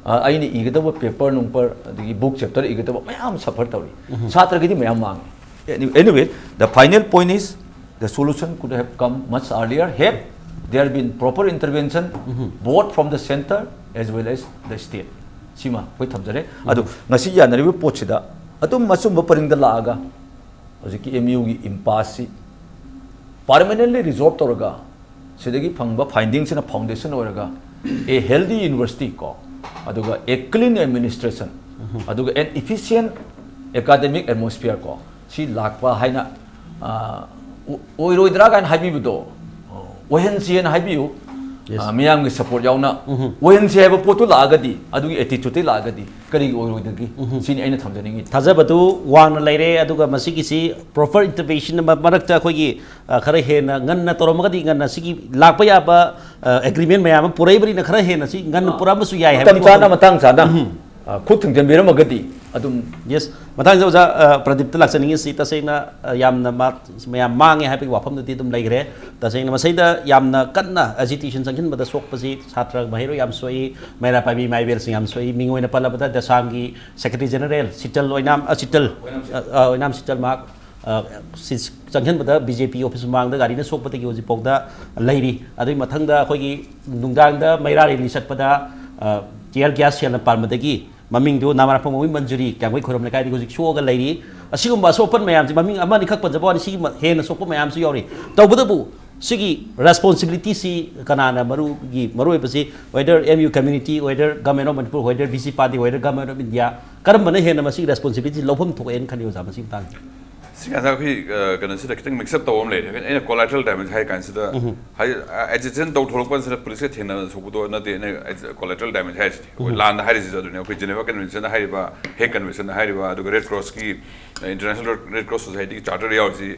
ꯑ, ꯑꯩꯅ ꯏꯒꯗꯕ paper ꯅꯨꯡꯄꯔ ꯑꯗꯒꯤ book chapter ꯏꯒꯗꯕ ꯃꯌꯥꯝ suffer ꯇꯧꯔꯤ꯫ ꯁꯥꯇ꯭ꯔꯒꯤꯗꯤ ꯃꯌꯥꯝ ꯃꯥꯡꯉꯤ꯫ Any- anyway, the final point is, the solution could have come much earlier had there been proper intervention, both from the center as well as the state. ꯁꯤꯃ ꯑꯩꯈꯣꯏ ꯊꯝꯖꯔꯦ꯫ ꯑꯗꯨ ꯉꯁꯤ ꯌꯥꯅꯔꯤꯕ ꯄꯣꯠꯁꯤꯗ ꯑꯗꯨꯝ ꯑꯆꯨꯝꯕ ꯄꯔꯤꯡꯗ ꯂꯥꯛꯑꯒ ꯍꯧꯖꯤꯛꯀꯤ ꯑꯦꯝ ꯌꯨꯒꯤ impasseꯁꯤ permanently resolve ꯇꯧꯔꯒ, ꯁꯤꯗꯒꯤ ꯐꯪꯕ findingꯁꯤꯅ foundation ꯑꯣꯏꯔꯒ, a healthy university ꯀꯣ, ꯑꯗꯨꯒ a clean administration, ꯑꯗꯨꯒ an efficient academic atmosphere ꯀꯣ, ꯁꯤ ꯂꯥꯛꯄ ꯍꯥꯏꯅ, ꯑ, ꯑꯣ- ꯑꯣꯏꯔꯣꯏꯗ꯭ꯔꯥ ꯀꯥꯏꯅ ꯍꯥꯏꯕꯤꯕꯗꯣ, ꯑꯣꯏꯍꯟꯁꯦꯅ ꯍꯥꯏꯕꯤꯌꯨ꯫ ꯑ, ꯃꯤꯌꯥꯝꯒꯤ support ꯌꯥꯎꯅ ꯑꯣꯏꯍꯟꯁꯦ ꯍꯥꯏꯕ ꯄꯣꯠꯇꯨ ꯂꯥꯛꯑꯒꯗꯤ, ꯑꯗꯨꯒꯤ attitudeꯇꯩ ꯂꯥꯛꯑꯒꯗꯤ ꯀꯔꯤꯒꯤ ꯑꯣꯏꯔꯣꯏꯗꯒꯦ? ꯁꯤꯅꯤ ꯑꯩꯅ ꯊꯝꯖꯅꯤꯡꯉꯤ꯫ ꯊꯥꯖꯕꯗꯨ ꯋꯥꯡꯅ ꯂꯩꯔꯦ, ꯑꯗꯨꯒ ꯃꯁꯤꯒꯤꯁꯤ proper intervention ꯑꯃ ꯃꯔꯛꯇ ꯑꯩꯈꯣꯏꯒꯤ, ꯑ, ꯈꯔ ꯍꯦꯟꯅ ꯉꯟꯅ ꯇꯧꯔꯝꯃꯒꯗꯤ, ꯉꯟꯅ ꯁꯤꯒꯤ ꯂꯥꯛꯄ ꯌꯥꯕ, ꯑ, agreement ꯃꯌꯥꯝ ꯑꯃ ꯄꯨꯔꯛꯏꯕꯅꯤꯅ, ꯈꯔ ꯍꯦꯟꯅ ꯁꯤ ꯉꯟꯅ ꯄꯨꯔꯛꯑꯝꯕꯁꯨ ꯌꯥꯏ ꯍꯥꯏꯕꯒꯤ ꯃꯇꯝ ꯆꯥꯅ, ꯋꯥꯐꯝ- ꯃꯇꯥꯡ ꯆꯥꯅ, ꯑ, ꯈꯨꯠ ꯊꯤꯡꯖꯤꯟꯕꯤꯔꯝꯃꯒꯗꯤ ꯑꯗꯨꯝ Yes, ꯃꯊꯪꯗ ꯑꯣꯖꯥ, ꯑ, ꯄ꯭ꯔꯗꯤꯞꯇ ꯂꯥꯛꯆꯅꯤꯡꯉꯤꯁꯤ, ꯇꯁꯦꯡꯅ, ꯑ, ꯌꯥꯝꯅ ꯃꯥ- ꯃꯌꯥꯝ ꯃꯥꯡꯉꯦ ꯍꯥꯏꯕꯒꯤ ꯋꯥꯐꯝꯗꯨꯗꯤ ꯑꯗꯨꯝ ꯂꯩꯈ꯭ꯔꯦ꯫ ꯇꯁꯦꯡꯅ ꯃꯁꯤꯗ ꯌꯥꯝꯅ ꯀꯟꯅ agitation ꯆꯪꯁꯤꯟꯕꯗ ꯁꯣꯛꯄꯁꯤ ꯁꯥꯇ꯭ꯔ ꯃꯍꯩꯔꯣꯏ ꯌꯥꯝ ꯁꯣꯛꯏ, ꯃꯩꯔꯥ ꯄꯥꯏꯕꯤ ꯏꯃꯥ ꯏꯕꯦꯜꯁꯤꯡ ꯌꯥꯝ ꯁꯣꯛꯏ꯫ ꯃꯤꯡ ꯑꯣꯏꯅ ꯄꯜꯂꯕꯗ ꯗꯦꯁꯥꯝꯒꯤ secretary general ꯁꯤꯇꯜ ꯑꯣꯏꯅꯥꯝ, ꯑ, ꯁꯤꯇꯜ, ꯑ, ꯑ, ꯑꯣꯏꯅꯥꯝ ꯁꯤꯇꯜ ꯃꯍꯥꯛ, ꯑ, ꯁꯤ- ꯆꯪꯁꯤꯟꯕꯗ ꯕꯤ ꯖꯦ ꯄꯤ office ꯃꯃꯥꯡꯗ ꯒꯥꯔꯤꯅ ꯁꯣꯛꯄꯗꯒꯤ ꯍꯧꯖꯤꯛꯐꯥꯎꯗ ꯂꯩꯔꯤ꯫ ꯑꯗꯨꯒꯤ ꯃꯊꯪꯗ ꯑꯩꯈꯣꯏꯒꯤ ꯅꯨꯡꯗꯥꯡꯗ ꯃꯩꯔꯥ rally ꯆꯠꯄꯗ, ꯑ, tear gas ꯁꯦꯜꯅ ꯄꯥꯟꯕꯗꯒꯤ ꯃꯃꯤꯡꯗꯨ ꯅꯥꯃꯥꯔꯥꯝꯐꯝ ꯑꯣꯏ ꯃꯟꯖꯨꯔꯤ, ꯀ꯭ꯌꯥꯝꯒꯩ ꯈꯨꯔꯝ ꯂꯩꯀꯥꯏꯗꯒꯤ ꯍꯧꯖꯤꯛ ꯁꯣꯛꯑꯒ ꯂꯩꯔꯤ꯫ ꯑꯁꯤꯒꯨꯝꯕ ꯑꯁꯣꯛ ꯑꯄꯟ ꯃꯌꯥꯝꯁꯤ, ꯃꯃꯤꯡ ꯑꯃ ꯑꯅꯤꯈꯛ ꯄꯟꯖꯕ ꯋꯥꯅꯤ, ꯁꯤꯒꯤ ꯃ- ꯍꯦꯟꯅ ꯁꯣꯛꯄ ꯃꯌꯥꯝꯁꯨ ꯌꯥꯎꯔꯤ꯫ ꯇꯧꯕꯇꯕꯨ ꯁꯤꯒꯤ ꯔꯦꯁꯄꯣꯟꯁꯤꯕꯤꯂꯤꯇꯤꯁꯤ ꯀꯅꯥꯅ ꯃꯔꯨꯒꯤ ꯃꯔꯨꯑꯣꯏꯕꯁꯤ, whether M U community, whether Government of Manipur, whether V C party, whether Government of India, ꯀꯔꯝꯕꯅ ꯍꯦꯟꯅ ꯃꯁꯤꯒꯤ ꯔꯦꯁꯄꯣꯟꯁꯤꯕꯤꯂꯤꯇꯤ ꯂꯧꯐꯝ ꯊꯣꯛꯑꯦꯅ ꯈꯜꯂꯤ ꯑꯣꯖꯥ, ꯃꯁꯤꯒꯤ ꯃꯇꯥꯡꯗ? ꯁꯤ ꯀꯥꯟꯗ ꯑꯩꯈꯣꯏ ꯀꯩꯅꯣꯁꯤꯗ ꯈꯤꯇꯪ ꯃꯤꯛꯁ ꯑꯞ ꯇꯧꯕ ꯑꯃ ꯂꯩꯔꯦ꯫ ꯑꯩꯅ ꯀꯣꯂꯥꯏꯇ꯭ꯔꯦꯜ ꯗꯦꯃꯦꯖ ꯍꯥꯏ ꯀꯥꯟꯁꯤꯗ, ꯍꯥꯏ, ꯑꯦꯖꯤꯇꯦꯁꯟ ꯇꯧ ꯊꯣꯛꯂꯛꯄꯁꯤꯗ ꯄꯨꯂꯤꯁꯀ ꯊꯦꯡꯅꯕ ꯁꯣꯛꯄꯗꯣ ꯅꯠꯇꯦ꯫ ꯑꯩꯅ ꯀꯣꯂꯥꯏꯇ꯭ꯔꯦꯜ ꯗꯦꯃꯦꯖ ꯍꯥꯏꯔꯤꯁꯤꯗꯤ ꯑꯩꯈꯣꯏ ꯂꯥꯟꯗ ꯍꯥꯏꯔꯤꯁꯤꯁꯨ ꯑꯗꯨꯅꯤ꯫ ꯑꯩꯈꯣꯏ ꯖꯦꯅꯦꯚꯥ ꯀꯟꯚꯦꯟꯁꯟꯗ ꯍꯥꯏꯔꯤꯕ, ꯍꯦꯛ ꯀꯟꯚꯦꯟꯁꯟꯗ ꯍꯥꯏꯔꯤꯕ, ꯑꯗꯨꯒ ꯔꯦꯗ ꯀ꯭ꯔꯣꯁꯀꯤ, ꯏꯟꯇꯔꯅꯦꯁꯅꯦꯜ ꯔꯦꯗ ꯀ꯭ꯔꯣꯁ ꯁꯣꯁꯥꯏꯇꯤꯒꯤ ꯆꯥꯔꯇꯔꯗ ꯌꯥꯎꯔꯤꯁꯤ,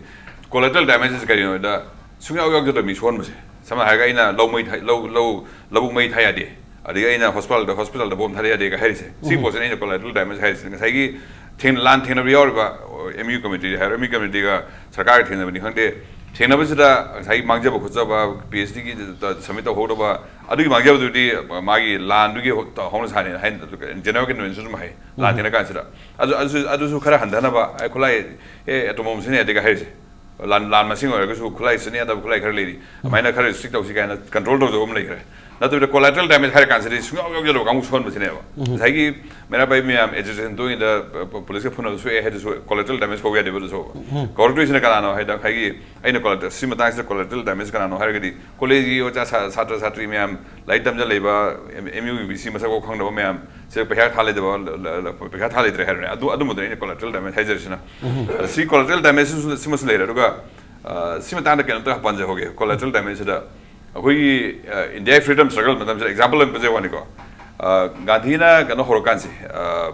ꯀꯣꯂꯥꯏꯇ꯭ꯔꯦꯜ ꯗꯦꯃꯦꯖ ꯀꯔꯤꯅꯣ ꯍꯥꯏꯗ, ꯁꯨꯡꯌꯥꯎ ꯌꯥꯎꯗꯕ ꯃꯤ ꯁꯣꯛꯍꯟꯕꯁꯦ꯫ ꯁꯝꯅ ꯍꯥꯏꯔꯒ ꯑꯩꯅ ꯂꯧ ꯃꯩ ꯊꯥ-, ꯂꯧ, ꯂꯧ, ꯂꯧꯕꯨꯛ ꯃꯩ ꯊꯥ ꯌꯥꯗꯦ, ꯑꯗꯒꯤ ꯑꯩꯅ ꯍꯣꯁꯄꯤꯇꯥꯜꯗ, ꯍꯣꯁꯄꯤꯇꯥꯜꯗ ꯕꯣꯝ ꯊꯥꯗ ꯌꯥꯗꯦꯒ ꯍꯥꯏꯔꯤꯁꯦ, ꯁꯤ ꯄꯣꯠꯁꯤꯅ ꯑꯩꯅ ꯀꯣꯂꯥꯏꯇ꯭ꯔꯦꯜ ꯗꯦꯃꯦꯖ ꯍꯥꯏꯔꯤꯁꯦ꯫ ꯉꯁꯥꯏꯒꯤ ꯊꯦꯡ-, ꯂꯥꯟ ꯊꯦꯡꯅꯕ ꯌꯥꯎꯔꯤꯕ, ꯑꯦꯝ ꯌꯨ ꯀꯃꯤꯇꯤ ꯍꯥꯏꯔꯣ, ꯑꯦꯝ ꯌꯨ ꯀꯃꯤꯇꯤꯒ ꯁꯔꯀꯥꯔꯒ ꯊꯦꯡꯅꯕꯅꯤ ꯈꯪꯗꯦ, ꯊꯦꯡꯅꯕꯁꯤꯗ ꯉꯁꯥꯏꯒꯤ ꯃꯥꯡꯖꯕ ꯈꯣꯠꯆꯕ, ꯄꯤ ꯑꯩꯆ ꯗꯤꯒꯤ ꯁꯕꯃꯤꯠ ꯇꯧꯍꯧꯗꯕ, ꯑꯗꯨꯒꯤ ꯃꯥꯡꯖꯕꯗꯨꯗꯤ ꯃꯥꯒꯤ ꯂꯥꯟꯗꯨꯒꯤ ꯍꯧ-, ꯍꯧꯅ ꯁꯥꯅꯦꯅ ꯍꯥꯏꯅ ꯖꯦꯅꯦꯔꯦꯜ ꯀꯟꯚꯦꯟꯁꯟ ꯑꯗꯨꯝ ꯍꯥꯏ, ꯂꯥꯟ ꯊꯦꯡꯅ ꯀꯥꯟꯁꯤꯗ꯫ ꯑꯗꯨ, ꯑꯗꯨꯁꯨ, ꯑꯗꯨꯁꯨ ꯈꯔ ꯍꯟꯊꯅꯕ, ꯑꯦ, ꯈꯨꯠꯂꯥꯏ, ꯑꯦ, ꯑꯦꯇꯣꯝ ꯕꯣꯝ ꯁꯤꯖꯤꯟꯅ ꯌꯥꯗꯦꯒ ꯍꯥꯏꯔꯤꯁꯦ꯫ ꯂꯥꯟ, ꯂꯥꯟ ꯃꯁꯤꯡ ꯑꯣꯏꯔꯒꯁꯨ ꯈꯨꯠꯂꯥꯏ ꯁꯤꯖꯤꯟꯅ ꯌꯥꯗꯕ ꯈꯨꯠꯂꯥꯏ ꯈꯔ ꯂꯩꯔꯤ, ꯑꯗꯨꯃꯥꯏꯅ ꯈꯔ ꯔꯤꯁꯇ꯭ꯔꯤꯛ ꯇꯧꯁꯤ ꯀꯥꯏꯅ ꯀꯟꯇ꯭ꯔꯣꯜ ꯇꯧꯖꯕ ꯑꯃ ꯂꯩꯈ꯭ꯔꯦ꯫ ꯅꯠꯇꯕꯤꯗ ꯀꯣꯂꯥꯏꯇ꯭ꯔꯦꯜ ꯗꯦꯃꯦꯖ ꯍꯥꯏꯔ ꯀꯥꯟꯁꯤꯗꯤ ꯁꯨꯡꯌꯥꯎ ꯌꯥꯎꯖꯗꯕ ꯀꯥꯡꯕꯨ ꯁꯣꯛꯍꯟꯕꯁꯤꯅꯦꯕ꯫ ꯉꯁꯥꯏꯒꯤ ꯃꯩꯔꯥ ꯄꯥꯏꯕꯤ ꯃꯌꯥꯝ ꯑꯦꯖꯤꯇꯦꯁꯟ ꯇꯣꯛꯏꯉꯩꯗ ꯄꯨꯂꯤꯁꯀ ꯐꯨꯅꯕ ꯁꯣꯛꯑꯦ ꯍꯥꯏꯗꯨꯁꯨ ꯀꯣꯂꯥꯏꯇ꯭ꯔꯦꯜ ꯗꯦꯃꯦꯖ ꯀꯧꯕ ꯌꯥꯗꯦꯕ ꯑꯗꯨꯁꯨ꯫ ꯀꯧꯔꯛꯇꯣꯏꯁꯤꯅ ꯀꯅꯥꯅꯣ ꯍꯥꯏꯗ ꯉꯁꯥꯏꯒꯤ ꯑꯩꯅ ꯀꯣꯂꯥꯏꯇ꯭ꯔꯦꯜ, ꯁꯤ ꯃꯇꯥꯡꯁꯤꯗ ꯀꯣꯂꯥꯏꯇ꯭ꯔꯦꯜ ꯗꯦꯃꯦꯖ ꯀꯅꯥꯅꯣ ꯍꯥꯏꯔꯒꯗꯤ ꯀꯣꯂꯦꯖꯀꯤ ꯑꯣꯖꯥ ꯁꯥ-, ꯁꯥꯇ꯭ꯔ ꯁꯥꯇ꯭ꯔꯤ ꯃꯌꯥꯝ, ꯂꯥꯏꯔꯤꯛ ꯇꯝꯖ ꯂꯩꯕ, ꯑꯦꯝ ꯌꯨ ꯕꯤ ꯁꯤ ꯃꯁꯛ ꯐꯥꯎ ꯈꯪꯗꯕ ꯃꯌꯥꯝ, ꯁꯤꯗ ꯄꯩꯈꯥ ꯊꯥ ꯂꯩꯇꯕ, ꯄꯩꯈꯥ ꯊꯥ ꯂꯩꯇ꯭ꯔꯦ ꯍꯥꯏꯔꯅꯦ꯫ ꯑꯗꯨ, ꯑꯗꯨꯝꯕꯗꯨꯅ ꯑꯩꯅ ꯀꯣꯂꯥꯏꯇ꯭ꯔꯦꯜ ꯗꯦꯃꯦꯖ ꯍꯥꯏꯖꯔꯤꯁꯤꯅ꯫ ꯑꯗ ꯁꯤ ꯀꯣꯂꯥꯏꯇ꯭ꯔꯦꯜ ꯗꯦꯃꯦꯖ ꯁꯤꯃꯁꯨ ꯂꯩꯔꯦ꯫ ꯑꯗꯨꯒ, ꯑ, ꯁꯤ ꯃꯇꯥꯡꯗ ꯀꯩꯅꯣꯝꯇ ꯄꯟꯖꯍꯧꯒꯦ꯫ ꯀꯣꯂꯥꯏꯇ꯭ꯔꯦꯜ ꯗꯦꯃꯦꯖꯁꯤꯗ ꯑꯩꯈꯣꯏꯒꯤ, ꯑ, ꯏꯟꯗꯤꯌꯥꯒꯤ ꯐ꯭ꯔꯤꯗꯝ ꯁ꯭ꯇ꯭ꯔꯒꯜ ꯃꯇꯝꯁꯤꯗ ꯑꯦꯛꯖꯥꯝꯄꯜ ꯑꯃ ꯄꯤꯖꯕ ꯋꯥꯅꯤꯀꯣ꯫ ꯑ, ꯒꯥꯟꯙꯤꯅ ꯀꯩꯅꯣ ꯍꯧꯔꯀꯥꯟꯁꯦ, ꯑ,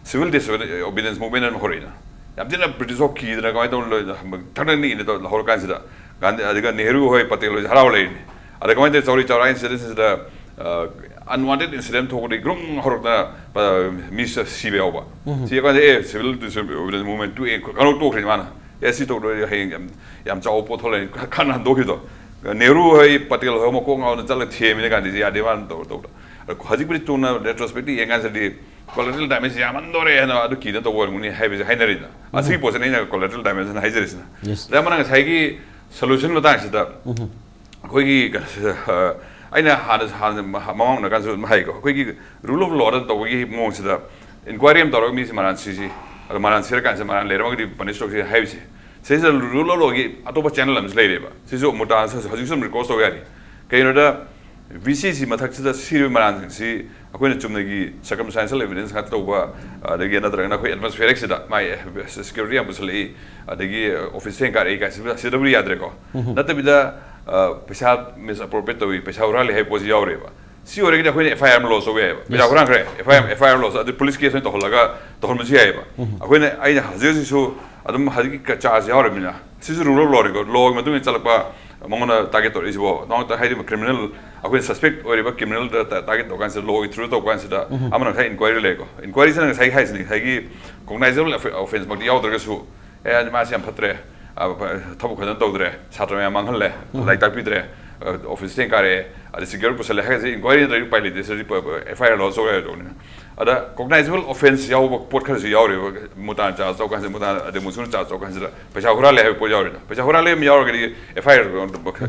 ꯁꯤꯚꯤꯜ ꯗꯤꯁꯑꯣꯕꯤꯗꯤꯌꯦꯟꯁ ꯃꯨꯚꯃꯦꯟꯠ ꯑꯃ ꯍꯧꯔꯛꯏꯅ꯫ ꯌꯥꯝ ꯊꯤꯅ ꯕ꯭ꯔꯤꯇꯤꯁ ꯐꯥꯎ ꯀꯤꯗꯅ ꯀꯃꯥꯏꯅ ꯇꯧꯔ ꯂꯣꯏ-, ꯊꯛꯅ ꯅꯤꯛꯏꯅ ꯇꯧ-, ꯍꯧꯔꯀꯥꯟꯁꯤꯗ ꯒꯥꯟꯙꯤ, ꯑꯗꯨꯒ ꯅꯦꯍꯔꯨ ꯍꯣꯏ, ꯄꯇꯦꯜ ꯍꯣꯏꯁꯦ ꯍꯔꯥꯎ ꯂꯩꯔꯤꯅꯤ꯫ ꯑꯗ ꯀꯃꯥꯏꯅ ꯇꯧꯋꯤ? ꯆꯥꯎꯔꯤ ꯆꯥꯎꯔꯥ ꯏꯟꯁꯤꯗꯦꯟꯁꯤꯗ, ꯑ, ꯑꯟꯋꯥꯟꯇꯦꯗ ꯏꯟꯁꯤꯗꯦꯟ ꯊꯣꯛꯄꯗꯒꯤ ꯒ꯭ꯔꯨꯝ ꯍꯧꯔꯛꯇꯅ, ꯑ, ꯃꯤ ꯁ-, ꯁꯤꯕ ꯌꯥꯎꯕ꯫ ꯁꯤ ꯀꯥꯟꯗ, ꯑꯦ, ꯁꯤꯚꯤꯜ ꯗꯤꯁꯑꯣꯕꯤꯗꯤꯌꯦꯟꯁ ꯃꯨꯚꯃꯦꯟꯠ ꯇꯣꯛꯑꯦ, ꯀꯩꯅꯣ ꯇꯣꯛꯈ꯭ꯔꯦ ꯃꯥꯅ꯫ ꯑꯦ, ꯁꯤ ꯇꯧꯗꯣꯏ ꯍꯌꯦꯡ ꯌꯥꯝ, ꯌꯥꯝ ꯆꯥꯎꯕ ꯄꯣꯠ ꯊꯣꯛꯂꯛꯑꯅꯤ, ꯈ-, ꯈꯟꯅ ꯍꯟꯗꯣꯛꯈꯤꯕꯗꯣ꯫ ꯅꯦꯍꯔꯨ ꯍꯣꯏ, ꯄꯇꯦꯜ ꯍꯣꯏ ꯃꯀꯣꯛ ꯉꯥꯎꯅ ꯆꯠꯂꯒ ꯊꯦꯝꯃꯤꯅꯦ ꯒꯥꯟꯙꯤꯁꯦ, ꯌꯥꯗꯦ ꯃꯥꯅ ꯇꯧ-, ꯇꯧꯕꯗ꯫ ꯑꯗꯣ ꯍꯧꯖꯤꯛꯄꯨꯗꯤ ꯇꯨꯡꯅ ꯔꯦꯇ꯭ꯔꯣꯁꯄꯦꯛꯇꯤꯚ ꯌꯦꯡꯀꯥꯟꯗꯗꯤ ꯀꯣꯂꯥꯏꯇ꯭ꯔꯦꯜ ꯗꯦꯃꯦꯖ ꯌꯥꯝꯃꯟꯗꯣꯔꯦ ꯍꯥꯏꯅ ꯑꯗꯨ ꯀꯤꯗꯅ ꯇꯧꯕ ꯑꯣꯏꯔꯝꯒꯅꯤ ꯍꯥꯏꯕꯁꯦ ꯍꯥꯏꯅꯔꯤꯗ꯫ ꯑꯁꯤꯒꯤ ꯄꯣꯠꯁꯤꯅ ꯑꯩꯅ ꯀꯣꯂꯥꯏꯇ꯭ꯔꯦꯜ ꯗꯦꯃꯦꯖ ꯍꯥꯏꯅ ꯍꯥꯏꯖꯔꯤꯁꯤꯅ꯫ Yes. ꯑꯗ ꯑꯃꯅ ꯉꯁꯥꯏꯒꯤ ꯁꯣꯂꯨꯁꯟ ꯃꯇꯥꯡꯁꯤꯗ ꯑꯩꯈꯣꯏꯒꯤ ꯀꯩꯅꯣꯁꯤꯗ, ꯑ, ꯑꯩꯅ ꯍꯥꯟꯅ, ꯍꯥꯟꯅ ꯃꯃꯥꯡ ꯎꯅꯀꯥꯟꯗꯁꯨ ꯑꯗꯨꯝ ꯍꯥꯏꯀꯣ, ꯑꯩꯈꯣꯏꯒꯤ ꯔꯨꯜ ꯑꯣꯐ ꯂꯣꯗ ꯇꯧꯕꯒꯤ ꯃꯑꯣꯡꯁꯤꯗ ꯏꯟꯀ꯭ꯋꯥꯏꯔꯤ ꯑꯃ ꯇꯧꯔꯒ ꯃꯤꯁꯦ ꯃꯔꯥꯟ ꯁꯤꯁꯤ, ꯑꯗꯣ ꯃꯔꯥꯟ ꯁꯤꯔꯀꯥꯟꯁꯤꯗ ꯃꯔꯥꯟ ꯂꯩꯔꯝꯃꯒꯗꯤ ꯄꯅꯤꯁ ꯇꯧꯁꯤ ꯍꯥꯏꯕꯁꯦ, ꯁꯤꯁꯤꯗ ꯔꯨꯜ ꯑꯣꯐ ꯂꯣꯒꯤ ꯑꯇꯣꯞꯄ ꯆꯦꯅꯦꯜ ꯑꯃꯁꯨ ꯂꯩꯔꯦꯕ꯫ ꯁꯤꯁꯨ ꯃꯨꯇꯥꯟ ꯍꯧꯖꯤꯛꯁꯨ ꯑꯗꯨꯝ ꯔꯤꯀꯣꯔꯁ ꯇꯧꯕ ꯌꯥꯔꯤ꯫ ꯀꯩꯒꯤꯅꯣꯗ, ꯚꯤ ꯁꯤꯁꯤ ꯃꯊꯛꯁꯤꯗ ꯁꯤꯔꯤꯕ ꯃꯔꯥꯜꯁꯤꯡꯁꯤ ꯑꯩꯈꯣꯏꯅ ꯆꯨꯝꯅꯒꯤ circumstantial evidence ꯉꯥꯛꯇ ꯇꯧꯕ, ꯑꯗꯒꯤ ꯅꯠꯇ꯭ꯔꯒꯅ ꯑꯩꯈꯣꯏ atmospheric ꯁꯤꯗ ꯃꯥꯏ security ꯌꯥꯝ ꯄꯨꯁꯜꯂꯛꯏ, ꯑꯗꯒꯤ office ꯊꯦꯡ ꯀꯥꯔꯛꯏ ꯀꯥꯏꯁꯤꯗ, ꯁꯤꯗꯕꯨꯗꯤ ꯌꯥꯗ꯭ꯔꯦꯀꯣ꯫ ꯅꯠꯇꯕꯤꯗ, ꯑ, ꯄꯩꯁꯥ misappropriate ꯇꯧꯏ, ꯄꯩꯁꯥ ꯍꯨꯔꯥꯜꯂꯤ ꯍꯥꯏꯕ ꯄꯣꯠꯁꯤ ꯌꯥꯎꯔꯦꯕ꯫ ꯁꯤ ꯑꯣꯏꯔꯒꯗꯤ ꯑꯩꯈꯣꯏꯅ F I R ꯑꯃ lodge ꯇꯧꯕ ꯌꯥꯏꯑꯕ꯫ ꯄꯩꯁꯥ ꯍꯨꯔꯥꯟꯈ꯭ꯔꯦ, F I R, F I R lodge, ꯑꯗꯨ police case ꯑꯣꯏꯅ ꯇꯧꯍꯜꯂꯒ ꯇꯧꯍꯟꯕꯁꯨ ꯌꯥꯏꯑꯕ꯫ ꯑꯩꯈꯣꯏꯅ, ꯑꯩꯅ ꯍꯧꯖꯤꯛ ꯍꯧꯖꯤꯛꯁꯨ ꯑꯗꯨꯝ ꯍꯧꯖꯤꯛꯀꯤ ꯀ-, charge ꯌꯥꯎꯔꯕꯅꯤꯅ, ꯁꯤꯁꯨ rule of law ꯅꯤꯀꯣ, ꯂꯣꯒꯤ ꯃꯇꯨꯡ ꯏꯟꯅ ꯆꯠꯂꯛꯄ ꯃꯉꯣꯟꯗ target ꯇꯧꯔꯛꯏꯁꯤꯕꯣ꯫ ꯅꯉꯣꯟꯗ ꯍꯥꯏꯗꯤ criminal, ꯑꯩꯈꯣꯏꯅ suspect ꯑꯣꯏꯔꯤꯕ criminalꯗ ꯇ-, target ꯇꯧꯕ ꯀꯥꯟꯁꯤꯗ, ꯂꯣꯒꯤ through ꯇꯧꯕ ꯀꯥꯟꯁꯤꯗ, ꯑꯃꯅ ꯉꯁꯥꯏ inquiry ꯂꯩꯀꯣ, inquiryꯁꯤꯅ ꯉꯁꯥꯏ ꯍꯥꯏꯁꯤꯅꯤ, ꯉꯁꯥꯏꯒꯤ cognizable offe-, offenceꯃꯛꯇꯤ ꯌꯥꯎꯗ꯭ꯔꯒꯁꯨ, "ꯑꯦ, ꯃꯥꯁꯤ ꯌꯥꯝ ꯐꯠꯇ꯭ꯔꯦ, ꯑ, ꯐ-, ꯊꯕꯛ ꯐꯖꯅ ꯇꯧꯗ꯭ꯔꯦ, ꯁꯥꯇ꯭ꯔ ꯃꯌꯥꯝ ꯃꯥꯡꯍꯜꯂꯦ, ꯂꯥꯏꯔꯤꯛ ꯇꯥꯛꯄꯤꯗ꯭ꯔꯦ, ꯑ, office ꯊꯦꯡ ꯀꯥꯔꯛꯑꯦ, ꯑꯗ secure ꯄꯨꯁꯜꯂꯦ" ꯍꯥꯏꯔꯒꯗꯤ inquiry ꯅꯠꯇ꯭ꯔꯗꯤ ꯎꯄꯥꯏ ꯂꯩꯇꯦ, ꯁꯤꯗꯤ ꯄ-, ꯄ-, F I R lodge ꯇꯧ ꯌꯥꯔꯣꯏꯗꯧꯅꯤꯅ꯫ ꯑꯗ cognizable offence ꯌꯥꯎꯕ ꯄꯣꯠ ꯈꯔꯁꯨ ꯌꯥꯎꯔꯤꯕ, ꯃꯨꯇꯥꯟ charge ꯇꯧ ꯀꯥꯟꯁꯤꯗ, ꯃꯨꯇꯥꯟ ꯑꯗꯩ ꯃꯨꯁꯨꯅ charge ꯇꯧ ꯀꯥꯟꯁꯤꯗ ꯄꯩꯁꯥ ꯍꯨꯔꯥꯜꯂꯦ ꯍꯥꯏꯕ ꯄꯣꯠ ꯌꯥꯎꯔꯤꯅ꯫ ꯄꯩꯁꯥ ꯍꯨꯔꯥꯜꯂꯦ ꯑꯃ ꯌꯥꯎꯔꯒꯗꯤ, F I R,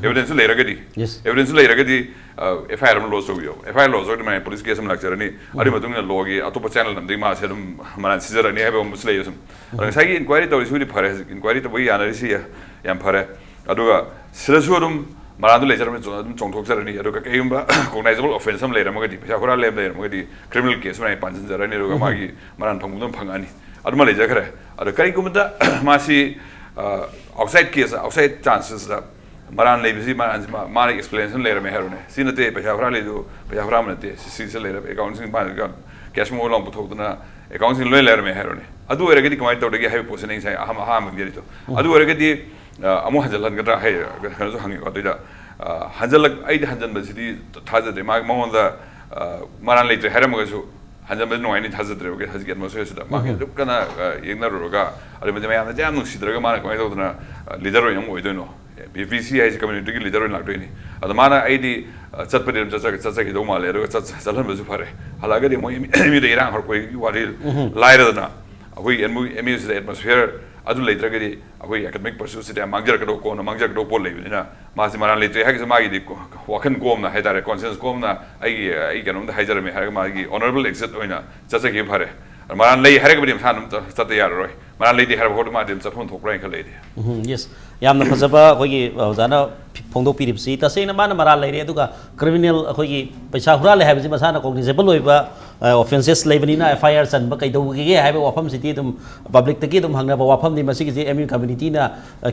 evidence ꯂꯩꯔꯒꯗꯤ, Yes. evidence ꯂꯩꯔꯒꯗꯤ, ꯑ, F I R ꯑꯃ lodge ꯇꯧꯕꯤꯌꯣ꯫ F I R lodge ꯇꯧꯔꯗꯤ ꯃꯥꯏ police case ꯑꯃ ꯂꯥꯛꯆꯔꯅꯤ꯫ ꯑꯗꯨꯒꯤ ꯃꯇꯨꯡ ꯏꯟꯅ ꯂꯣꯒꯤ ꯑꯇꯣꯞꯄ ꯆꯦꯅꯦꯜ ꯑꯃꯗꯒꯤ ꯃꯥꯁꯦ ꯑꯗꯨꯝ ꯃꯔꯥꯟ ꯁꯤꯖꯔꯅꯤ ꯍꯥꯏꯕ ꯑꯃꯁꯨ ꯂꯩ꯫ ꯁꯨꯝ ꯑꯗꯣ ꯉꯁꯥꯏꯒꯤ inquiry ꯇꯧꯔꯤꯁꯤꯕꯨꯗꯤ ꯐꯔꯦ, ꯍꯧꯖꯤꯛ inquiry ꯇꯧꯕꯒꯤ ꯌꯥꯅꯔꯤꯁꯤ ꯌꯥ-, ꯌꯥꯝ ꯐꯔꯦ꯫ ꯑꯗꯨꯒ ꯁꯤꯗꯁꯨ ꯑꯗꯨꯝ ꯃꯔꯥꯟꯗꯨ ꯂꯩꯖꯔꯝꯃꯤ, ꯑꯗꯨꯝ ꯆꯣꯡꯊꯣꯛꯆꯔꯅꯤ꯫ ꯑꯗꯨꯒ ꯀꯩꯒꯨꯝꯕ cognizable offence ꯑꯃ ꯂꯩꯔꯝꯃꯒꯗꯤ, ꯄꯩꯁꯥ ꯍꯨꯔꯥꯜꯂꯦ ꯑꯃ ꯂꯩꯔꯝꯃꯒꯗꯤ, criminal case ꯑꯃ ꯑꯩ ꯄꯥꯟꯁꯤꯟꯖꯔꯅꯤ, ꯑꯗꯨꯒ ꯃꯥꯒꯤ ꯃꯔꯥꯟ ꯐꯪꯐꯝꯗꯨ ꯑꯗꯨꯝ ꯐꯪꯉꯛꯑꯅꯤ꯫ ꯑꯗꯨꯃ ꯂꯩꯖꯈ꯭ꯔꯦ꯫ ꯑꯗꯣ ꯀꯔꯤꯒꯨꯝꯕꯗ ꯃꯥꯁꯤ, ꯑ, outside case, outside chances ꯗ ꯃꯔꯥꯟ ꯂꯩꯕꯁꯤ, ꯃꯔꯥꯟꯁꯤ ꯃꯥ-, ꯃꯥꯅ explanation ꯂꯩꯔꯝꯃꯦ ꯍꯥꯏꯔꯨꯅꯦ꯫ "ꯁꯤ ꯅꯠꯇꯦ, ꯄꯩꯁꯥ ꯍꯨꯔꯥꯜꯂꯤꯗꯨ ꯄꯩꯁꯥ ꯍꯨꯔꯥꯟꯕ ꯅꯠꯇꯦ, ꯁꯤ, ꯁꯤꯁꯦ ꯂꯩꯔꯦ, account ꯁꯤꯡ ꯃꯥꯅ cash memo ꯂꯣꯟ ꯄꯨꯊꯣꯛꯇꯅ account ꯁꯤꯡ ꯂꯣꯏ ꯂꯩꯔꯝꯃꯦ" ꯍꯥꯏꯔꯨꯅꯦ꯫ ꯑꯗꯨ ꯑꯣꯏꯔꯒꯗꯤ ꯀꯃꯥꯏꯅ ꯇꯧꯗꯒꯦ ꯍꯥꯏꯕ ꯄꯣꯠꯁꯤꯅ ꯑꯩ ꯉꯁꯥꯏ ꯑꯍꯥꯟꯕ, ꯑꯍꯥꯟꯕꯒꯤꯗꯤꯗꯣ꯫ ꯑꯗꯨ ꯑꯣꯏꯔꯒꯗꯤ, ꯑ, ꯑꯃꯨꯛ ꯍꯟꯖꯤꯜꯍꯟꯒꯗ꯭ꯔꯥ ꯍꯥꯏ, ꯀꯩꯅꯣꯁꯨ ꯍꯪꯉꯤꯀꯣ꯫ ꯑꯗꯨꯏꯗ, ꯑ, ꯍꯟꯖꯤꯜꯂꯛ-, ꯑꯩꯗꯤ ꯍꯟꯖꯤꯟꯕꯁꯤꯗꯤ ꯊꯥꯖꯗꯦ꯫ ꯃꯥ, ꯃꯉꯣꯟꯗ, ꯑ, ꯃꯔꯥꯟ ꯂꯩꯇ꯭ꯔꯦ ꯍꯥꯏꯔꯝꯃꯒꯁꯨ ꯍꯟꯖꯤꯟꯕꯗꯤ ꯅꯨꯡꯉꯥꯏꯅꯤ ꯊꯥꯖꯗ꯭ꯔꯦꯕ꯫ ꯍꯧꯖꯤꯛꯀꯤ atmosphere ꯁꯤꯗ ꯃꯥꯒꯤ ꯑꯗꯨꯛ ꯀꯟꯅ, ꯑ, ꯌꯦꯡꯅꯔꯨꯔꯒ, ꯑꯗꯨ ꯃꯇꯝ ꯃꯌꯥꯝꯅ ꯌꯥꯝ ꯅꯨꯡꯁꯤꯗ꯭ꯔꯒ ꯃꯥꯅ ꯀꯃꯥꯏꯅ ꯇꯧꯗꯅ, ꯑ, leader ꯑꯣꯏꯅ ꯑꯃꯨꯛ ꯑꯣꯏꯗꯣꯏꯅꯣ? ꯚꯤ ꯁꯤ ꯍꯥꯏꯁꯦ community ꯒꯤ leader ꯑꯣꯏꯅ ꯂꯥꯛꯇꯣꯏꯅꯤ꯫ ꯑꯗꯣ ꯃꯥꯅ ꯑꯩꯗꯤ, ꯑ, ꯆꯠꯄꯗꯤ ꯑꯗꯨꯝ ꯆꯠꯆ-, ꯆꯠꯆꯈꯤꯗꯧ ꯃꯥꯜꯂꯦ, ꯑꯗꯨꯒ ꯆꯠ-, ꯆꯠꯍꯟꯕꯁꯨ ꯐꯔꯦ꯫ ꯍꯜꯂꯛꯑꯒꯗꯤ ꯃꯣꯏ ꯑꯦꯝ ꯌꯨꯗ ꯏꯔꯥꯡ ꯍꯧꯔꯛꯄꯒꯤ ꯋꯥꯔꯤ ꯂꯥꯏꯔꯗꯅ, ꯑꯩꯈꯣꯏ ꯑꯦꯝ ꯌꯨ, ꯑꯦꯝ ꯌꯨ ꯁꯤꯗ atmosphere ꯑꯗꯨ ꯂꯩꯇ꯭ꯔꯒꯗꯤ ꯑꯩꯈꯣꯏ academic pursuit ꯁꯤꯗ ꯌꯥꯝ ꯃꯥꯡꯖꯔꯛꯀꯗꯧꯕ, ꯀꯣꯟꯅ ꯃꯥꯡꯖꯔꯛꯀꯗꯧꯕ ꯄꯣꯠ ꯂꯩꯕꯅꯤꯅ, ꯃꯥꯁꯤ ꯃꯔꯥꯜ ꯂꯩꯇ꯭ꯔꯦ ꯍꯥꯏꯔꯒꯁꯨ ꯃꯥꯒꯤꯗꯤ ꯀꯣ-, ꯋꯥꯈꯜ ꯀꯣꯝꯅ ꯍꯥꯏꯇꯥꯔꯦ, conscience ꯀꯣꯝꯅ ꯑꯩꯒꯤ, ꯑꯩ ꯀꯩꯅꯣꯝꯇ ꯍꯥꯏꯖꯔꯝꯃꯦ ꯍꯥꯏꯔꯒ ꯃꯥꯒꯤ honourable exit ꯑꯣꯏꯅ ꯆꯠꯆꯈꯤꯕ ꯐꯔꯦ꯫ ꯃꯔꯥꯟ ꯂꯩ ꯍꯥꯏꯔꯒꯕꯨꯗꯤ ꯃꯁꯥꯅ ꯑꯗꯨꯝ ꯆꯠꯇ ꯌꯥꯔꯔꯣꯏ꯫ ꯃꯔꯥꯟ ꯂꯩꯇꯦ ꯍꯥꯏꯔꯕ ꯐꯥꯎꯗ ꯃꯥꯗꯤ ꯑꯗꯨꯝ ꯆꯠꯐꯝ ꯊꯣꯛꯄ꯭ꯔꯥ ꯍꯥꯏꯅ ꯈꯜꯂꯦ ꯑꯩꯗꯤ꯫ ꯎꯝ, yes꯫ ꯌꯥꯝꯅ ꯐꯖꯕ ꯑꯩꯈꯣꯏꯒꯤ ꯑꯣꯖꯥꯅ ꯐꯣꯡꯗꯣꯛꯄꯤꯔꯤꯕꯁꯤ ꯇꯁꯦꯡꯅ ꯃꯥꯅ ꯃꯔꯥꯜ ꯂꯩꯔꯦ꯫ ꯑꯗꯨꯒ criminal ꯑꯩꯈꯣꯏꯒꯤ ꯄꯩꯁꯥ ꯍꯨꯔꯥꯜꯂꯦ ꯍꯥꯏꯕꯁꯤ ꯃꯁꯥꯅ cognizable ꯑꯣꯏꯕ ꯑꯣꯐꯦꯟꯁꯦꯁ ꯂꯩꯕꯅꯤꯅ F I R ꯆꯟꯕ ꯀꯩꯗꯧꯕꯒꯦ ꯍꯥꯏꯕ ꯋꯥꯐꯝꯁꯤꯗꯤ ꯑꯗꯨꯝ ꯄꯕ꯭ꯂꯤꯛꯇꯒꯤ ꯑꯗꯨꯝ ꯍꯪꯅꯕ ꯋꯥꯐꯝꯅꯤ꯫ ꯃꯁꯤꯒꯤꯁꯤ M U communityꯅ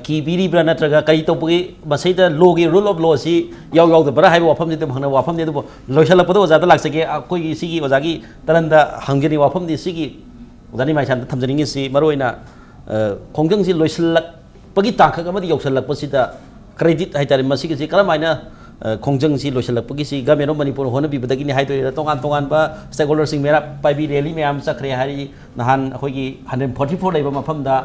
ꯀꯤ ꯄꯤꯔꯤꯕ꯭ꯔꯥ ꯅꯠꯇ꯭ꯔꯒ ꯀꯔꯤ ꯇꯧꯕꯒꯤ ꯃꯁꯤꯗ ꯂꯣꯒꯤ rule of law ꯑꯁꯤ ꯌꯥꯎ ꯌꯥꯎꯗꯕ꯭ꯔꯥ ꯍꯥꯏꯕ ꯋꯥꯐꯝꯁꯤ ꯑꯗꯨꯝ ꯍꯪꯅꯕ ꯋꯥꯐꯝꯅꯤ꯫ ꯑꯗꯨꯕꯨ ꯂꯣꯏꯁꯤꯜꯂꯛꯄꯗ ꯑꯣꯖꯥꯗ ꯂꯥꯛꯆꯒꯦ꯫ ꯑꯩꯈꯣꯏꯒꯤ ꯁꯤꯒꯤ ꯑꯣꯖꯥꯒꯤ ꯇꯔꯟꯗ ꯍꯪꯖꯅꯤꯡꯕ ꯋꯥꯐꯝꯗꯤ ꯁꯤꯒꯤ ꯑꯣꯖꯥ ꯅꯤꯃꯥꯏꯁꯥꯟꯗ ꯊꯝꯖꯅꯤꯡꯉꯤꯁꯤ ꯃꯔꯨꯑꯣꯏꯅ ꯈꯣꯡꯖꯪꯁꯤ ꯂꯣꯏꯁꯤꯜꯂꯛꯄꯒꯤ ꯇꯥꯡꯀꯛ ꯑꯃꯗ ꯌꯧꯁꯤꯜꯂꯛꯄꯁꯤꯗ credit ꯍꯥꯏꯇꯥꯔꯦ, ꯃꯁꯤꯒꯤꯁꯤ ꯀꯔꯝꯍꯥꯏꯅ ꯈꯣꯡꯖꯪꯁꯤ ꯂꯣꯏꯁꯤꯜꯂꯛꯄꯒꯤꯁꯤ Government of Manipur ꯍꯣꯠꯅꯕꯤꯕꯗꯒꯤꯅꯤ ꯍꯥꯏꯗꯣꯏꯔꯥ, ꯇꯣꯉꯥꯟ ꯇꯣꯉꯥꯟꯕ stakeholderꯁꯤꯡ ꯃꯩꯔꯥ ꯄꯥꯏꯕꯤ rally ꯃꯌꯥꯝ ꯆꯠꯈ꯭ꯔꯦ ꯍꯥꯏꯔꯤ꯫ ꯅꯍꯥꯟ ꯑꯩꯈꯣꯏꯒꯤ hundred forty four ꯂꯩꯕ ꯃꯐꯝꯗ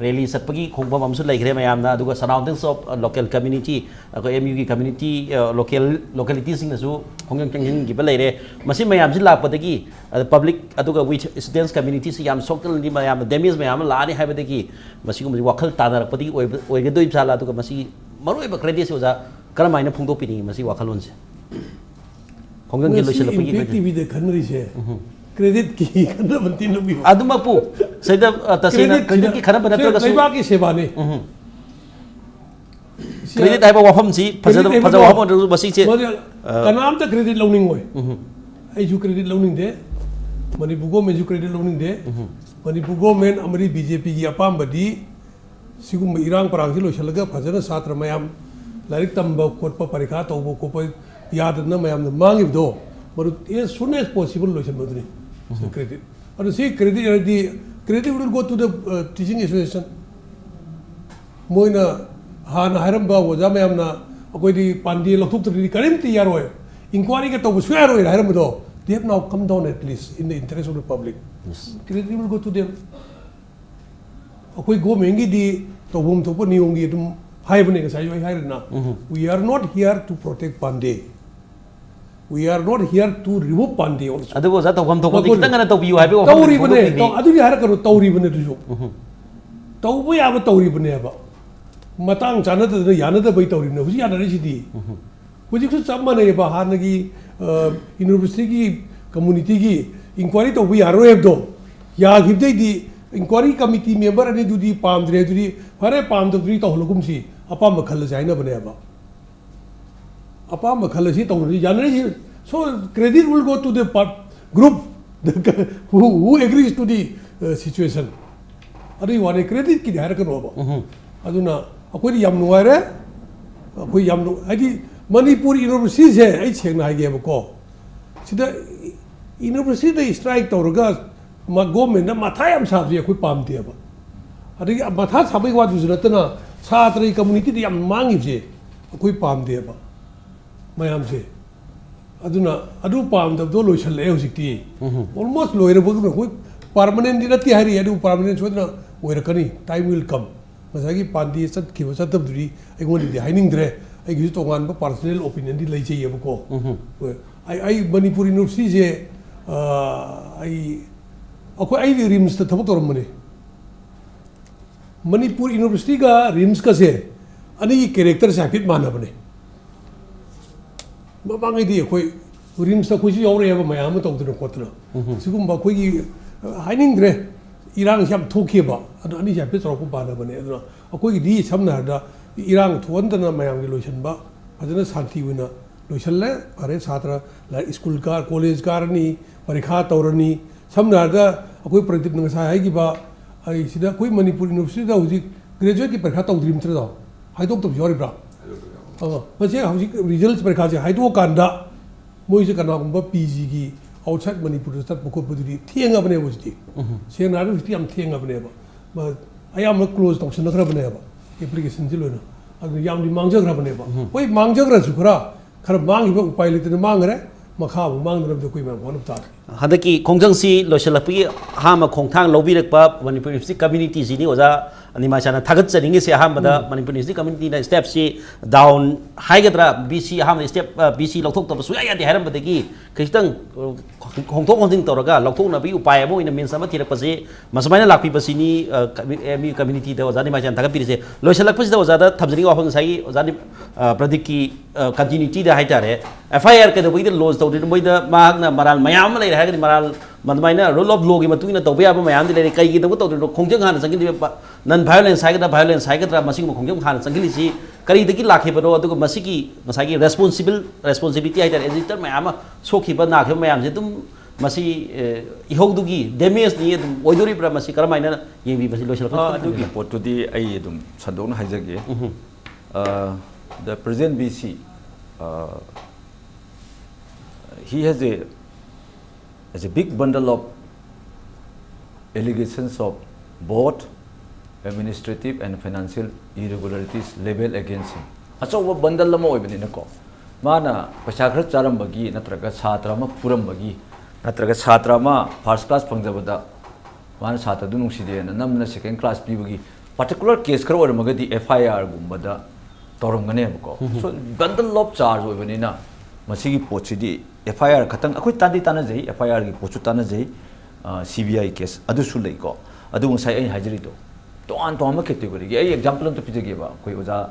rally ꯆꯠꯄꯒꯤ ꯈꯣꯡꯐꯝ ꯑꯃꯁꯨ ꯂꯩꯈ꯭ꯔꯦ ꯃꯌꯥꯝꯅ, ꯑꯗꯨꯒ surroundings of local community, ꯑꯩꯈꯣꯏ M Uꯒꯤ community, local localityꯁꯤꯡꯅꯁꯨ ꯈꯣꯡꯖꯪ ꯆꯪꯁꯤꯟꯈꯤꯕ ꯂꯩꯔꯦ꯫ ꯃꯁꯤ ꯃꯌꯥꯝꯁꯤ ꯂꯥꯛꯄꯗꯒꯤ ꯑꯗ public ꯑꯗꯨꯒ with students communityꯁꯤ ꯌꯥꯝ ꯁꯣꯛꯇꯅꯗꯤ ꯃꯌꯥꯝꯅ damage ꯃꯌꯥꯝ ꯑꯃ ꯂꯥꯛꯑꯅꯤ ꯍꯥꯏꯕꯗꯒꯤ ꯃꯁꯤꯒꯨꯝꯕꯁꯤ ꯋꯥꯈꯜ ꯇꯥꯅꯔꯛꯄꯗꯒꯤ ꯑꯣꯏꯕ ꯑꯣꯏꯒꯗꯣꯏꯕ ꯖꯥꯠꯂꯥ? ꯑꯗꯨꯒ ꯃꯁꯤ ꯃꯔꯨꯑꯣꯏꯕ creditꯁꯤ ꯑꯣꯖꯥ ꯀꯔꯝꯍꯥꯏꯅ ꯐꯣꯡꯗꯣꯛꯄꯤꯅꯤꯡꯉꯤ ꯃꯁꯤ ꯋꯥꯈꯜꯂꯣꯟꯁꯦ? ꯈꯣꯡꯖꯪꯒꯤ ꯉꯁꯤ ꯂꯣꯏꯁꯤꯜꯂꯛꯄꯒꯤ Impact TVꯗ ꯈꯟꯅꯔꯤꯁꯦ creditꯀꯤ ꯈꯟꯅꯕ ꯅꯠꯇꯦ ꯅꯨꯄꯤ꯫ ꯑꯗꯨꯃꯛꯄꯨ ꯁꯤꯗ ꯑ, ꯇꯁꯦꯡꯅ creditꯀꯤ ꯈꯟꯅꯕ ꯅꯠꯇ꯭ꯔꯒꯁꯨ ꯂꯩꯕꯥꯛꯀꯤ ꯁꯦꯕꯥꯅꯤ꯫ ꯎꯝ꯫ ꯁꯤ credit ꯍꯥꯏꯕ ꯋꯥꯐꯝꯁꯤ ꯐꯖꯗꯕ credit ꯐꯖꯕ ꯍꯥꯏꯕꯗꯣ ꯋꯥꯐꯝ ꯑꯣꯏꯔꯁꯨ ꯃꯁꯤꯁꯦ ꯃꯗꯨ ꯑ, ꯀꯅꯥꯝꯇ credit ꯂꯧꯅꯤꯡꯉꯣꯏ꯫ ꯎꯝ꯫ ꯑꯩꯁꯨ credit ꯂꯧꯅꯤꯡꯗꯦ, ꯃꯅꯤꯄꯨꯔ governmentꯁꯨ credit ꯂꯧꯅꯤꯡꯗꯦ꯫ ꯎꯝ꯫ ꯃꯅꯤꯄꯨꯔ government ꯑꯃꯗꯤ BJPꯒꯤ ꯑꯄꯥꯝꯕꯗꯤ ꯁꯤꯒꯨꯝꯕ ꯏꯔꯥꯡ ꯄꯔꯥꯡꯁꯤ ꯂꯣꯏꯁꯤꯜꯂꯒ ꯐꯖꯅ ꯁꯥꯇ꯭ꯔ ꯃꯌꯥꯝ ꯂꯥꯏꯔꯤꯛ ꯇꯝꯕ ꯈꯣꯠꯄ, ꯄꯔꯤꯈꯥ ꯇꯧꯕ ꯈꯣꯠꯄ ꯌꯥꯗꯗꯅ ꯃꯌꯥꯝꯅ ꯃꯥꯡꯉꯤꯕꯗꯣ ꯃꯗꯨ as soon as possible ꯂꯣꯏꯁꯤꯟꯕꯗꯨꯅꯤ꯫ ꯁꯤꯗ credit꯫ ꯑꯗꯨ ꯁꯤ credit ꯍꯥꯏꯗꯤ credit will go to the, uh, teaching association꯫ ꯃꯣꯏꯅ ꯍꯥꯟꯅ ꯍꯥꯏꯔꯝꯕ ꯑꯣꯖꯥ ꯃꯌꯥꯝꯅ ꯑꯩꯈꯣꯏꯗꯤ ꯄꯥꯟꯗꯦ ꯂꯧꯊꯣꯛꯇ꯭ꯔꯗꯤ ꯀꯔꯤꯝꯇ ꯌꯥꯔꯣꯏ, inquiryꯒ ꯇꯧꯕ ꯁꯨꯡꯌꯥ ꯌꯥꯔꯣꯏꯅ ꯍꯥꯏꯔꯝꯕꯗꯣ, they have now come down at least in the interest of the public꯫ Credit will go to them꯫ ꯑꯩꯈꯣꯏ governmentꯀꯤꯗꯤ ꯇꯧꯐꯝ ꯊꯣꯛꯄ ꯅꯤꯌꯣꯝꯒꯤ ꯑꯗꯨꯝ ꯍꯥꯏꯕꯅꯦ, ꯉꯁꯥꯏꯁꯨ ꯑꯩ ꯍꯥꯏꯔꯦꯗꯅ, ꯎꯝ꯫ We are not here to protect Pandey, we are not here to remove Pandey also꯫ ꯑꯗꯨꯕꯨ ꯑꯣꯖꯥ ꯇꯧꯐꯝ ꯊꯣꯛꯄꯗꯤ ꯃꯈꯣꯏ ꯈꯤꯇꯪ ꯉꯟꯅ ꯇꯧꯕꯤꯌꯨ ꯍꯥꯏꯕꯒꯤ ꯋꯥꯐꯝ ꯇꯧꯔꯤꯕꯅꯦ꯫ ꯐꯣꯡꯗꯣꯛꯄꯤꯕꯅꯤ꯫ ꯇꯧ- ꯑꯗꯨꯗꯤ ꯍꯥꯏꯔꯛꯀꯅꯨ, ꯇꯧꯔꯤꯕꯅꯦ ꯑꯗꯨꯁꯨ꯫ ꯎꯝ꯫ ꯇꯧꯕ ꯌꯥꯕ ꯇꯧꯔꯤꯕꯅꯦꯕ꯫ ꯃꯇꯥꯡ ꯆꯥꯅꯗꯗꯅ ꯌꯥꯅꯗꯕꯩ ꯇꯧꯔꯤꯕꯅꯦ꯫ ꯍꯧꯖꯤꯛ ꯌꯥꯅꯔꯤꯁꯤꯗꯤ꯫ ꯍꯧꯖꯤꯛꯁꯨ ꯆꯞ ꯃꯥꯟꯅꯩꯕ꯫ ꯍꯥꯟꯅꯒꯤ, ꯑ, universityꯒꯤ communityꯒꯤ inquiry ꯇꯧꯕ ꯌꯥꯔꯔꯣꯏ ꯍꯥꯏꯕꯗꯣ, ꯌꯥꯈꯤꯕꯗꯩꯗꯤ inquiry committee member ꯑꯅꯤꯗꯨꯗꯤ ꯄꯥꯝꯗ꯭ꯔꯦ, ꯑꯗꯨꯗꯤ ꯐꯔꯦ, ꯄꯥꯝꯗꯕꯗꯨꯗꯤ ꯇꯧꯍꯜꯂꯒꯨꯝꯁꯤ, ꯑꯄꯥꯝꯕ ꯈꯜꯂꯁꯤ ꯍꯥꯏꯅꯕꯅꯦꯕ꯫ ꯑꯄꯥꯝꯕ ꯈꯜꯂꯁꯤ ꯇꯧꯅꯔꯤ, ꯌꯥꯅꯔꯤꯁꯤ꯫ So credit will go to the part-, group who, who agrees to the, uh, situation. ꯑꯗꯨꯒꯤ ꯋꯥꯅꯤ, creditꯀꯤꯗꯤ ꯍꯥꯏꯔꯛꯀꯅꯣꯕ꯫ ꯑꯗꯨꯅ ꯑꯩꯈꯣꯏꯗꯤ ꯌꯥꯝ ꯅꯨꯡꯉꯥꯏꯔꯦ꯫ ꯑꯩꯈꯣꯏ ꯌꯥꯝ ꯅꯨꯡ-, ꯍꯥꯏꯗꯤ ꯃꯅꯤꯄꯨꯔ universityꯁꯦ ꯑꯩ ꯁꯦꯡꯅ ꯍꯥꯏꯒꯦꯕꯀꯣ, ꯁꯤꯗ universityꯗ strike ꯇꯧꯔꯒ ꯃ-, governmentꯅ ꯃꯊꯥ ꯌꯥꯝ ꯁꯥꯕꯁꯦ ꯑꯩꯈꯣꯏ ꯄꯥꯝꯗꯦꯕ꯫ ꯑꯗꯒꯤ ꯃꯊꯥ ꯁꯥꯕꯒꯤ ꯋꯥꯗꯨꯁꯨ ꯅꯠꯇꯅ ꯁꯥꯇ꯭ꯔꯒꯤ communityꯗ ꯌꯥꯝ ꯃꯥꯡꯉꯤꯕꯁꯦ ꯑꯩꯈꯣꯏ ꯄꯥꯝꯗꯦꯕ꯫ ꯃꯌꯥꯝꯁꯦ ꯑꯗꯨꯅ ꯑꯗꯨ ꯄꯥꯝꯗꯕꯗꯣ ꯂꯣꯏꯁꯜꯂꯛꯑꯦ ꯍꯧꯖꯤꯛꯇꯤ꯫ Almost ꯂꯣꯏꯔꯕꯒꯨꯝꯅ, ꯑꯩꯈꯣꯏ permanentꯗꯤ ꯅꯠꯇꯦ ꯍꯥꯏꯔꯤ, ꯑꯗꯨꯕꯨ permanent ꯁꯣꯏꯗꯅ ꯑꯣꯏꯔꯛꯀꯅꯤ, time will come꯫ ꯉꯁꯥꯏꯒꯤ ꯄꯥꯟꯗꯦ ꯆꯠꯈꯤꯕ ꯆꯠꯇꯕꯗꯨꯗꯤ ꯑꯩꯉꯣꯟꯗꯗꯤ ꯍꯥꯏꯅꯤꯡꯗ꯭ꯔꯦ, ꯑꯩꯒꯤꯁꯨ ꯇꯣꯉꯥꯟꯕ personal opinionꯗꯤ ꯂꯩꯖꯩꯌꯦꯕꯀꯣ꯫ ꯍꯣꯏ, ꯑꯩ, ꯑꯩ ꯃꯅꯤꯄꯨꯔ universityꯁꯦ, ꯑ, ꯑꯩ, ꯑꯩꯈꯣꯏ, ꯑꯩꯗꯤ RIMSꯇ ꯊꯕꯛ ꯇꯧꯔꯝꯕꯅꯤ꯫ ꯃꯅꯤꯄꯨꯔ universityꯒ RIMSꯀꯁꯦ ꯑꯅꯤꯒꯤ characterꯁꯦ ꯍꯥꯏꯐꯦꯠ ꯃꯥꯟꯅꯕꯅꯦ꯫ ꯃꯃꯥꯡꯉꯩꯗꯤ ꯑꯩꯈꯣꯏ RIMSꯇ ꯑꯩꯈꯣꯏꯁꯨ ꯌꯥꯎꯔꯛꯑꯦꯕ, ꯃꯌꯥꯝ ꯑꯃ ꯇꯧꯗꯅ ꯈꯣꯠꯇꯅ꯫ ꯁꯤꯒꯨꯝꯕ ꯑꯩꯈꯣꯏꯒꯤ, ꯑ, ꯍꯥꯏꯅꯤꯡꯗ꯭ꯔꯦ, ꯏꯔꯥꯡꯁꯤ ꯌꯥꯝ ꯊꯣꯛꯈꯤꯑꯕ꯫ ꯑꯗꯣ ꯑꯅꯤꯁꯦ ꯍꯥꯏꯐꯦꯠ ꯆꯥꯎꯔꯥꯛꯄ ꯃꯥꯟꯅꯕꯅꯦ꯫ ꯑꯗꯨꯅ ꯑꯩꯈꯣꯏꯒꯤꯗꯤ ꯁꯝꯅ ꯍꯥꯏꯔꯕꯗ ꯏꯔꯥꯡ ꯊꯣꯛꯍꯟꯗꯅ ꯃꯌꯥꯝꯒꯤ ꯂꯣꯏꯁꯤꯟꯕ, ꯐꯖꯅ ꯁꯥꯟꯇꯤ ꯑꯣꯏꯅ ꯂꯣꯏꯁꯤꯜꯂꯦ꯫ ꯐꯔꯦ, ꯁꯥꯇ꯭ꯔ ꯂꯥꯏꯔꯤꯛ, ꯁ꯭ꯀꯨꯜ ꯀꯥ-, ꯀꯣꯂꯦꯖ ꯀꯥꯔꯅꯤ, ꯄꯔꯤꯈꯥ ꯇꯧꯔꯅꯤ꯫ ꯁꯝꯅ ꯍꯥꯏꯔꯕꯗ ꯑꯩꯈꯣꯏ ꯄ꯭ꯔꯗꯤꯞꯅ ꯉꯁꯥꯏ ꯍꯥꯏꯈꯤꯕ, ꯑꯩ ꯁꯤꯗ ꯑꯩꯈꯣꯏ ꯃꯅꯤꯄꯨꯔ universityꯗ ꯍꯧꯖꯤꯛ graduateꯀꯤ ꯄꯔꯤꯈꯥ ꯇꯧꯗ꯭ꯔꯤꯕ ꯅꯠꯇ꯭ꯔꯣ? ꯍꯥꯏꯗꯣꯛꯇꯕꯁꯨ ꯌꯥꯎꯔꯤꯕ꯭ꯔꯥ? ꯑ, ꯃꯁꯤ ꯍꯧꯖꯤꯛ results ꯄꯔꯤꯈꯥꯁꯦ ꯍꯥꯏꯗꯣꯛꯑꯀꯥꯟꯗ ꯃꯣꯏꯁꯦ ꯀꯅꯥꯒꯨꯝꯕ PGꯒꯤ outside ꯃꯅꯤꯄꯨꯔꯗ ꯆꯠꯄ ꯈꯣꯠꯄꯗꯨꯗꯤ ꯊꯦꯡꯉꯕꯅꯦꯕ ꯍꯧꯖꯤꯛꯇꯤ꯫ ꯁꯦꯡꯅ ꯍꯥꯏꯔꯒ ꯍꯧꯖꯤꯛꯇꯤ ꯌꯥꯝ ꯊꯦꯡꯉꯕꯅꯦꯕ꯫ ꯃ-, ꯑꯌꯥꯝꯕ close ꯇꯧꯁꯟꯅꯈ꯭ꯔꯕꯅꯦꯕ applicationꯁꯦ ꯂꯣꯏꯅ꯫ ꯑꯗꯨꯅ ꯌꯥꯝꯗꯤ ꯃꯥꯡꯖꯈ꯭ꯔꯕꯅꯦꯕ꯫ ꯍꯣꯏ, ꯃꯥꯡꯖꯈ꯭ꯔꯁꯨ ꯈꯔ, ꯈꯔ ꯃꯥꯡꯈꯤꯕ ꯎꯄꯥꯏ ꯂꯩꯇꯅ ꯃꯥꯡꯈ꯭ꯔꯦ꯫ ꯃꯈꯥ ꯑꯃꯨꯛ ꯃꯥꯡꯗꯅꯕꯗꯤ ꯑꯩꯈꯣꯏ ꯃꯌꯥꯝ ꯍꯣꯠꯅꯕ ꯇꯥꯔꯦ꯫ ꯍꯟꯗꯛꯀꯤ ꯈꯣꯡꯖꯪꯁꯤ ꯂꯣꯏꯁꯤꯜꯂꯛꯄꯒꯤ ꯑꯍꯥꯟꯕ ꯈꯣꯡꯊꯥꯡ ꯂꯧꯕꯤꯔꯛꯄ ꯃꯅꯤꯄꯨꯔ university communityꯁꯤꯅꯤ ꯑꯣꯖꯥ ꯅꯤꯃꯥꯏꯁꯥꯅ ꯊꯥꯒꯠꯆꯅꯤꯡꯉꯤꯁꯦ꯫ ꯑꯍꯥꯟꯕꯗ ꯃꯅꯤꯄꯨꯔ university communityꯅ stepꯁꯤ down ꯍꯥꯏꯒꯗ꯭ꯔꯥ, VC, ꯑꯍꯥꯟꯕꯗ step, ꯑ, VC ꯂꯧꯊꯣꯛꯇꯕ ꯁꯨꯡꯌꯥ ꯌꯥꯗꯦ ꯍꯥꯏꯔꯝꯕꯗꯒꯤ ꯈꯤꯇꯪ, ꯑ, ꯍꯣꯡꯗꯣꯛ ꯍꯣꯡꯖꯤꯟ ꯇꯧꯔꯒ ꯂꯧꯊꯣꯛꯅꯕꯒꯤ ꯎꯄꯥꯏ ꯑꯃ ꯑꯣꯏꯅ means ꯑꯃ ꯊꯤꯔꯛꯄꯁꯤ, ꯃꯁꯨꯃꯥꯏꯅ ꯂꯥꯛꯄꯤꯕꯁꯤꯅꯤ, ꯑ, ꯀꯃꯤ-, MU communityꯗ ꯑꯣꯖꯥ ꯅꯤꯃꯥꯏꯁꯥꯅ ꯊꯥꯒꯠꯄꯤꯔꯤꯁꯦ꯫ ꯂꯣꯏꯁꯤꯜꯂꯛꯄꯁꯤꯗ ꯑꯣꯖꯥꯗ ꯊꯝꯖꯅꯤꯡꯕ ꯋꯥꯐꯝ ꯉꯁꯥꯏꯒꯤ ꯑꯣꯖꯥ ꯅꯤ-, ꯑ, ꯄ꯭ꯔꯗꯤꯞꯀꯤ, ꯑ, continuityꯗ ꯍꯥꯏꯇꯥꯔꯦ, FIR ꯀꯩꯗꯧꯕꯒꯤꯗ lodge ꯇꯧꯗ꯭ꯔꯤꯅꯣ? ꯃꯣꯏꯗ ꯃꯍꯥꯛꯅ ꯃꯔꯥꯜ ꯃꯌꯥꯝ ꯑꯃ ꯂꯩꯔꯦ ꯍꯥꯏꯔꯒꯗꯤ ꯃꯔꯥꯜ ꯑꯗꯨꯃꯥꯏꯅ rule of lawꯒꯤ ꯃꯇꯨꯡ ꯏꯟꯅ ꯇꯧꯕ ꯌꯥꯕ ꯃꯌꯥꯝꯗꯤ ꯂꯩꯔꯦ꯫ ꯀꯩꯒꯤꯗꯃꯛ ꯇꯧꯗꯣꯏꯅꯣ? ꯈꯣꯡꯖꯪ ꯍꯥꯟꯅ ꯆꯪꯁꯤꯜꯂꯤꯕ non violence ꯍꯥꯏꯒꯗ꯭ꯔꯥ, violence ꯍꯥꯏꯒꯗ꯭ꯔꯥ, ꯃꯁꯤꯒꯨꯝꯕ ꯈꯣꯡꯖꯪ ꯍꯥꯟꯅ ꯆꯪꯁꯤꯜꯂꯤꯁꯤ ꯀꯔꯤꯗꯒꯤ ꯂꯥꯛꯈꯤꯕꯅꯣ? ꯑꯗꯨꯒ ꯃꯁꯤꯒꯤ ꯉꯁꯥꯏꯒꯤ responsible responsibility ꯍꯥꯏꯇꯥꯔꯦ, ꯑꯦꯖꯤꯇꯦꯇꯔ ꯃꯌꯥꯝ ꯑꯃ ꯁꯣꯛꯈꯤꯕ ꯅꯥꯈꯤꯕ ꯃꯌꯥꯝꯁꯦ ꯑꯗꯨꯝ ꯃꯁꯤ, ꯑꯦ, ꯏꯍꯧꯗꯨꯒꯤ damageꯅꯤ ꯑꯗꯨꯝ ꯑꯣꯏꯗꯣꯔꯤꯕ꯭ꯔꯥ? ꯃꯁꯤ ꯀꯔꯝꯍꯥꯏꯅ ꯌꯦꯡꯕꯤ? ꯃꯁꯤ ꯂꯣꯏꯁꯤꯜꯂꯛꯄ ꯑ, ꯈꯤꯇꯪ ꯑꯗꯨꯒꯤ ꯊꯝꯕꯤꯌꯨ꯫ ꯄꯣꯠꯇꯨꯗꯤ ꯑꯩ ꯑꯗꯨꯝ ꯁꯟꯗꯣꯛꯅ ꯍꯥꯏꯖꯒꯦ꯫ ꯎꯝꯍꯨꯝ꯫ Uh, the present V C, uh, he has a, has a big bundle of allegations of both administrative and financial irregularities level against him. ꯑꯆꯧꯕ ꯕꯟꯗꯜ ꯑꯃ ꯑꯣꯏꯕꯅꯤꯅꯀꯣ, ꯃꯥꯅ ꯄꯩꯁꯥ ꯈꯔ ꯆꯥꯔꯝꯕꯒꯤ, ꯅꯠꯇ꯭ꯔꯒ ꯁꯥꯇ꯭ꯔ ꯑꯃ ꯐꯨꯔꯝꯕꯒꯤ, ꯅꯠꯇ꯭ꯔꯒ ꯁꯥꯇ꯭ꯔ ꯑꯃ first class ꯐꯪꯖꯕꯗ ꯃꯥꯅ ꯁꯥꯇ꯭ꯔꯗꯨ ꯅꯨꯡꯁꯤꯗꯦꯅ ꯅꯝꯗꯅ second class ꯄꯤꯕꯒꯤ particular case ꯈꯔ ꯑꯣꯏꯔꯝꯃꯒꯗꯤ F I Rꯒꯨꯝꯕꯗ ꯇꯧꯔꯝꯒꯅꯦꯕꯀꯣ꯫ Um. So, bundle of charge ꯑꯣꯏꯕꯅꯤꯅ ꯃꯁꯤꯒꯤ ꯄꯣꯠꯁꯤꯗꯤ F I R ꯈꯛꯇꯪ, ꯑꯩꯈꯣꯏ ꯇꯥꯟꯗꯤ ꯇꯥꯟꯅꯖꯩ, F I Rꯒꯤ ꯄꯣꯠꯁꯨ ꯇꯥꯟꯅꯖꯩ, ꯑ, C B I case ꯑꯗꯨꯁꯨ ꯂꯩꯀꯣ꯫ ꯑꯗꯨ ꯉꯁꯥꯏ ꯑꯩꯅ ꯍꯥꯏꯖꯔꯤꯗꯣ, ꯇꯣꯉꯥꯟ ꯇꯣꯉꯥꯟꯕ categoryꯒꯤ ꯑꯩ example ꯑꯝꯇ ꯄꯤꯖꯒꯦꯕ꯫ ꯑꯩꯈꯣꯏ ꯑꯣꯖꯥ,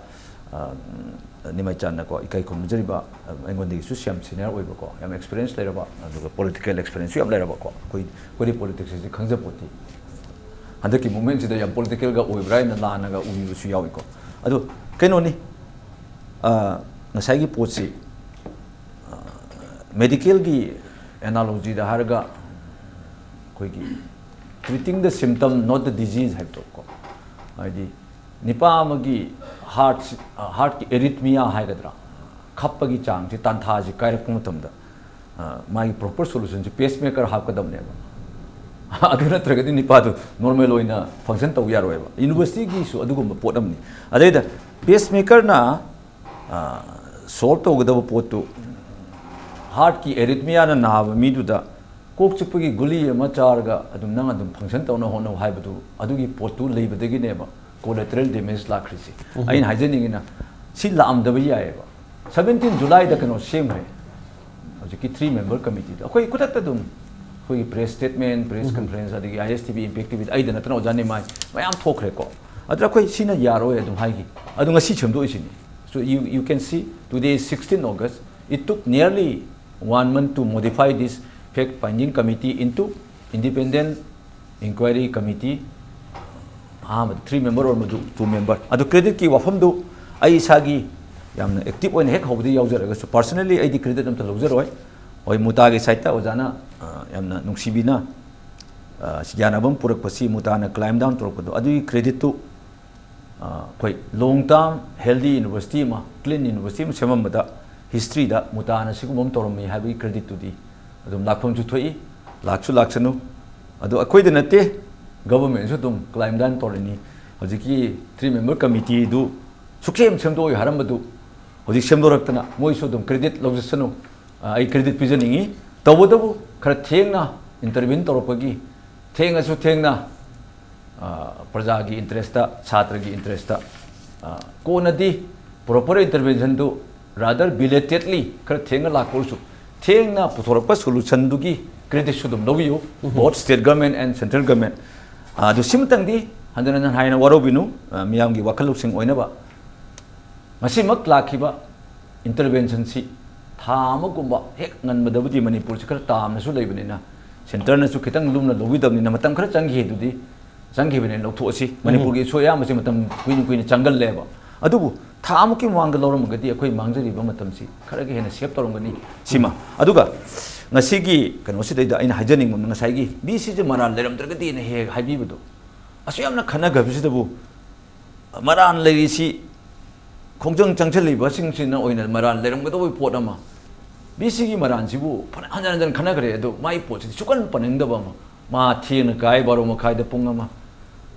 ꯑ, ꯅꯤꯃꯩꯆꯥꯟꯅꯀꯣ, ꯏꯀꯥꯏ ꯈꯨꯝꯅꯖꯔꯤꯕ, ꯑ, ꯑꯩꯉꯣꯟꯗꯒꯤꯁꯨ ꯌꯥꯝ senior ꯑꯣꯏꯕꯀꯣ, ꯌꯥꯝ experience ꯂꯩꯔꯕ, ꯑꯗꯨꯒ political experienceꯁꯨ ꯌꯥꯝ ꯂꯩꯔꯕꯀꯣ꯫ ꯑꯩꯈꯣꯏ, ꯑꯩꯈꯣꯏꯗꯤ politicsꯁꯤ ꯈꯪꯖꯄꯣꯠꯇꯦ꯫ ꯍꯟꯗꯛꯀꯤ movementꯁꯤꯗ ꯌꯥꯝ politicalꯒ ꯑꯣꯏꯕ꯭ꯔꯥ ꯍꯥꯏꯅ ꯂꯥꯟꯅꯒ ꯎꯕꯤꯕꯁꯨ ꯌꯥꯎꯏꯀꯣ꯫ ꯑꯗꯣ ꯀꯩꯅꯣꯅꯤ, ꯑ, ꯉꯁꯥꯏꯒꯤ ꯄꯣꯠꯁꯤ, ꯑ, medicalꯒꯤ analogyꯗ ꯍꯥꯏꯔꯒ ꯑꯩꯈꯣꯏꯒꯤ treating the symptom, not the disease ꯍꯥꯏꯕꯗꯣꯀꯣ꯫ ꯍꯥꯏꯗꯤ ꯅꯤꯄꯥ ꯑꯃꯒꯤ heart, heartꯀꯤ arrhythmia ꯍꯥꯏꯒꯗ꯭ꯔꯥ, ꯈꯞꯄꯒꯤ ꯆꯥꯡꯁꯦ, ꯇꯥꯟꯊꯥꯁꯦ ꯀꯥꯏꯔꯛꯄ ꯃꯇꯝꯗ, ꯑ, ꯃꯥꯒꯤ proper solutionꯁꯦ pacemaker ꯍꯥꯞꯀꯗꯕꯅꯦꯕ꯫ ꯑꯗꯨ ꯅꯠꯇ꯭ꯔꯒꯗꯤ ꯅꯤꯄꯥꯗꯨ normal ꯑꯣꯏꯅ function ꯇꯧꯕ ꯌꯥꯔꯣꯏꯕ꯫ Universityꯒꯤꯁꯨ ꯑꯗꯨꯒꯨꯝꯕ ꯄꯣꯠ ꯑꯃꯅꯤ꯫ ꯑꯗꯩꯗ pacemakerꯅ, ꯑ, solve ꯇꯧꯒꯗꯕ ꯄꯣꯠꯇꯨ, heartꯀꯤ arrhythmiaꯅ ꯅꯥꯕ ꯃꯤꯗꯨꯗ ꯀꯣꯛ ꯆꯤꯛꯄꯒꯤ ꯒꯨꯂꯤ ꯑꯃ ꯆꯥꯔꯒ ꯑꯗꯨꯝ ꯅꯪ ꯑꯗꯨꯝ function ꯇꯧꯅ ꯍꯣꯠꯅꯧ ꯍꯥꯏꯕꯗꯨ, ꯑꯗꯨꯒꯤ ꯄꯣꯠꯇꯨ ꯂꯩꯕꯗꯒꯤꯅꯦꯕ collateral damage ꯂꯥꯛꯈ꯭ꯔꯤꯁꯦ꯫ ꯎꯝ꯫ ꯑꯩꯅ ꯍꯥꯏꯖꯅꯤꯡꯉꯤꯅ, ꯁꯤ ꯂꯥꯛꯑꯝꯗꯕ ꯌꯥꯏꯑꯕ꯫ Seventeen Julyꯗ ꯀꯩꯅꯣ ꯁꯦꯝꯈ꯭ꯔꯦ, ꯍꯧꯖꯤꯛꯀꯤ three member committeeꯗꯣ꯫ ꯑꯩꯈꯣꯏ ꯈꯨꯗꯛꯇ ꯑꯗꯨꯝ ꯑꯩꯈꯣꯏꯒꯤ press statement, press ꯎꯝ꯫ Conference, ꯑꯗꯒꯤ I S T V Impact TVꯗ ꯑꯩꯗ ꯅꯠꯇꯅ ꯑꯣꯖꯥ ꯅꯤꯃꯥꯏ ꯃꯌꯥꯝ ꯊꯣꯛꯈ꯭ꯔꯦꯀꯣ꯫ ꯑꯗꯨꯗ ꯑꯩꯈꯣꯏ ꯁꯤꯅ ꯌꯥꯔꯣꯏ ꯑꯗꯨꯝ ꯍꯥꯏꯈꯤ꯫ ꯑꯗꯨ ꯉꯁꯤ ꯁꯦꯝꯗꯣꯛꯏꯁꯤꯅꯤ꯫ So you, you can see today is sixteen August. It took nearly one month to modify this fact finding committee into independent inquiry committee, ꯑꯍꯥꯟꯕꯗ three member ꯑꯣꯏꯔꯝꯕꯗꯨ two member꯫ ꯑꯗꯨ creditꯀꯤ ꯋꯥꯐꯝꯗꯨ ꯑꯩ ꯏꯁꯥꯒꯤ ꯌꯥꯝꯅ active ꯑꯣꯏꯅ ꯍꯦꯛ ꯍꯧꯕꯗꯤ ꯌꯥꯎꯖꯔꯒꯁꯨ, personally ꯑꯩꯗꯤ credit ꯑꯝꯇ ꯂꯧꯖꯔꯣꯏ꯫ ꯍꯣꯏ, ꯃꯨꯇꯥꯒꯤ sideꯇ ꯑꯣꯖꯥꯅ, ꯑ, ꯌꯥꯝꯅ ꯅꯨꯡꯁꯤꯕꯤꯅ, ꯑ, ꯌꯥꯅꯕ ꯑꯃ ꯄꯨꯔꯛꯄꯁꯤ, ꯃꯨꯇꯥꯅ climb down ꯇꯧꯔꯛꯄꯗꯣ, ꯑꯗꯨꯒꯤ creditꯇꯨ, ꯑ, ꯑꯩꯈꯣꯏ long term healthy university ꯑꯃ, clean university ꯑꯃ ꯁꯦꯝꯃꯝꯕꯗ historyꯗ ꯃꯨꯇꯥꯅ ꯁꯤꯒꯨꯝꯕ ꯑꯃ ꯇꯧꯔꯝꯃꯤ ꯍꯥꯏꯕꯒꯤ creditꯇꯨꯗꯤ ꯑꯗꯨꯝ ꯂꯥꯛꯐꯝꯁꯨ ꯊꯣꯛꯏ, ꯂꯥꯛꯁꯨ ꯂꯥꯛꯁꯅꯨ꯫ ꯑꯗꯣ ꯑꯩꯈꯣꯏꯗ ꯅꯠꯇꯦ, governmentꯁꯨ ꯑꯗꯨꯝ climb down ꯇꯧꯔꯤꯅꯤ꯫ ꯍꯧꯖꯤꯛꯀꯤ three member committeeꯗꯨ ꯁꯨꯛꯁꯦꯝ ꯁꯦꯝꯗꯣꯛꯑꯣꯏ ꯍꯥꯏꯔꯝꯕꯗꯨ ꯍꯧꯖꯤꯛ ꯁꯦꯝꯗꯣꯔꯛꯇꯅ ꯃꯣꯏꯁꯨ ꯑꯗꯨꯝ credit ꯂꯧꯖꯁꯅꯨ꯫ ꯑ, ꯑꯩ credit ꯄꯤꯖꯅꯤꯡꯉꯤ꯫ ꯇꯧꯕꯇꯕꯨ ꯈꯔ ꯊꯦꯡꯅ intervene ꯇꯧꯔꯛꯄꯒꯤ, ꯊꯦꯡꯉꯁꯨ ꯊꯦꯡꯅ, ꯑ, ꯄ꯭ꯔꯖꯥꯒꯤ interestꯇ, ꯁꯥꯇ꯭ꯔꯒꯤ interestꯇ, ꯑ, ꯀꯣꯟꯅꯗꯤ proper interventionꯗꯨ rather belatedly ꯈꯔ ꯊꯦꯡꯅ ꯂꯥꯛꯄ ꯑꯣꯏꯔꯁꯨ, ꯊꯦꯡꯅ ꯄꯨꯊꯣꯔꯛꯄ solutionꯗꯨꯒꯤ creditꯁꯨ ꯑꯗꯨꯝ ꯂꯧꯕꯤꯌꯨ, both state government and central government꯫ ꯑ, ꯑꯗꯨ ꯁꯤꯃꯇꯪꯗꯤ ꯍꯟꯖꯤꯟ ꯍꯟꯖꯤꯟ ꯍꯥꯏꯅ ꯋꯥꯔꯧꯕꯤꯅꯨ, ꯑ, ꯃꯤꯌꯥꯝꯒꯤ ꯋꯥꯈꯜ ꯂꯧꯁꯤꯡ ꯑꯣꯏꯅꯕ꯫ ꯉꯁꯤꯃꯛ ꯂꯥꯛꯈꯤꯕ interventionꯁꯤ ꯊꯥ ꯑꯃꯒꯨꯝꯕ ꯍꯦꯛ ꯉꯟꯕꯗꯕꯨꯗꯤ ꯃꯅꯤꯄꯨꯔꯁꯤ ꯈꯔ ꯇꯥꯝꯅꯁꯨ ꯂꯩꯕꯅꯤꯅ, centreꯅꯁꯨ ꯈꯤꯇꯪ ꯂꯨꯝꯅ ꯂꯧꯕꯤꯗꯕꯅꯤꯅ ꯃꯇꯝ ꯈꯔ ꯆꯪꯈꯤ, ꯑꯗꯨꯗꯤ ꯆꯪꯈꯤꯕꯅꯦꯅ ꯂꯧꯊꯣꯛꯑꯁꯤ꯫ ꯃꯅꯤꯄꯨꯔꯒꯤ issue ꯑꯌꯥꯝꯕꯁꯤ ꯃꯇꯝ ꯀꯨꯏꯅ ꯀꯨꯏꯅ ꯆꯪꯒꯜꯂꯦꯕ꯫ ꯑꯗꯨꯕꯨ ꯊꯥ ꯑꯃꯨꯛꯀꯤ ꯃꯃꯥꯡꯗ ꯂꯧꯔꯝꯃꯒꯗꯤ ꯑꯩꯈꯣꯏ ꯃꯥꯡꯖꯔꯤꯕ ꯃꯇꯝꯁꯤ ꯈꯔꯒ ꯍꯦꯟꯅ save ꯇꯧꯔꯝꯒꯅꯤ꯫ ꯁꯤꯃ꯫ ꯑꯗꯨꯒ ꯉꯁꯤꯒꯤ ꯀꯩꯅꯣꯁꯤꯗꯩꯗ ꯑꯩꯅ ꯍꯥꯏꯖꯅꯤꯡꯕ ꯑꯃꯅ, ꯉꯁꯥꯏꯒꯤ VCꯁꯦ ꯃꯔꯥꯜ ꯂꯩꯔꯝꯗ꯭ꯔꯒꯗꯤꯅ ꯍꯦꯛ ꯍꯥꯏꯕꯤꯕꯗꯣ, ꯑꯁꯨꯛ ꯌꯥꯝꯅ ꯈꯟꯅꯈ꯭ꯔꯕꯁꯤꯗꯕꯨ ꯃꯔꯥꯟ ꯂꯩꯔꯤꯁꯤ ꯈꯣꯡꯖꯪ ꯆꯪꯁꯤꯜꯂꯤꯕꯁꯤꯡꯁꯤꯅ ꯑꯣꯏꯅ ꯃꯔꯥꯟ ꯂꯩꯔꯝꯒꯗꯧꯕꯒꯤ ꯄꯣꯠ ꯑꯃ꯫ VCꯒꯤ ꯃꯔꯥꯟꯁꯤꯕꯨ ꯐꯅ ꯍꯟꯖꯤꯟ ꯍꯟꯖꯤꯟ ꯈꯟꯅꯈ꯭ꯔꯦ, ꯑꯗꯣ ꯃꯥꯒꯤ ꯄꯣꯠꯁꯤꯗꯤ ꯁꯨꯛꯄꯟ ꯄꯟꯅꯤꯡꯗꯕ ꯑꯃ꯫ ꯃꯥ ꯊꯦꯡꯅ ꯀꯥꯏ, ꯕꯥꯔꯣ ꯃꯈꯥꯏꯗ ꯄꯨꯡ ꯑꯃ꯫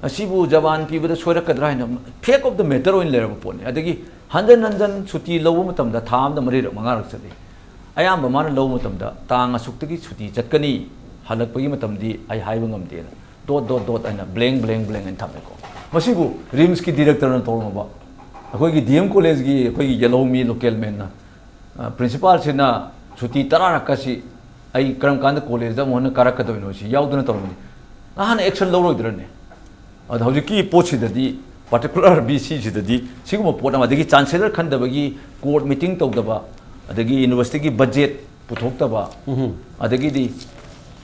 ꯑꯁꯤꯕꯨ ꯖꯕꯥꯟ ꯄꯤꯕꯗ ꯁꯣꯏꯔꯛꯀꯗ꯭ꯔꯥ ꯍꯥꯏꯅ fact of the matter ꯑꯣꯏꯅ ꯂꯩꯔꯕ ꯄꯣꯠꯅꯤ꯫ ꯑꯗꯒꯤ ꯍꯟꯖꯟ ꯍꯟꯖꯟ ꯁꯨꯇꯤ ꯂꯧꯕ ꯃꯇꯝꯗ ꯊꯥ ꯑꯃꯗ ꯃꯔꯤꯔꯛ ꯃꯉꯥꯔꯛ ꯆꯠꯂꯤ꯫ ꯑꯌꯥꯝꯕ ꯃꯥꯅ ꯂꯧꯕ ꯃꯇꯝꯗ ꯇꯥꯡ ꯑꯁꯨꯛꯇꯒꯤ ꯁꯨꯇꯤ ꯆꯠꯀꯅꯤ, ꯍꯜꯂꯛꯄꯒꯤ ꯃꯇꯝꯗꯤ ꯑꯩ ꯍꯥꯏꯕ ꯉꯝꯗꯦꯅ dot dot dot ꯍꯥꯏꯅ blank blank blank ꯍꯥꯏꯅ ꯊꯝꯃꯦꯀꯣ꯫ ꯃꯁꯤꯕꯨ RIMSꯀꯤ directorꯅ ꯇꯧꯔꯝꯃꯕ, ꯑꯩꯈꯣꯏꯒꯤ DM collegeꯒꯤ ꯑꯩꯈꯣꯏꯒꯤ ꯌꯦꯜꯍꯧꯃꯤ local manꯅ, ꯑ, principalꯁꯤꯅ ꯁꯨꯇꯤ ꯇꯔꯥꯔꯛꯀꯁꯤ ꯑꯩ ꯀꯔꯝ ꯀꯥꯟꯗ collegeꯗ ꯑꯃꯨꯛ ꯍꯟꯅ ꯀꯥꯔꯛꯀꯗꯣꯏꯅꯣ ꯁꯤ ꯌꯥꯎꯗꯅ ꯇꯧꯔꯝꯃꯗꯤ ꯅꯍꯥꯟꯅ action ꯂꯧꯔꯣꯏꯗ꯭ꯔꯅꯦ? ꯑꯗꯣ ꯍꯧꯖꯤꯛꯀꯤ ꯄꯣꯠꯁꯤꯗꯗꯤ, particular VCꯁꯤꯗꯗꯤ ꯁꯤꯒꯨꯝꯕ ꯄꯣꯠ ꯑꯃ, ꯑꯗꯒꯤ chancellor ꯈꯟꯗꯕꯒꯤ court meeting ꯇꯧꯗꯕ, ꯑꯗꯒꯤ universityꯒꯤ budget ꯄꯨꯊꯣꯛꯇꯕ, ꯑꯗꯒꯤꯗꯤ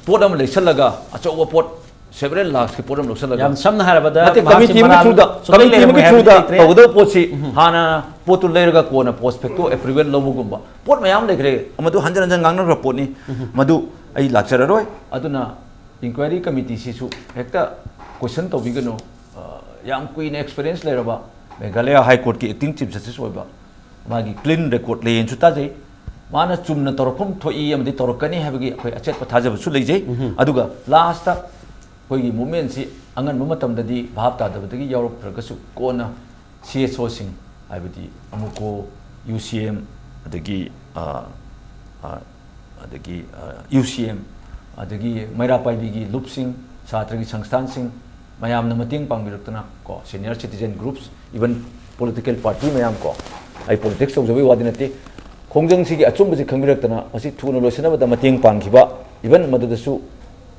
ꯄꯣꯠ ꯑꯃ ꯂꯩꯁꯜꯂꯒ, ꯑꯆꯧꯕ ꯄꯣꯠ several lakhs ꯀꯤ ꯄꯣꯠ ꯑꯃ ꯂꯧꯁꯜꯂꯒ, ꯌꯥꯝ ꯁꯝꯅ ꯍꯥꯏꯔꯕꯗ ꯅꯠꯇꯦ, ꯃꯍꯥꯛꯁꯤ ꯀꯃꯤꯇꯤ ꯑꯃꯒꯤ ꯃꯔꯥꯜ ꯊ꯭ꯔꯨꯗ, ꯁꯨꯡꯂꯩ ꯀꯃꯤꯇꯤ ꯑꯃꯒꯤ ꯂꯩꯔꯝꯃꯣꯏ ꯍꯥꯏꯕꯗꯤ ꯊ꯭ꯔꯨꯗ ꯂꯩꯇ꯭ꯔꯦ꯫ ꯇꯧꯒꯗꯕ ꯄꯣꯠꯁꯤ ꯍꯥꯟꯅ ꯄꯣꯠꯇꯨ ꯂꯩꯔꯒ ꯀꯣꯟꯅ post facto approval ꯂꯧꯕꯒꯨꯝꯕ ꯄꯣꯠ ꯃꯌꯥꯝ ꯂꯩꯈ꯭ꯔꯦ꯫ ꯃꯗꯨ ꯍꯟꯖꯤꯟ ꯍꯟꯖꯤꯟ ꯉꯥꯡꯅꯈ꯭ꯔ ꯄꯣꯠꯅꯤ꯫ ꯃꯗꯨ ꯑꯩ ꯂꯥꯛꯆꯔꯔꯣꯏ꯫ ꯑꯗꯨꯅ inquiry committee ꯁꯤꯁꯨ ꯍꯦꯛꯇ question ꯇꯧꯕꯤꯒꯅꯨ꯫ ꯑ, ꯌꯥꯝ ꯀꯨꯏꯅ experience ꯂꯩꯔꯕ Meghalaya High Court ꯀꯤ acting Chief Justice ꯑꯣꯏꯕ, ꯃꯥꯒꯤ clean record ꯂꯩꯌꯦꯅꯁꯨ ꯇꯥꯖꯩ꯫ ꯃꯥꯅ ꯆꯨꯝꯅ ꯇꯧꯔꯛꯐꯝ ꯊꯣꯛꯏ ꯑꯃꯗꯤ ꯇꯧꯔꯛꯀꯅꯤ ꯍꯥꯏꯕꯒꯤ ꯑꯩꯈꯣꯏ ꯑꯆꯦꯠꯄ ꯊꯥꯖꯕꯁꯨ ꯂꯩꯖꯩ꯫ ꯑꯗꯨꯒ last ꯇ ꯑꯩꯈꯣꯏꯒꯤ movement ꯁꯤ ꯑꯉꯟꯕ ꯃꯇꯝꯗꯗꯤ ꯚꯥꯞ ꯇꯥꯗꯕꯗꯒꯤ ꯌꯥꯎꯔꯛꯇ꯭ꯔꯒꯁꯨ, ꯀꯣꯟꯅ C S O ꯁꯤꯡ, ꯍꯥꯏꯕꯗꯤ ꯑꯃꯨꯀꯣ, U C M, ꯑꯗꯒꯤ, ꯑ, ꯑ, ꯑꯗꯒꯤ, ꯑ, U C M, ꯑꯗꯒꯤ ꯃꯩꯔꯥ ꯄꯥꯏꯕꯤꯒꯤ ꯂꯨꯞꯁꯤꯡ, ꯁꯥꯇ꯭ꯔꯒꯤ ꯁꯪꯁꯊꯥꯟꯁꯤꯡ, ꯃꯌꯥꯝꯅ ꯃꯇꯦꯡ ꯄꯥꯡꯕꯤꯔꯛꯇꯅ ꯀꯣ, senior citizen groups, even political party ꯃꯌꯥꯝ ꯀꯣ, ꯑꯩ politics ꯇꯧꯖꯕꯒꯤ ꯋꯥꯗꯤ ꯅꯠꯇꯦ, ꯈꯣꯡꯖꯪꯁꯤꯒꯤ ꯑꯆꯨꯝꯕꯁꯤ ꯈꯪꯕꯤꯔꯛꯇꯅ ꯃꯁꯤ ꯊꯨꯅ ꯂꯣꯏꯁꯤꯟꯅꯕꯗ ꯃꯇꯦꯡ ꯄꯥꯡꯈꯤꯕ, even ꯃꯗꯨꯗꯁꯨ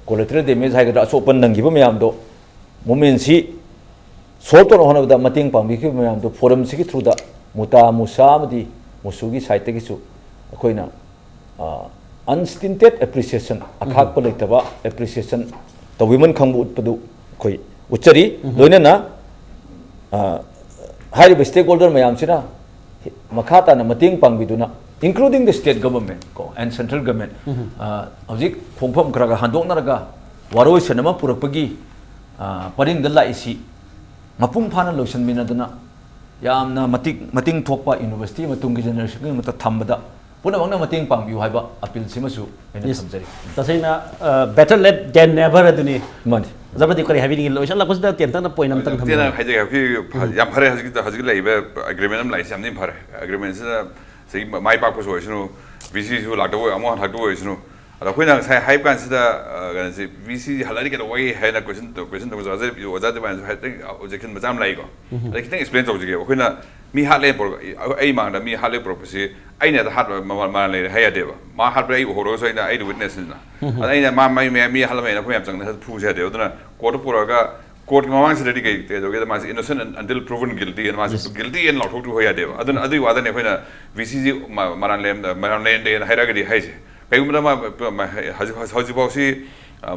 collateral damage ꯍꯥꯏꯒꯗ꯭ꯔꯥ, ꯑꯁꯣꯛ ꯑꯄꯟ ꯅꯪꯈꯤꯕ ꯃꯌꯥꯝꯗꯣ, movement ꯁꯤ solve ꯇꯧꯅꯕ ꯍꯣꯠꯅꯕꯗ ꯃꯇꯦꯡ ꯄꯥꯡꯕꯤꯈꯤꯕ ꯃꯌꯥꯝꯗꯣ, forum ꯁꯤꯒꯤ through ꯗ ꯃꯨꯇꯥ, ꯃꯨꯁꯥ ꯑꯃꯗꯤ ꯃꯨꯁꯨꯒꯤ side ꯇꯒꯤꯁꯨ ꯑꯩꯈꯣꯏꯅ, ꯑ, unstinted appreciation, ꯑꯈꯥꯛꯄ ꯂꯩꯇꯕ appreciation ꯇꯧꯕꯤꯃꯟ ꯈꯪꯕ ꯎꯠꯄꯗꯨ ꯑꯩꯈꯣꯏ ꯎꯠꯆꯔꯤ꯫ ꯂꯣꯏꯅꯅ, ꯑ, ꯍꯥꯏꯔꯤꯕ stakeholder ꯃꯌꯥꯝꯁꯤꯅ ꯃꯈꯥ ꯇꯥꯅ ꯃꯇꯦꯡ ꯄꯥꯡꯕꯤꯗꯨꯅ, including the state government ꯀꯣ, and central government, ꯑ, ꯍꯧꯖꯤꯛ ꯈꯣꯡꯐꯝ ꯈꯔ ꯈꯔ ꯍꯟꯗꯣꯛꯅꯔꯒ ꯋꯥꯔꯣꯏꯁꯤꯟ ꯑꯃ ꯄꯨꯔꯛꯄꯒꯤ, ꯑ, ꯄꯔꯤꯡꯗ ꯂꯥꯛꯏꯁꯤ ꯃꯄꯨꯡ ꯐꯥꯅ ꯂꯣꯏꯁꯤꯟꯃꯤꯟꯅꯗꯨꯅ, ꯌꯥꯝꯅ ꯃꯇꯤꯛ, ꯃꯇꯤꯡ ꯊꯣꯛꯄ university ꯑꯃ ꯇꯨꯡꯒꯤ generation ꯒꯤꯗꯃꯛꯇ ꯊꯝꯕꯗ ꯄꯨꯝꯅꯃꯛꯅ ꯃꯇꯦꯡ ꯄꯥꯡꯕꯤꯌꯨ ꯍꯥꯏꯕ appeal ꯁꯤꯃꯁꯨ ꯑꯩꯅ Yes. ꯊꯝꯖꯔꯤ꯫ ꯇꯁꯦꯡꯅ, ꯑ, better late than never ꯑꯗꯨꯅꯤ꯫ ꯃꯥꯅꯤ꯫ ꯖꯕꯗꯤ ꯀꯔꯤ ꯍꯥꯏꯕꯤꯅꯤꯡꯉꯤ? ꯂꯣꯏꯁꯤꯜꯂꯛꯄꯁꯤꯗ ꯇꯦꯟꯇꯛꯅ point ꯑꯃꯇꯪ ꯇꯦꯟꯅ ꯊꯝꯕꯤꯌꯨ꯫ ꯍꯥꯏꯖꯒꯦ, ꯍꯧꯖꯤꯛ ꯐ- ꯌꯥꯝ ꯐꯔꯦ꯫ ꯍꯧꯖꯤꯛ ꯍꯧꯖꯤꯛ ꯂꯩꯔꯤꯕ agreement ꯑꯃ ꯂꯥꯛꯏꯁꯦ ꯌꯥꯝ ꯊꯤꯅ ꯐꯔꯦ꯫ Agreement ꯁꯤꯅ ꯁꯤ ꯃꯥꯏ ꯄꯥꯛꯄꯁꯨ ꯑꯣꯏꯁꯅꯨ, V C ꯁꯨ ꯂꯥꯛꯇꯕ ꯑꯣꯏ, ꯑꯃꯨꯛ ꯍꯜꯂꯛꯇꯕ ꯑꯣꯏꯁꯅꯨ꯫ ꯑꯗꯣ ꯑꯩꯈꯣꯏꯅ ꯉꯁꯥꯏ ꯍꯥꯏꯕ ꯀꯥꯟꯁꯤꯗ, ꯑ, ꯀꯩꯅꯣꯁꯤ, V C ꯍꯜꯂꯛꯑꯗꯤ ꯀꯩꯗꯧꯕꯒꯤ ꯍꯥꯏꯅ question ꯇꯧ-, question ꯇꯧꯕꯁꯨ ꯑꯣꯖꯥ, ꯑꯣꯖꯥ ꯗꯤꯄꯥꯔꯠꯃꯦꯟꯁꯨ ꯍꯥꯏꯐꯦꯠꯇꯪ objection ꯃꯆꯥ ꯑꯃ ꯂꯥꯛꯏꯀꯣ꯫ ꯑꯗ ꯈꯤꯇꯪ explain ꯇꯧꯖꯒꯦ꯫ ꯑꯩꯈꯣꯏꯅ ꯃꯤ ꯍꯥꯠꯂꯦ ꯄꯨꯔꯛ-, ꯑꯩ ꯃꯥꯡꯗ ꯃꯤ ꯍꯥꯠꯂꯦ ꯄꯨꯔꯛꯄꯁꯤ ꯑꯩꯅ ꯑꯗ ꯍꯥꯠꯄ ꯃ-, ꯃ-, ꯃꯔꯥꯜ ꯂꯩꯔꯦ ꯍꯥꯏ ꯌꯥꯗꯦꯕ꯫ ꯃꯥ ꯍꯥꯠꯄꯗ ꯑꯩ ꯎꯍꯧꯔꯒꯁꯨ ꯑꯩꯅ, ꯑꯩꯅ witness ꯅꯤꯅ꯫ ꯑꯗ ꯑꯩꯅ ꯃꯥ, ꯃꯥ, ꯃꯤ, ꯃꯤ ꯍꯥꯠꯂꯝꯃꯦꯅ ꯑꯩꯈꯣꯏ ꯃꯌꯥꯝ ꯆꯪꯗꯅ ꯐꯨꯁꯦ ꯌꯥꯗꯦꯕ꯫ ꯑꯗꯨꯅ court ꯇ ꯄꯨꯔꯛꯑꯒ ꯀꯣꯔꯠꯀꯤ ꯃꯃꯥꯡꯁꯤꯗꯗꯤ ꯀꯩ ꯀꯩꯗꯧꯒꯦꯗ, ꯃꯥꯁꯦ innocent until proven guilty ꯍꯥꯏꯅ ꯃꯥꯁꯦ ꯒꯤꯜꯇꯤ ꯍꯥꯏꯅ ꯂꯥꯎꯊꯣꯛꯇ꯭ꯔꯤꯐꯥꯎ ꯌꯥꯗꯦꯕ꯫ ꯑꯗꯨꯅ ꯑꯗꯨꯒꯤ ꯋꯥꯗꯅꯤ ꯑꯩꯈꯣꯏꯅ ꯚꯤ ꯁꯤꯁꯤ ꯃꯔꯥꯟ ꯂꯩꯔꯝꯗ ꯃꯔꯥꯟ ꯂꯩꯔꯝꯗꯦꯅ ꯍꯥꯏꯔꯛꯑꯒꯗꯤ ꯍꯥꯏꯁꯦ꯫ ꯀꯩꯒꯨꯝꯕꯗ ꯃꯥ ꯍꯧꯖꯤꯛ ꯍꯧꯖꯤꯛꯐꯥꯎꯁꯤ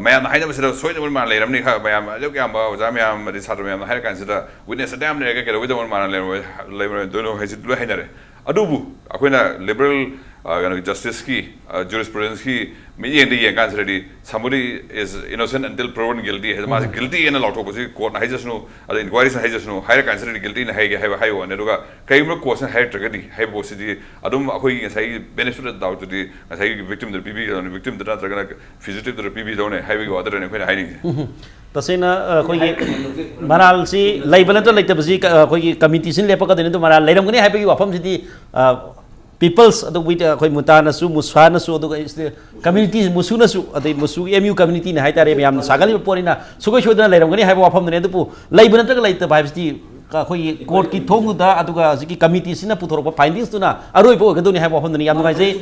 ꯃꯌꯥꯝꯅ ꯍꯥꯏꯅꯕꯁꯤꯗ ꯁꯣꯏꯗꯅ ꯃꯔꯥꯟ ꯂꯩꯔꯝꯅꯤ꯫ ꯃꯌꯥꯝ ꯑꯗꯨꯛ ꯌꯥꯝꯕ ꯑꯣꯖꯥ ꯃꯌꯥꯝ ꯑꯃꯗꯤ ꯁꯥꯇ꯭ꯔ ꯃꯌꯥꯝꯅ ꯍꯥꯏꯔ ꯀꯥꯟꯁꯤꯗ ꯋꯤꯠꯅꯦꯁ ꯑꯗꯨ ꯌꯥꯝ ꯂꯩꯔꯒ ꯀꯩꯗꯧꯕꯩꯗꯧꯅ ꯃꯔꯥꯟ ꯂꯩꯔꯝꯃꯣꯏ ꯂꯩꯔꯝꯃꯣꯏꯗꯣꯏꯅꯣ ꯍꯥꯏꯁꯤ ꯂꯣꯏ ꯍꯥꯏꯅꯔꯦ꯫ ꯑꯗꯨꯕꯨ ꯑꯩꯈꯣꯏꯅ ꯂꯤꯕꯔꯦꯜ ꯀꯩꯅꯣꯒꯤ ꯖꯁꯇꯤꯁꯀꯤ ꯖꯨꯔꯤꯁꯄ꯭ꯔꯨꯗꯦꯟꯁꯀꯤ ꯃꯤꯠꯌꯦꯡꯗ ꯌꯦꯡ ꯀꯥꯟꯁꯤꯗꯗꯤ somebody is innocent until proven guilty ꯍꯥꯏꯗꯤ ꯃꯥꯁꯦ ꯒꯤꯜꯇꯤ ꯍꯥꯏꯅ ꯂꯥꯎꯊꯣꯛꯄꯁꯤ ꯀꯣꯔꯠꯅ ꯍꯥꯏꯖꯁꯅꯨ, ꯑꯗ ꯏꯟꯀ꯭ꯋꯥꯏꯔꯤꯁꯤꯅ ꯍꯥꯏꯖꯁꯅꯨ, ꯍꯥꯏꯔ ꯀꯥꯟꯁꯤꯗꯗꯤ ꯒꯤꯜꯇꯤꯅ ꯍꯥꯏꯒꯦ ꯍꯥꯏꯕ ꯍꯥꯏꯕ ꯋꯥꯅꯤ꯫ ꯑꯗꯨꯒ ꯀꯩꯒꯨꯝꯕ ꯀꯣꯔꯠꯁꯤꯅ ꯍꯥꯏꯔꯛꯇ꯭ꯔꯒꯗꯤ ꯍꯥꯏꯕ ꯄꯣꯠꯁꯤꯗꯤ ꯑꯗꯨꯝ ꯑꯩꯈꯣꯏꯒꯤ ꯉꯁꯥꯏꯒꯤ benefit of doubtꯇꯨꯗꯤ ꯉꯁꯥꯏꯒꯤ ꯚꯤꯛꯇꯤꯝꯗꯨꯗ ꯄꯤꯕꯤꯒꯗꯧꯅꯤ, ꯚꯤꯛꯇꯤꯝꯗꯨꯗ ꯅꯠꯇ꯭ꯔꯒꯅ ꯐ꯭ꯌꯨꯖꯤꯇꯤꯞꯇꯨꯗ ꯄꯤꯕꯤꯗꯧꯅꯤ ꯍꯥꯏꯕꯒꯤ ꯋꯥꯗꯨꯗꯅꯤ ꯑꯩꯈꯣꯏꯅ ꯍꯥꯏꯅꯤꯡꯉꯤꯁꯦ꯫ ꯇꯁꯦꯡꯅ ꯑꯩꯈꯣꯏꯒꯤ ꯃꯔꯥꯜꯁꯤ ꯂꯩꯕ ꯅꯠꯇ꯭ꯔ ꯂꯩꯇꯕꯁꯤ ꯑꯩꯈꯣꯏꯒꯤ ꯀꯃꯤꯇꯤꯁꯤꯅ ꯂꯦꯞꯄꯛꯀꯗꯣꯏꯅꯤ꯫ ꯑꯗꯨ ꯃꯔꯥꯜ ꯂꯩꯔꯝꯒꯅꯤ ꯍꯥꯏꯕꯒꯤ ꯋꯥꯐꯝꯁꯤꯗꯤ ꯄꯤꯄꯜꯁ ꯑꯗꯨ ꯑꯩꯈꯣꯏ ꯃꯨꯇꯥꯅꯁꯨ, ꯃꯨꯁꯥꯅꯁꯨ, ꯑꯗꯨꯒ ꯀꯝꯃ꯭ꯌꯨꯅꯤꯇꯤ ꯃꯨꯁꯨꯅꯁꯨ, ꯑꯗꯩ ꯃꯨꯁꯨꯒꯤ ꯑꯦꯝ ꯌꯨ ꯀꯝꯃ꯭ꯌꯨꯅꯤꯇꯤꯅ ꯍꯥꯏꯇꯥꯔꯦ, ꯃꯌꯥꯝꯅ ꯁꯥꯒꯠꯂꯤꯕ ꯄꯣꯠꯅꯤꯅ ꯁꯨꯡꯁꯣꯏ ꯁꯣꯏꯗꯅ ꯂꯩꯔꯝꯒꯅꯤ ꯍꯥꯏꯕ ꯋꯥꯐꯝꯗꯨꯅꯤ꯫ ꯑꯗꯨꯕꯨ ꯂꯩꯕ ꯅꯠꯇ꯭ꯔꯒ ꯂꯩꯇꯕ ꯍꯥꯏꯕꯁꯤꯗꯤ ꯑꯩꯈꯣꯏꯒꯤ ꯀꯣꯔꯠꯀꯤ ꯊꯣꯡꯗꯨꯗ, ꯑꯗꯨꯒ ꯍꯧꯖꯤꯛꯀꯤ ꯀꯝꯃꯤꯇꯤꯁꯤꯅ ꯄꯨꯊꯣꯔꯛꯄ ꯐꯥꯏꯟꯗꯤꯡꯁꯇꯨꯅ ꯑꯔꯣꯏꯕ ꯑꯣꯏꯒꯗꯧꯅꯤ ꯍꯥꯏꯕ ꯋꯥꯐꯝꯗꯨꯅꯤ꯫ ꯌꯥꯝ ꯅꯨꯡꯉꯥꯏꯖꯩ꯫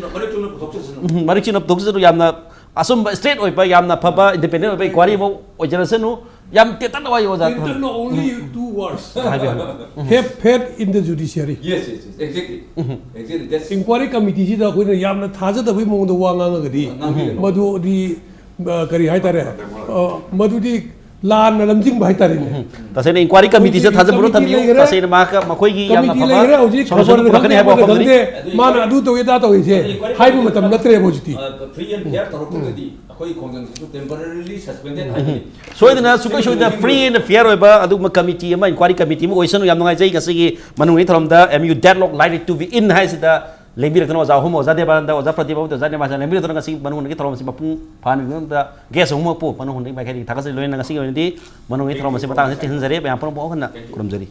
ꯃꯔꯤꯛ ꯆꯨꯝꯅ ꯄꯨꯊꯣꯛꯆꯁꯅꯨ, ꯌꯥꯝꯅ ꯑꯆꯨꯝꯕ, ꯁ꯭ꯇ꯭ꯔꯦꯠ ꯑꯣꯏꯕ, ꯌꯥꯝꯅ ꯐꯕ, ꯏꯟꯗꯤꯄꯦꯟꯗꯦꯟ ꯑꯣꯏꯕ ꯏꯟꯀ꯭ꯋꯥꯏꯔꯤ ꯑꯃ ꯑꯣꯏꯖꯔꯁꯅꯨ꯫ ꯌꯥꯝ ꯇꯦꯇꯛꯅ ꯋꯥ ꯌꯣꯖꯥ꯫ Internal only two words. ꯍꯥꯏꯕꯤꯌꯨ, ꯍꯥꯏꯕꯤꯌꯨ꯫ Have faith in the judiciary. Yes, yes, yes, exactly. Exactly. That's inquiry ꯀꯃꯤꯇꯤꯁꯤꯗ ꯑꯩꯈꯣꯏꯅ ꯌꯥꯝꯅ ꯊꯥꯖꯗꯕꯒꯤ ꯃꯑꯣꯡꯗ ꯋꯥ ꯉꯥꯡꯉꯒꯗꯤ ꯉꯥꯡꯕꯤꯒꯅꯨ꯫ ꯃꯗꯨꯗꯤ ꯑ, ꯀꯔꯤ ꯍꯥꯏꯇꯥꯔꯦ, ꯑ, ꯃꯗꯨꯗꯤ ꯂꯥꯟꯅ ꯂꯝꯖꯤꯡꯕ ꯍꯥꯏꯇꯥꯔꯦꯅꯦ꯫ ꯇꯁꯦꯡꯅ ꯏꯟꯀ꯭ꯋꯥꯔꯤ ꯀꯃꯤꯇꯤꯁꯦ ꯊꯥꯖꯕ ꯀꯃꯤꯇꯤ ꯊꯝꯕꯤꯌꯨ꯫ ꯂꯩꯈꯔꯦ꯫ ꯇꯁꯦꯡꯅ ꯃꯍꯥꯛꯀ ꯃꯈꯣꯏꯒꯤ ꯌꯥꯝꯅ ꯀꯃꯤꯇꯤ ꯐꯕ ꯂꯩꯈꯔꯦ, ꯍꯧꯖꯤꯛ solution ꯈꯕꯔꯗ ꯄꯨꯔꯛꯀꯅꯤ ꯍꯥꯏꯕ ꯈꯪꯗꯦ, ꯋꯥꯐꯝꯗꯨꯅꯤ꯫ ꯈꯪꯗꯦ, ꯃꯥꯅ ꯑꯗꯨ ꯇꯧꯏ ꯑꯗꯥ ꯇꯧꯏꯁꯦ ꯍꯥꯏꯕ ꯃꯇꯝ ꯅꯠꯇ꯭ꯔꯦꯕ ꯍꯧꯖꯤꯛꯇꯤ꯫ ꯐ꯭ꯔꯤ ꯑꯦꯟ ꯐꯤꯌꯥꯔ ꯇꯧꯔꯛꯇ꯭ꯔꯒꯗꯤ ꯑꯩꯈꯣꯏ ꯈꯣꯡꯖꯪꯁꯤꯁꯨ temporarily suspended ꯍꯥꯏꯕꯅꯤ꯫ ꯁꯣꯏꯗꯅ ꯁꯨꯡꯁꯣꯏ ꯁꯣꯏꯗꯅ ꯐ꯭ꯔꯤ ꯑꯦꯟ ꯐꯤꯌꯥꯔ ꯑꯣꯏꯕ ꯑꯗꯨꯒꯨꯝꯕ ꯀꯃꯤꯇꯤ ꯑꯃ, ꯏꯟꯀ꯭ꯋꯥꯔꯤ ꯀꯃꯤꯇꯤ ꯑꯃ ꯑꯣꯏꯁꯅꯨ꯫ ꯌꯥꯝ ꯅꯨꯡꯉꯥꯏꯖꯩ ꯉꯁꯤꯒꯤ ꯃꯅꯨꯡꯒꯤ ꯊꯧꯔꯝꯗ ꯑꯦꯝ ꯌꯨ ꯗꯦꯠꯂꯣꯛ ꯂꯥꯏꯔꯤꯛ ꯇꯨ ꯕꯤ ꯏꯟ ꯍꯥꯏꯁꯤꯗ ꯂꯦꯡꯕꯤꯔꯛꯇꯨꯅ ꯑꯣꯖꯥ ꯑꯍꯨꯝ, ꯑꯣꯖꯥ ꯗꯦꯕꯥꯅꯟꯗ, ꯑꯣꯖꯥ ꯄ꯭ꯔꯗꯤꯞ ꯑꯃꯗꯤ ꯑꯣꯖꯥ ꯅꯤꯃꯥꯁꯅ ꯂꯦꯡꯕꯤꯔꯛꯇꯨꯅ ꯉꯁꯤꯒꯤ ꯃꯅꯨꯡꯒꯤ ꯊꯧꯔꯝ ꯑꯁꯤ ꯃꯄꯨꯡ ꯐꯥꯍꯟꯕꯒꯤꯗꯃꯛꯇ ꯒꯦꯁ ꯑꯍꯨꯝꯃꯛꯄꯨ ꯃꯅꯨꯡ ꯍꯨꯠꯅ ꯃꯥꯏꯀꯩꯗꯒꯤ ꯊꯥꯒꯠꯆꯔꯤ꯫ ꯂꯣꯏꯅꯅ ꯉꯁꯤꯒꯤ ꯑꯣꯏꯅꯗꯤ ꯃꯅꯨꯡꯒꯤ ꯊꯧꯔꯝ ꯑꯁꯤ ꯃꯇꯥꯡ ꯑꯁꯤꯗ ꯇꯦꯟꯍꯟꯖꯔꯦ꯫ ꯃꯌꯥꯝ ꯄꯨꯝꯅꯃꯛꯄꯨ ꯑꯃꯨꯛ ꯍꯟꯅ ꯈꯨꯔꯨꯝꯖꯔꯤ꯫